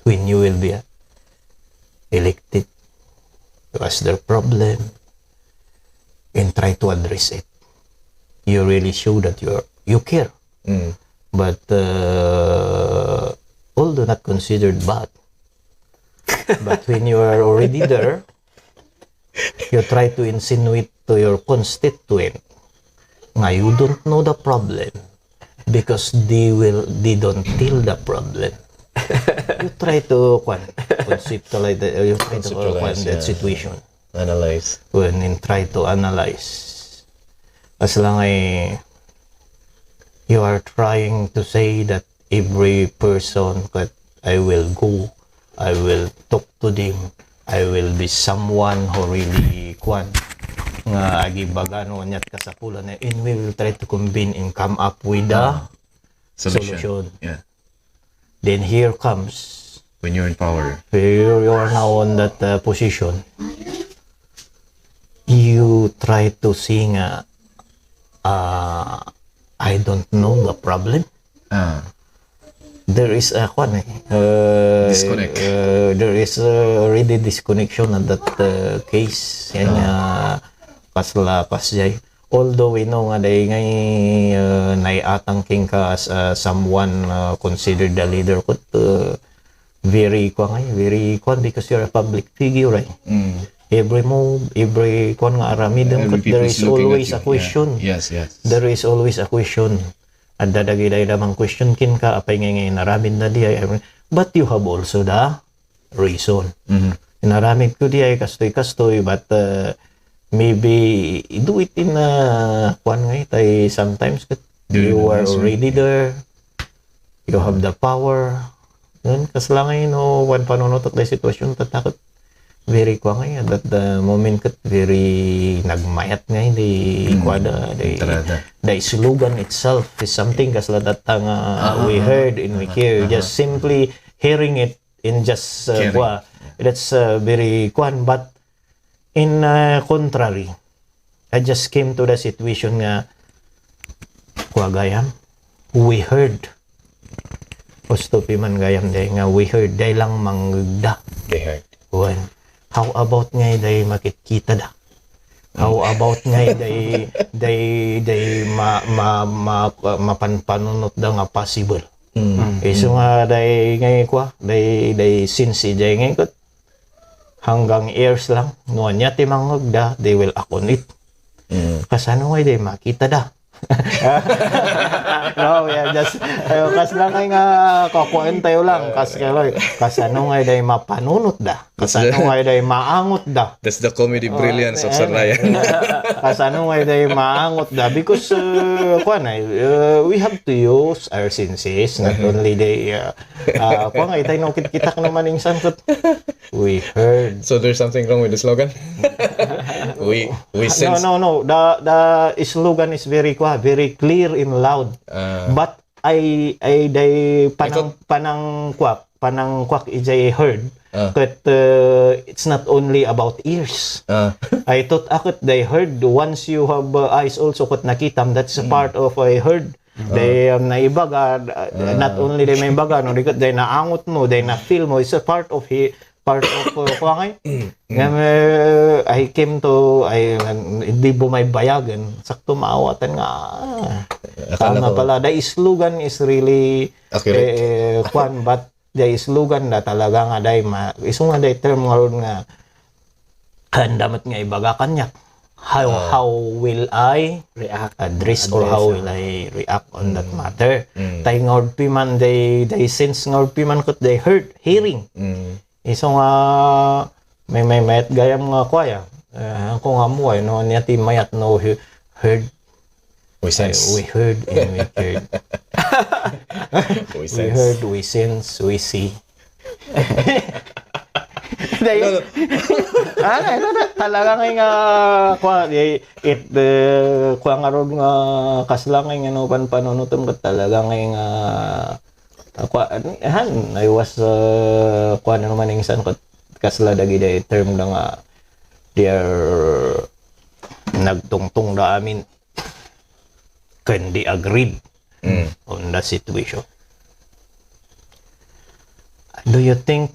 When you will be, uh, elected, to ask their problem and try to address it. You really show that you are, you care. Mm. But, uh, although not considered bad, but when you are already there, you try to insinuate to your constituent nga you don't know the problem because they will, they don't feel the problem. You try to, kwan, conceptualize the, you try to, kwan, conceptualize that, yeah, situation. Analyze. When in try to analyze, as long as you are trying to say that every person that I will go, I will talk to them, I will be someone who really, kwan, nga agibaga no aniat kasapulan, and we will try to convene and come up with a solution. Yeah. Then here comes, when you're in power, here you are now on that, uh, position. You try to say nga, uh, "I don't know the problem." Ah. There is a, kwan eh, uh, disconnect. Uh, there is, uh, already disconnection at that, uh, case. Yan nga, kasla, kasjay. Although we know nga daytoy nga, uh, naiatang kenka as, uh, someone, uh, considered a leader, but, uh, very, kwan nga, very, kwan, because you're a public figure, eh. Mm. Every move, every, kwan nga aramidem, there is always a question. Yes, yes. There is always a question. Adda dagiti mangquestion kenka, apay nga, nga inaramidna diay, but you have also the reason. Mm-hmm. Naramid ko di ay kastoy-kastoy, but, uh, maybe do it in a, kuan nga itay sometimes ket you are already there. You have the power. Yun, kasla nga yun, no, wan panunutok day sitwasyon, tatakot. Very kuan nga yun, at that the moment ket very nagmayat nga yun, di kuan da, di, the slogan itself is something kasla that nga we heard and we care. Just simply hearing it in just, uh, kuan, that's, uh, very kuan, but in, uh, contrary, I just came to the situation nga, kua gayam, we heard. Gusto pi man gayam day nga we heard, day lang mangngegda. They heard. Wen, how about nga day makitkita da? How about nga day, day, day ma, ma, ma, mapanpanunot da nga possible? Isu nga day nga kua, day, day since day nga ikot hanggang years lang. No ania ti mangngegda, they will act on it. Kasano nga day makita da? No, yeah, just, ayo, kas lang nga, kakuan tayo lang, kas kayo, kasano nga day mapanunot da? Kasano nga day maangot da? That's the comedy brilliance of Sarlayan. Kasano nga day maangot da? Because, uh, kuan ay, uh, we have to use our senses, not only the, uh, uh, kuan nga itay no kit-, kita no maningsan ket we heard. So there's something wrong with the slogan? We, we sense. No, no, no. The, the slogan is very, kuan, very clear and loud. But I, I, day panang, panang kuak, panang kuak ijay heard. Ket, uh, it's not only about ears. I thought, ah, ket day heard, once you have, uh, eyes also, ket nakitam, that's a part of a heard. Day, um, naibaga, uh, not only day maibaga, no, di ket day naangot mo, day na-feel mo, it's a part of he, part of, uh, kuan nga, nga, uh, I came to, I, uh, di bumaybayagan, sakto maawatan nga, ah, tama pala. The slogan is really, eh, kuan, but the slogan da talaga nga day ma-, isu nga day term nga ron nga, handa met nga ibaga kaniak. How, how will I address or how will I react on that matter? Tay nga urpi man day, day sense nga urpi man ket day heard, hearing. Isu nga may, may mayat gayam nga kuaya. Eh, ko nga mo, eh, no, niya ti mayat no he-, heard. We sense. We heard and we cared. We sense. We heard, we sense, we see. Dahil, ah, ano na, talaga nga nga, kuha, di, it, eh, kuha nga ron nga, kasla nga nga, no, pan-, panunutom ka talaga nga nga, ah, kuha, han, I was, uh, kuha na naman yung san, kasla dagiti term da nga, they are nagtungtong da amin. Ken they agreed on the situation. Do you think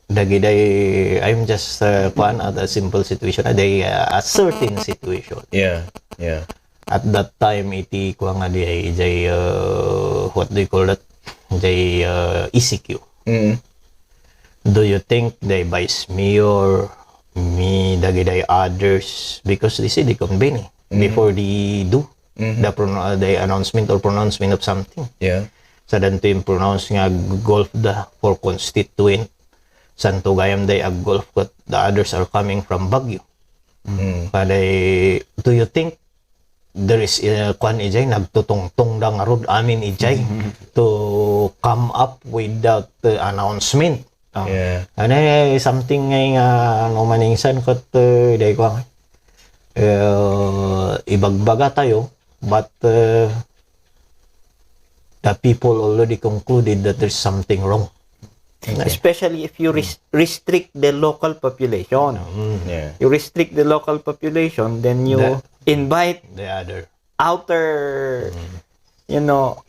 dagiti, I'm just, uh, kuan, at a simple situation, a, day, uh, a certain situation. Yeah, yeah. At that time, iti kuan nga di ay, jay, uh, what do you call that? Jay, uh, E C Q. Do you think the vice mayor, me, dagiti others, because they say they convene, eh, before they do the prono-, the announcement or pronouncement of something. Yeah. Sa danto yung pronounce nga golf da for constituent, santo gayam day ag-golf, but the others are coming from Baguio. Kada, do you think there is, uh, kwan ijay, nagtutungtong da ngarud amin ijay to come up with that, uh, announcement. Oh. Yeah. Ano, eh, something nga, nga, no, maningsan ket, uh, day ko, uh, ibagbaga tayo, but, uh, the people already concluded that there's something wrong. Okay. Especially if you res-, restrict the local population. Mm. Yeah. You restrict the local population, then you invite the other outer, you know,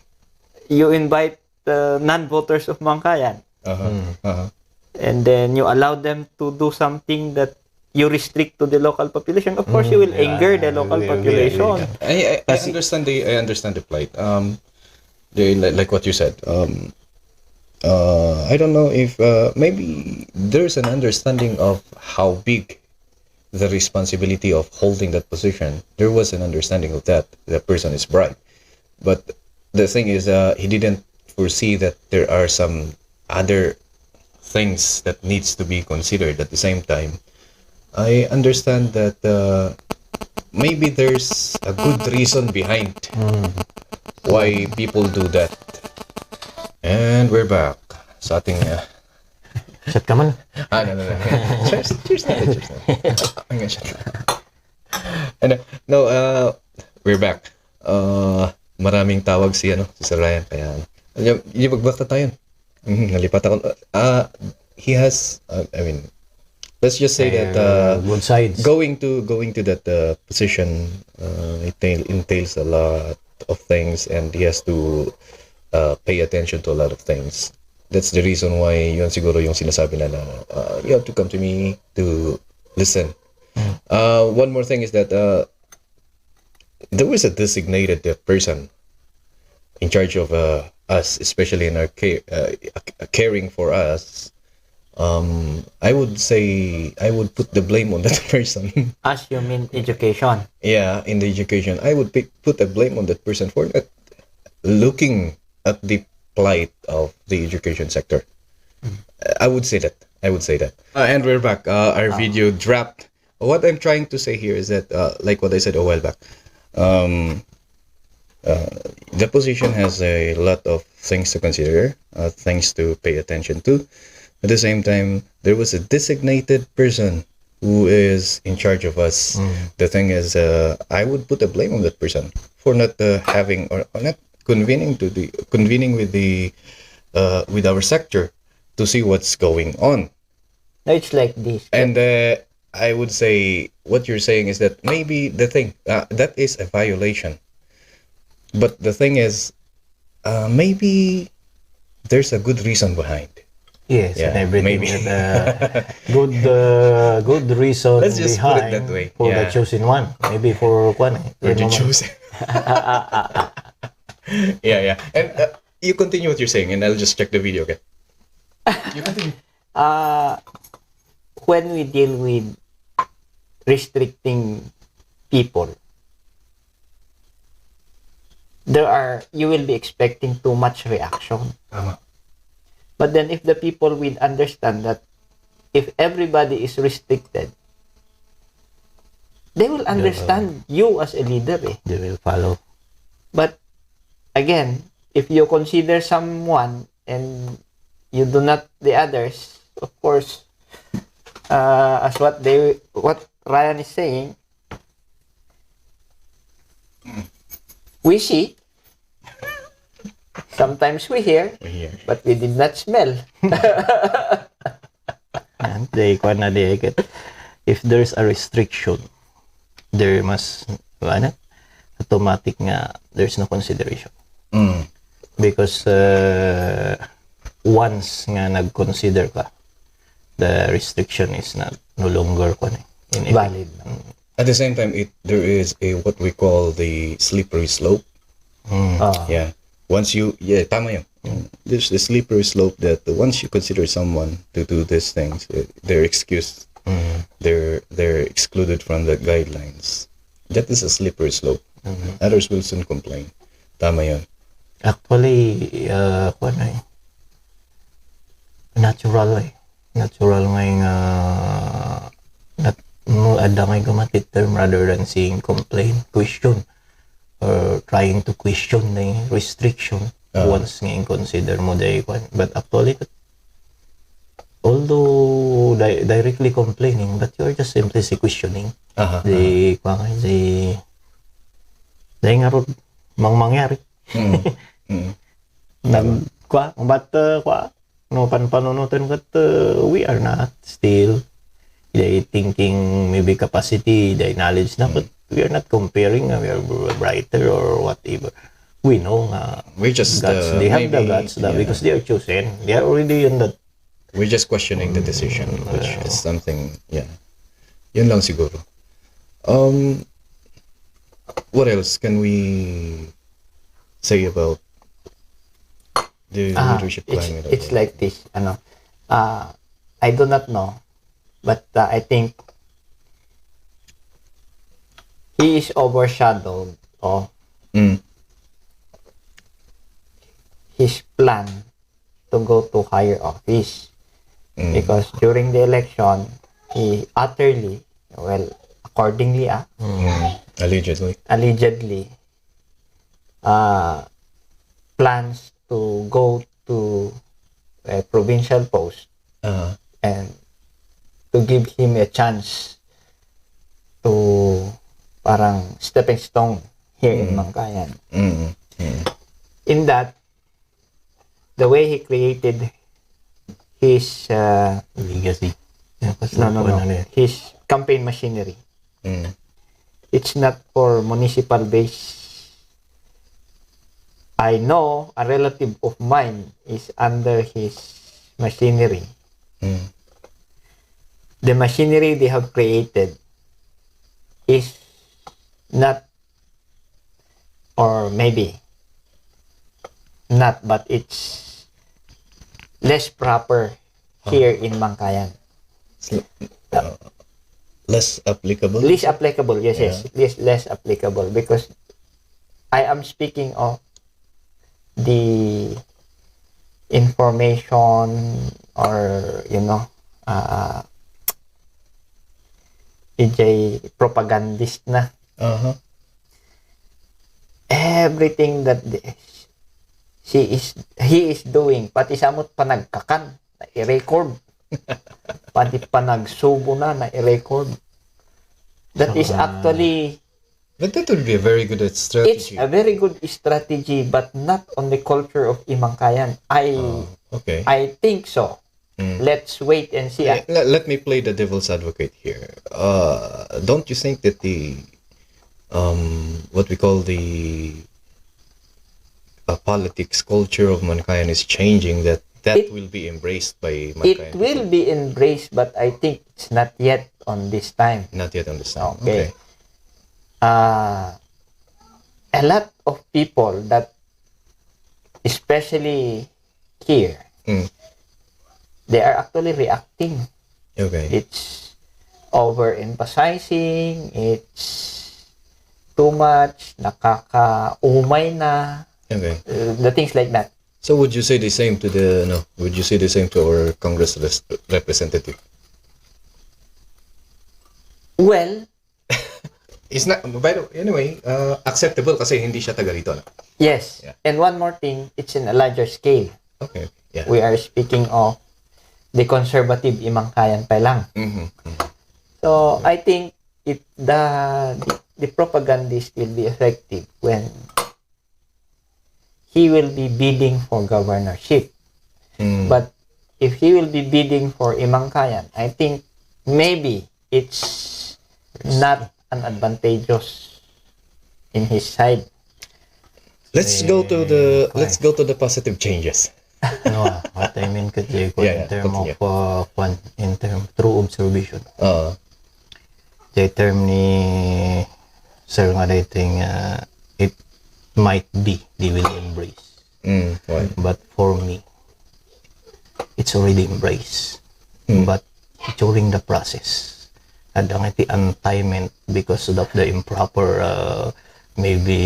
you invite the non-voters of Mangkayan. Uh-huh. Uh-huh. And then you allow them to do something that you restrict to the local population. Of course, you will anger the local population. I, I, I understand the, I understand the plight. Um, the, like, like what you said. Um, uh, I don't know if, uh, maybe there's an understanding of how big the responsibility of holding that position. There was an understanding of that. That person is bright. But the thing is, uh, he didn't foresee that there are some other things that needs to be considered. At the same time, I understand that, uh, maybe there's a good reason behind why people do that. And we're back sa ating, uh, Shot ka man. Ah, no, no, no. Cheers, cheers na, cheers na. Ang shot. Ano, no, uh, we're back. Uh, maraming tawag si, ano, si Sir Ryan, kaya, ano, yung, yung magbakta tayo. Mhm, nalipat ako. Uh, he has, uh, I mean, let's just say that, uh, Good sides. going to going to that, uh, position, uh, entail, entails a lot of things, and he has to, uh, pay attention to a lot of things. That's the reason why yun siguro yung sinasabi na, na, uh, you have to come to me to listen. Uh, one more thing is that, uh, there was a designated, uh, person in charge of, uh, us, especially in our care, uh, uh, caring for us. Um, I would say I would put the blame on that person. As you mean education. Yeah, in the education, I would pick, put a blame on that person for not looking at the plight of the education sector. I would say that. I would say that. Uh, and we're back. Uh, our video dropped. What I'm trying to say here is that, uh, like what I said a while back, um, uh, the position has a lot of things to consider, uh, things to pay attention to. At the same time, there was a designated person who is in charge of us. The thing is, uh, I would put a blame on that person for not, uh, having or, or not convening to the convening with the, uh, with our sector to see what's going on. No, it's like this. And, uh, I would say what you're saying is that maybe the thing, uh, that is a violation. But the thing is, uh, maybe there's a good reason behind. Yes, Yeah, and everything maybe. With, uh, good, uh, good reason Let's just put it behind that way. For Yeah. The chosen one. Maybe for kwan eh. Or Yung mga- Jose. Yeah, yeah. And, uh, you continue what you're saying, and I'll just check the video, okay? You continue. Uh, when we deal with restricting people, there are, you will be expecting too much reaction. Tama. But then if the people will understand that if everybody is restricted, they will understand you as a leader eh. They will follow. But again, if you consider someone and you do not the others, of course, uh, as what they what Ryan is saying, we see, sometimes we hear, We hear. But we did not smell. And they kwan na di agad. If there's a restriction, there must, ano, automatic nga there's no consideration. Mm. Because uh, once nga nag-consider ka, the restriction is not no longer kwan eh, in effect. Valid. At the same time, it there is a what we call the slippery slope. Mm. Ah. Yeah. Once you, yeah, tama yun. There's a slippery slope that once you consider someone to do these things, uh, they're excused. Mm. They're they're excluded from the guidelines. That is a slippery slope. Others will soon complain. Tama yun. Actually, uh, kwan eh. Natural eh. Natural nga yung, uh, nat, no, ada nga yung gumatit term rather than saying complain, question, or trying to question the restriction Ah. Once nga in-consider mo the kwan. But actually, although di- directly complaining, but you're just simply si questioning. Aha, Di, kwan, di, di nga ron, mang mangyari. Mm. Mm. Nag, kwa, but, uh, kwa, no, pan panunutan kat, uh, we are not still, the thinking, maybe capacity, the knowledge na, but we are not comparing, uh, we are br- brighter or whatever. We know nga We just, guts, uh, they have the maybe, guts that yeah. Because they are chosen, they are already in that. We're just questioning the decision, which is something, yeah. Yun lang siguro. Um, what else can we say about the Ah, leadership it's, climate? it's like this, ano, uh, I do not know, but uh, I think he is overshadowed of Mm. his plan to go to higher office. Mm. Because during the election, he utterly, well, accordingly, ah, Mm. Allegedly. allegedly, uh, plans to go to a provincial post Uh-huh. and to give him a chance to parang stepping stone here in Mm. Mankayan. Mm. Mm. In that, the way he created his, uh, Legacy. Yan, kas-, No, no, ano no. na yan. His campaign machinery. Mm. It's not for municipal base. I know a relative of mine is under his machinery. Mm. The machinery they have created is not, or maybe not, but it's less proper Oh. here in Mankayan. So, uh, less applicable? Less applicable, yes, yes. Yeah. Less, less applicable because I am speaking of the information or, you know, uh, ijay propagandist na. Uh-huh. Everything that the, she is, he is doing, pati sa mo't panagkakan, nai-record. Pati panagsubo na, nai-record. That is So, ah, actually, But that would be a very good it's strategy. a very good strategy, but not on the culture of Imangkayan. I, Oh, okay. I think so. Mm. Let's wait and see, ah. Okay, le-, let me play the devil's advocate here. Uh, don't you think that the, um, what we call the, uh, politics culture of Mankayan is changing, that that It, will be embraced by it Mankayan will people? be embraced, but I think it's not yet on this time. Not yet on this time. Okay. Okay. Uh, a lot of people that, especially here, Mm. they are actually reacting. Okay. It's overemphasizing, it's too much, nakakaumay na, Okay. uh, the things like that. So would you say the same to the, no, would you say the same to our Congress res-, representative? Well, It's not, by the, anyway, uh, acceptable kasi hindi siya taga rito, no? Yes. Yeah. And one more thing, it's in a larger scale. Okay. Yeah. We are speaking of the conservative Imangkayan pa lang. Mm-hmm. Mm-hmm. So, I think it, the, the, the propagandist will be effective when he will be bidding for governorship. Mm. But if he will be bidding for Imangkayan, I think maybe it's not an advantageous in his side. Let's go to the, Eh, let's go to the positive changes. No, ah, what I mean kasi, Yeah, in yeah, term of, continue. uh, kwan, in term through observation. Oo. Jay term ni Sir nga dating, uh, it might be they will embrace. Mm, why? But for me, it's already embraced. Mm. But during the process, adda nga iti untiming because of the improper, uh, maybe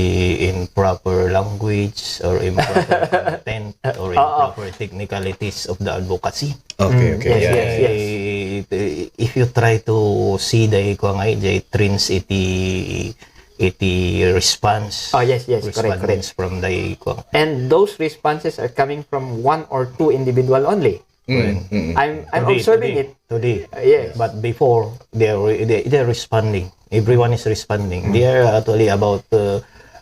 improper language or improper content or Oo. improper technicalities of the advocacy. Okay, Mm, okay, yes, yeah, yes, yeah. yes. Eh, if you try to see the, kuwan nga, the trends iti, iti response, Oh, yes, yes, correct, correct. respondents from the, kuwan. And those responses are coming from one or two individual only. Mm, mm, mm. I'm, I'm Today, observing today, it. today. Uh, yes. But before, they are re-, they, they're responding. Everyone is responding. Mm. They are actually about, uh,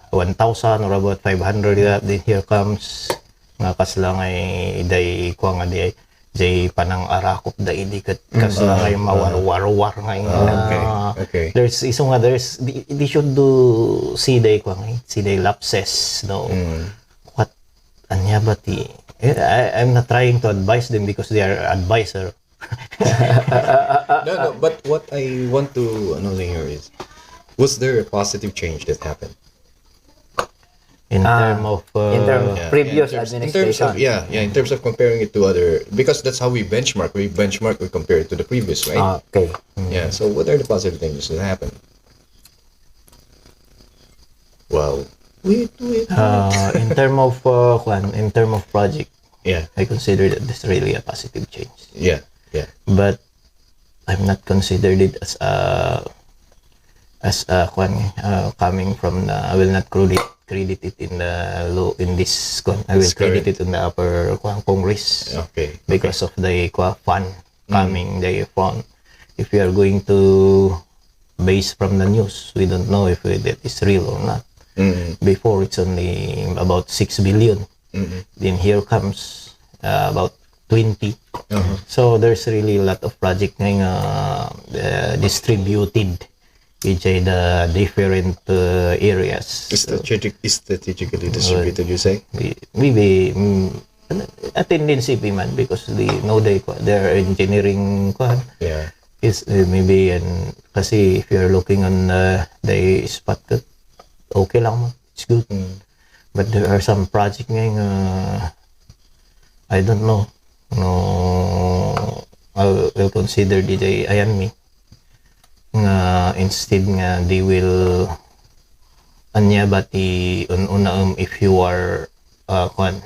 one thousand or about five hundred that. Then here comes nga kasla nga day, kuwan nga day, day panang-arakop da idi ket Mm. kasla nga Ah, ah. mawarwarwar nga Ah, okay, ah, okay. there's isu nga there's, they, they should do see day, kuwan nga, see day lapses, no? Mm. What, anya ba ti, eh, I, I'm not trying to advise them because they are advisor. No, no, but what I want to, ano, here is, was there a positive change that happened? In Ah, term of, in term uh, Yeah, previous in terms, in terms of, administration. yeah, yeah, in terms of comparing it to other, because that's how we benchmark. We benchmark, we compare it to the previous, right? Ah, okay. Yeah, so what are the positive things that happened? Wow. Wait, wait, wait. Uh, in term of, uh, kwan, in term of project, Yeah. I consider that this really a positive change. Yeah. Yeah. But I'm not considered it as a, as a, kwan, uh, coming from the, I will not credit, credit it in the law, in this, kwan. I will credit it in the upper, kwan, Congress. Okay, okay. Because of the, kwan, fund coming, the fund. If you are going to base from the news, we don't know if that is real or not. Mm. Before, it's only about six billion. Mm-mm. Then here comes, uh, about twenty. Uh-huh. So there's really a lot of project nga, uh, distributed inside the different, uh, areas. Strategic, strategically distributed, you say? May-, maybe, mm, a tendency man because they know they, they are engineering, kwan. Yeah. Is, uh, maybe, and kasi if you're looking on, uh, the spot, okay lang man. It's good. Mm. But there are some project nga, uh, I don't know. No, I will consider di jay ayan mi. Nga instead nga they will, anya ba ti un-unaem if you are, uh, kwan,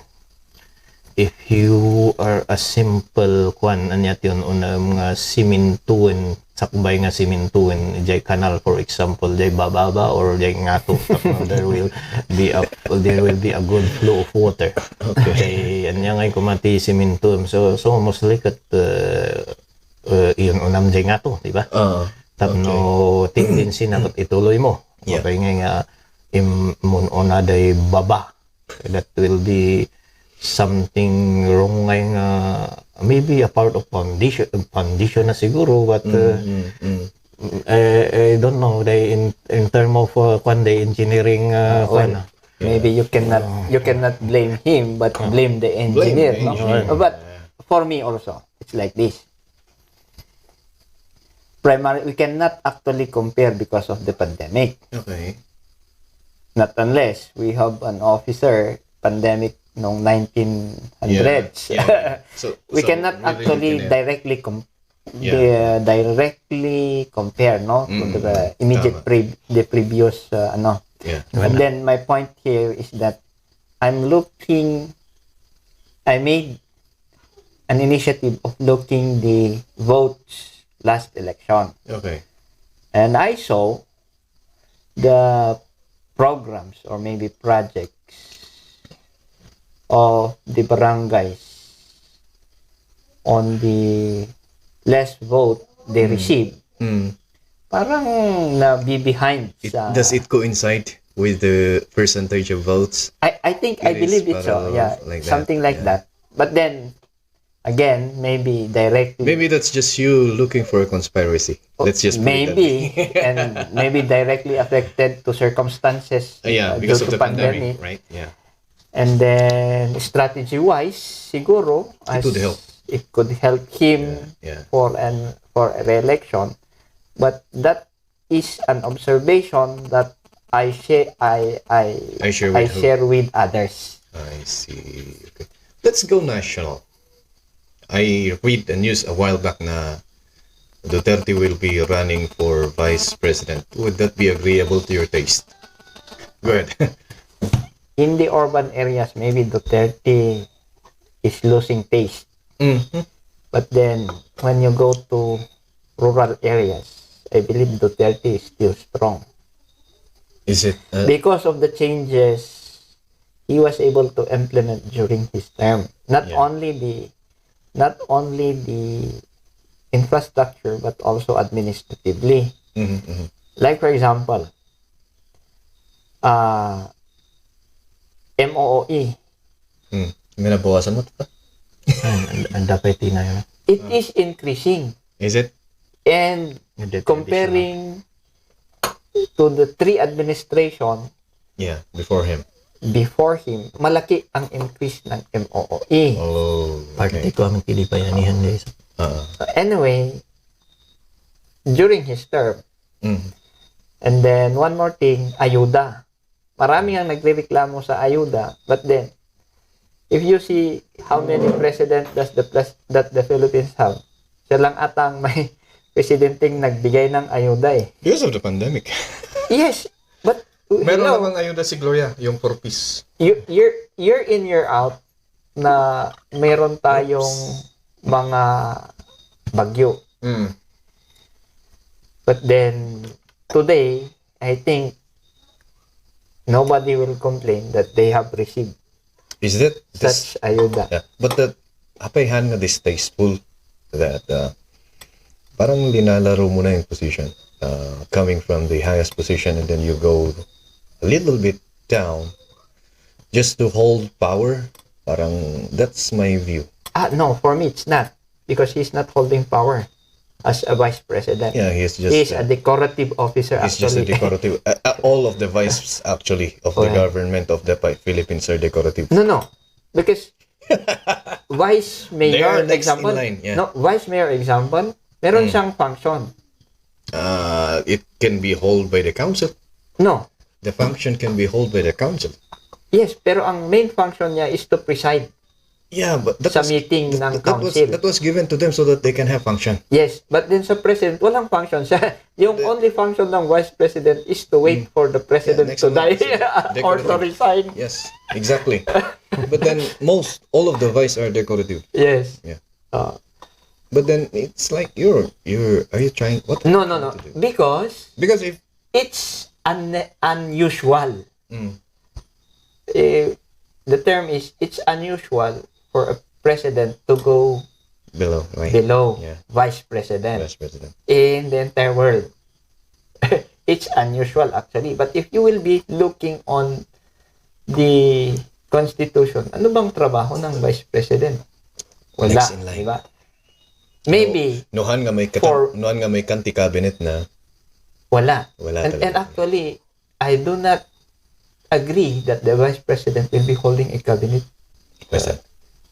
if you are a simple, kwan, anya ti un-unaem nga simintoen, sakbay nga simintoen, jay kanal, for example, jay bababa or jay ngato, tapno there will be a, there will be a good flow of water. Okay. Jay, anya nga kumati simintoen. So, so mostly ket, uh, uh, iyon unam jay ngato, di ba? Oo. Tapno tendency na ket ituloy mo. Yeah. Kaya nga, nga, im-, mun-, una day baba. That will be something wrong nga, nga maybe a part of foundation, foundation na siguro, but, uh, I, I don't know, they in, in term of, uh, kwan, the engineering, uh, kwan, maybe you cannot, you cannot blame him, but blame the engineer, no? But for me also, it's like this. Primary, we cannot actually compare because of the pandemic. Okay. Not unless we have an officer pandemic noong nineteen hundreds. Yeah, yeah. So, we cannot really, actually directly com-, di-, directly compare, no, to the immediate pre-, the previous, uh, ano. Yeah. And then my point here is that I'm looking, I made an initiative of looking the votes last election. Okay. And I saw the programs or maybe projects of the barangays on the less vote they receive. Parang nabi-behind sa... Does it coincide with the percentage of votes? I, I think, I believe it's so. Yeah, something like that. But then, again, maybe directly. Maybe that's just you looking for a conspiracy. Let's just put it that way. Maybe, and maybe directly affected to circumstances, uh, due to pandemic, right? Yeah. And then strategy-wise, siguro, it could help him for an, for a re-election. But that is an observation that I share, I, I, I share with others. I see. Okay. Let's go national. I read the news a while back na Duterte will be running for vice president. Would that be agreeable to your taste? Go ahead. In the urban areas, maybe Duterte is losing taste. Mm-hmm. But then, when you go to rural areas, I believe Duterte is still strong. Is it, uh, because of the changes he was able to implement during his term. Not only the, not only the infrastructure, but also administratively. Mm-hmm, mm-hmm. Like, for example, uh, M O O E. Hmm. May nabawasan mo, tita? Ay, ang, ang dapat yun na yun. It is increasing. Is it? And comparing to the three administration, yeah, before him. Before him, malaki ang increase ng M O O E. Oh, okay. Parte ko ang pili pa yan, yan, guys. Uh-uh. Anyway, during his term, mm. And then, one more thing, ayuda. Marami ang nagrereklamo sa ayuda, but then, if you see how many president does the pres-, that the Philippines have, siya lang ata ang may presidenteng nagbigay ng ayuda eh. Because of the pandemic. Yes, but, uh, meron hello, namang ayuda si Gloria, yung for peace. You, year, year in, year out, na meron tayong mga Baguio. Mm. But then, today, I think nobody will complain that they have received Is that this, such ayuda. Yeah. But the apay han nga distasteful that uh, parang linalaro mo na yung position. Uh, coming from the highest position and then you go a little bit down just to hold power. Parang that's my view. Ah, no, for me, it's not. Because he's not holding power as a vice president. Yeah, he's just He's uh, a decorative officer, he's just a actually. Decorative. Uh, uh, all of the vice actually of the Oh, yeah. Government of the Pi- Philippines are decorative. No, no. Because vice They mayor, are next in example, line, yeah. No, vice mayor, example, meron Mm. siyang function. Uh, it can be held by the council. No. The function can be held by the council. Yes, pero ang main function niya is to preside Yeah, but that sa was, meeting that, ng that was council. That was given to them so that they can have function. Yes, but then sa president, walang function siya. Yung The- only function ng vice president is to wait Mm. for the president Yeah, next to in line die is or to decorative. Resign. Yes, exactly. But then most all of the vice are decorative. Yes. Yeah. Uh, But then it's like you're you're are you trying what? no, are you no, no. trying to do? Because Because if it's un- unusual. Mm, Eh, the term is, it's unusual for a president to go below, right? below Yeah. vice president Vice President. in the entire world. It's unusual, actually. But if you will be looking on the constitution, ano bang trabaho ng vice president? Wala, Next in line. Di ba? Maybe, No han nga may kata- For- no han nga may kanti cabinet na wala. Wala and, talaga. And actually, I do not agree that the vice president will be holding a cabinet. Basta.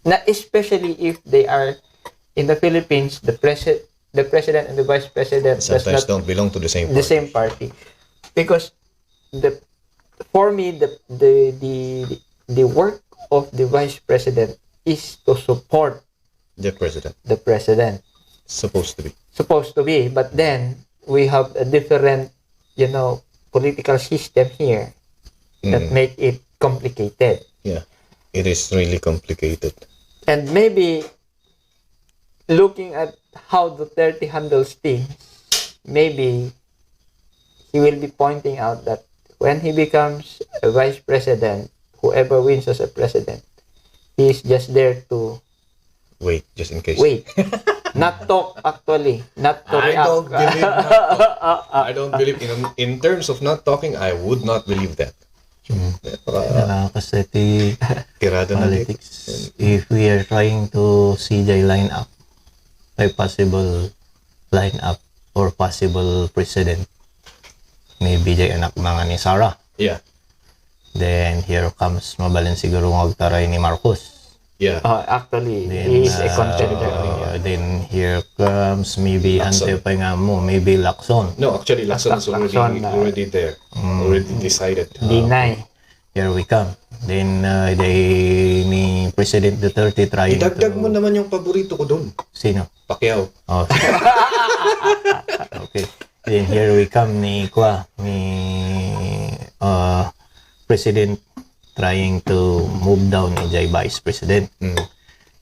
Na especially if they are in the Philippines, the president, the president and the vice president does Sometimes not don't belong to the same the party. same party, because the for me the the the the work of the vice president is to support The president. The president. Supposed to be. Supposed to be, but then we have a different, you know, political system here that Mm. make it complicated. Yeah. It is really complicated. And maybe looking at how Duterte handles things, maybe he will be pointing out that when he becomes a vice president, whoever wins as a president, he is just there to Wait, just in case. Wait. Not talk, actually. Not to I react. Don't believe not talk. Ah, ah. I don't believe in in terms of not talking, I would not believe that. Kailangan kasi ti Tirada na politics, if we are trying to see the lineup, a possible lineup or possible president, maybe the anak na nga ni Sara. Yeah. Then here comes, mabalin siguro nga agtaray ni Marcos. Yeah. Ah, actually, Then, he is a uh, contender. Then here comes maybe Lacson. Ante pa nga mo, maybe Lacson. No, actually, Lacson is already Lacson, uh, already there. Mm. Already decided. Deny. Here we come. Then uh, they ni President Duterte trying Idagdag to... mo naman yung paborito ko doon. Sino? Pacquiao. Oh. Okay. Then here we come ni kwa ni uh, President trying to move down ni Jay Vice President. Mm.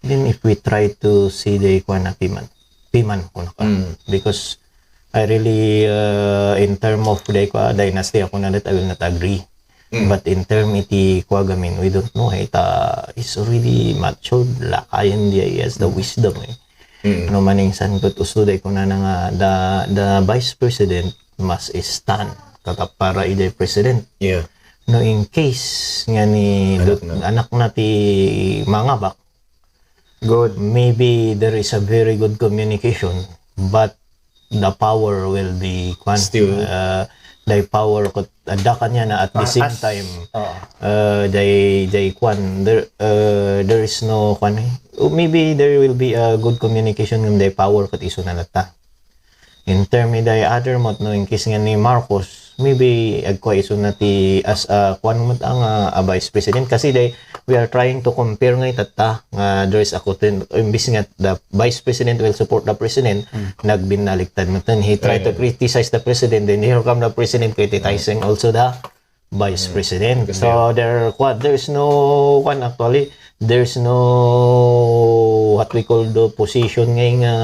Then if we try to see the kwa na piman, piman ko na ka. Mm. Because I really, uh, in term of the kwa dynasty, ako na that I will not agree. Mm. But in term iti kwa gamin, we don't know. Ita is already matured. Lakayan di, he has the wisdom. Eh. Mm. No maning san, but usto day ko na nga the, the vice president must stand. Katapara iti president. Yeah. No, in case nga ni Anak dut- na. anak na ti mangabak, Good. maybe there is a very good communication, but the power will be kwan, Still. Uh, the power ket adda kaniana at the same As- time, Oo. uh, they they kwan, there uh, there is no kwan, eh. Oh, maybe there will be a good communication with the power ket isu na latta. In term iti other met, no, in case nga ni Marcos, maybe agkua isu na ti as a kwan met nga a vice president, kasi they, we are trying to compare nga itatta nga there is a contend, imbis nga the vice president will support the president, nagbinaliktad met, he try to criticize the president, then here come the president criticizing also the vice president. So there, kwa, there's no kwan actually, there's no what we call the position ngay nga,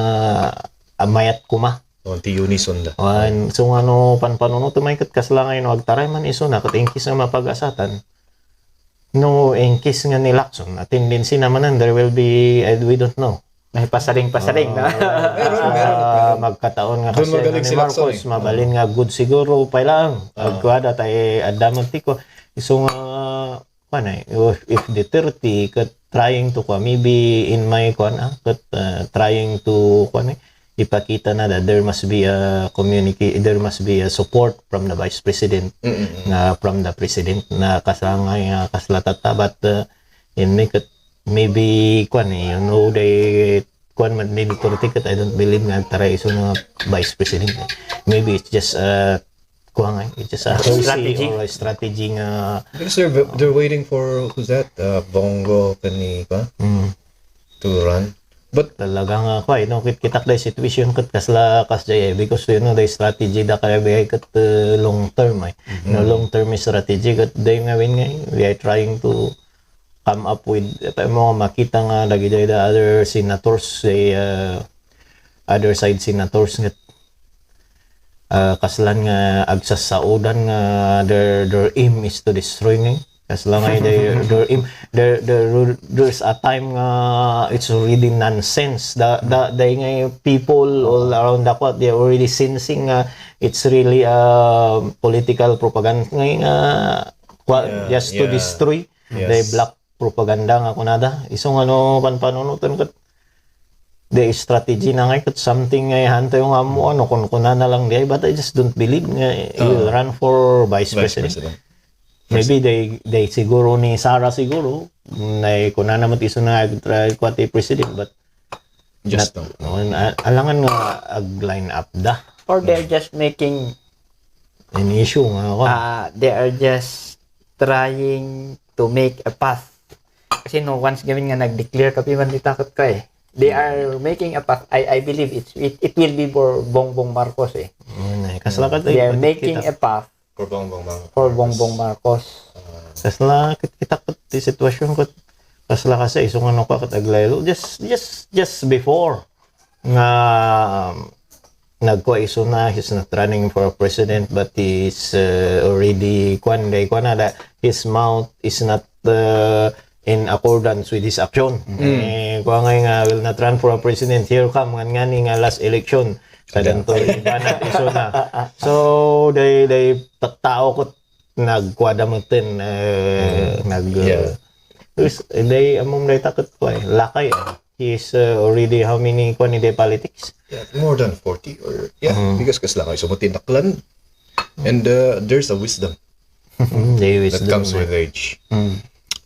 ah, mayat koma. O, ti unison da. Wan, so nga no panpanunotem ay ket kasla ngay no agtaray man isuna ket in case nga mapagasatan. No, in case nga ni Lacson, a tendency naman, there will be, eh, we don't know. May pasaring-pasaring na. Ah, meron, meron, ah, meron. Magkataon nga kasi magaling ni si Lacson, Marcos, eh. Mabalin nga good siguro, pay lang. Ah. Agkuada tay adda man ti ko. Isu nga, kuwan, eh, if, if Duterte ket trying to, kuwan, maybe in my, kuwan, ah, ket, ah, trying to, kuwan, eh, ipakita na that there must be a communica-, there must be a support from the Vice President, mm, mm, mm, nga from the President na kasangay nga kasla tatta, but, uh, in me ket maybe, kuwan, eh, you know, they, kuwan man, maybe politics, I don't believe nga taray isu nga Vice President, eh. Maybe it's just, uh, kuwan, eh, it's just a policy or a strategy nga. Because they're, they're waiting for, who's that? Uh, Bongo, kani, kuwan? Mm. To run. But talaga nga, kuwan, no, kit-, kitak da situation ket kasla, kasjay, eh, because, you know, the strategy da kaya biyay ket, uh, long term, eh. Mm-hmm. No, long term strategy ket day nga win nga, we are trying to come up with, eh, mo makita nga dagiti the other senators, say, uh, other side senators nga, uh, kaslan nga agsasaudan nga their, their aim is to destroy me. Kasla nga their, their aim, their, their, there's a time nga it's already nonsense. The, the, the nga people all around the court, they're already sensing nga it's really, uh, political propaganda nga, nga, kwa-, yeah, just to, yeah, destroy. Yes. The black propaganda nga kunada. Isu nga no panpanunoten ket the strategy na ngay ket something nga hanto yung amo, ano, kun kunana lang di ay, but I just don't believe nga he will run for vice president. Vice president. Maybe they, they siguro ni Sara siguro, nay kunana met isu nga agtry kwa ti president, but just not, no, a-, alangan nga ag-line up da. Or they're just making an issue nga, uh, they are just trying to make a path. Kasi no, once gamin nga nag-declare kapiman ti takot ko eh. They are making a path. I, I believe it's, it, it will be for Bongbong Marcos eh. Mm, eh, kasla ket they are making a path for Bongbong Marcos. For Bongbong Marcos. Kasla kit-, kita ket ti sitwasyon ket kasla kasi isu nga no ka ket aglaylo. Just, just, just before nga, um, nagkua isuna, he's not running for president, but he's, uh, already, kuan, day, kuan na, that his mouth is not, uh, in accordance with his action. Mm. Eh, kua ngay nga will not run for a president. Here come, ngan ngani nga last election. Sa danto, ibanat isuna. So, day, day, tattao ko, nagkuada metten, eh, nag, yeah, uh, is, day, among day takot ko eh. Lakay, eh. He's, uh, already how many kuan in the politics? Yeah, more than forty or, yeah, because kasla nga isu mo tinaklan. And, uh, there's a wisdom that comes with age.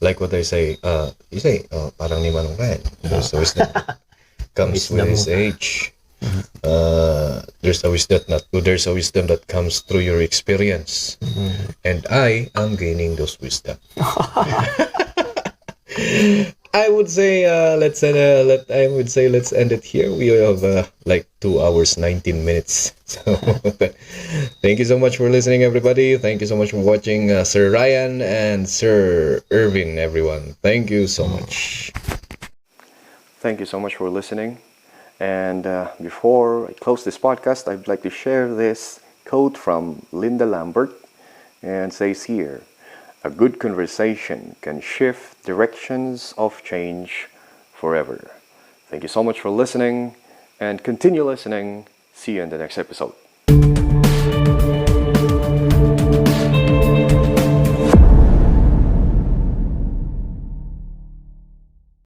Like what I say, uh, you say, uh, parang ni Manong Ryan, there's a wisdom comes with his age. Uh, there's a wisdom that, there's a wisdom that comes through your experience. And I am gaining those wisdom. I would say, uh, let's end, uh, let, I would say let's end it here. We have, uh, like, two hours, nineteen minutes. So, thank you so much for listening, everybody. Thank you so much for watching, uh, Sir Ryan and Sir Irvin, everyone. Thank you so much. Thank you so much for listening. And, uh, before I close this podcast, I'd like to share this quote from Linda Lambert, and says here, "A good conversation can shift directions of change forever." Thank you so much for listening, and continue listening. See you in the next episode.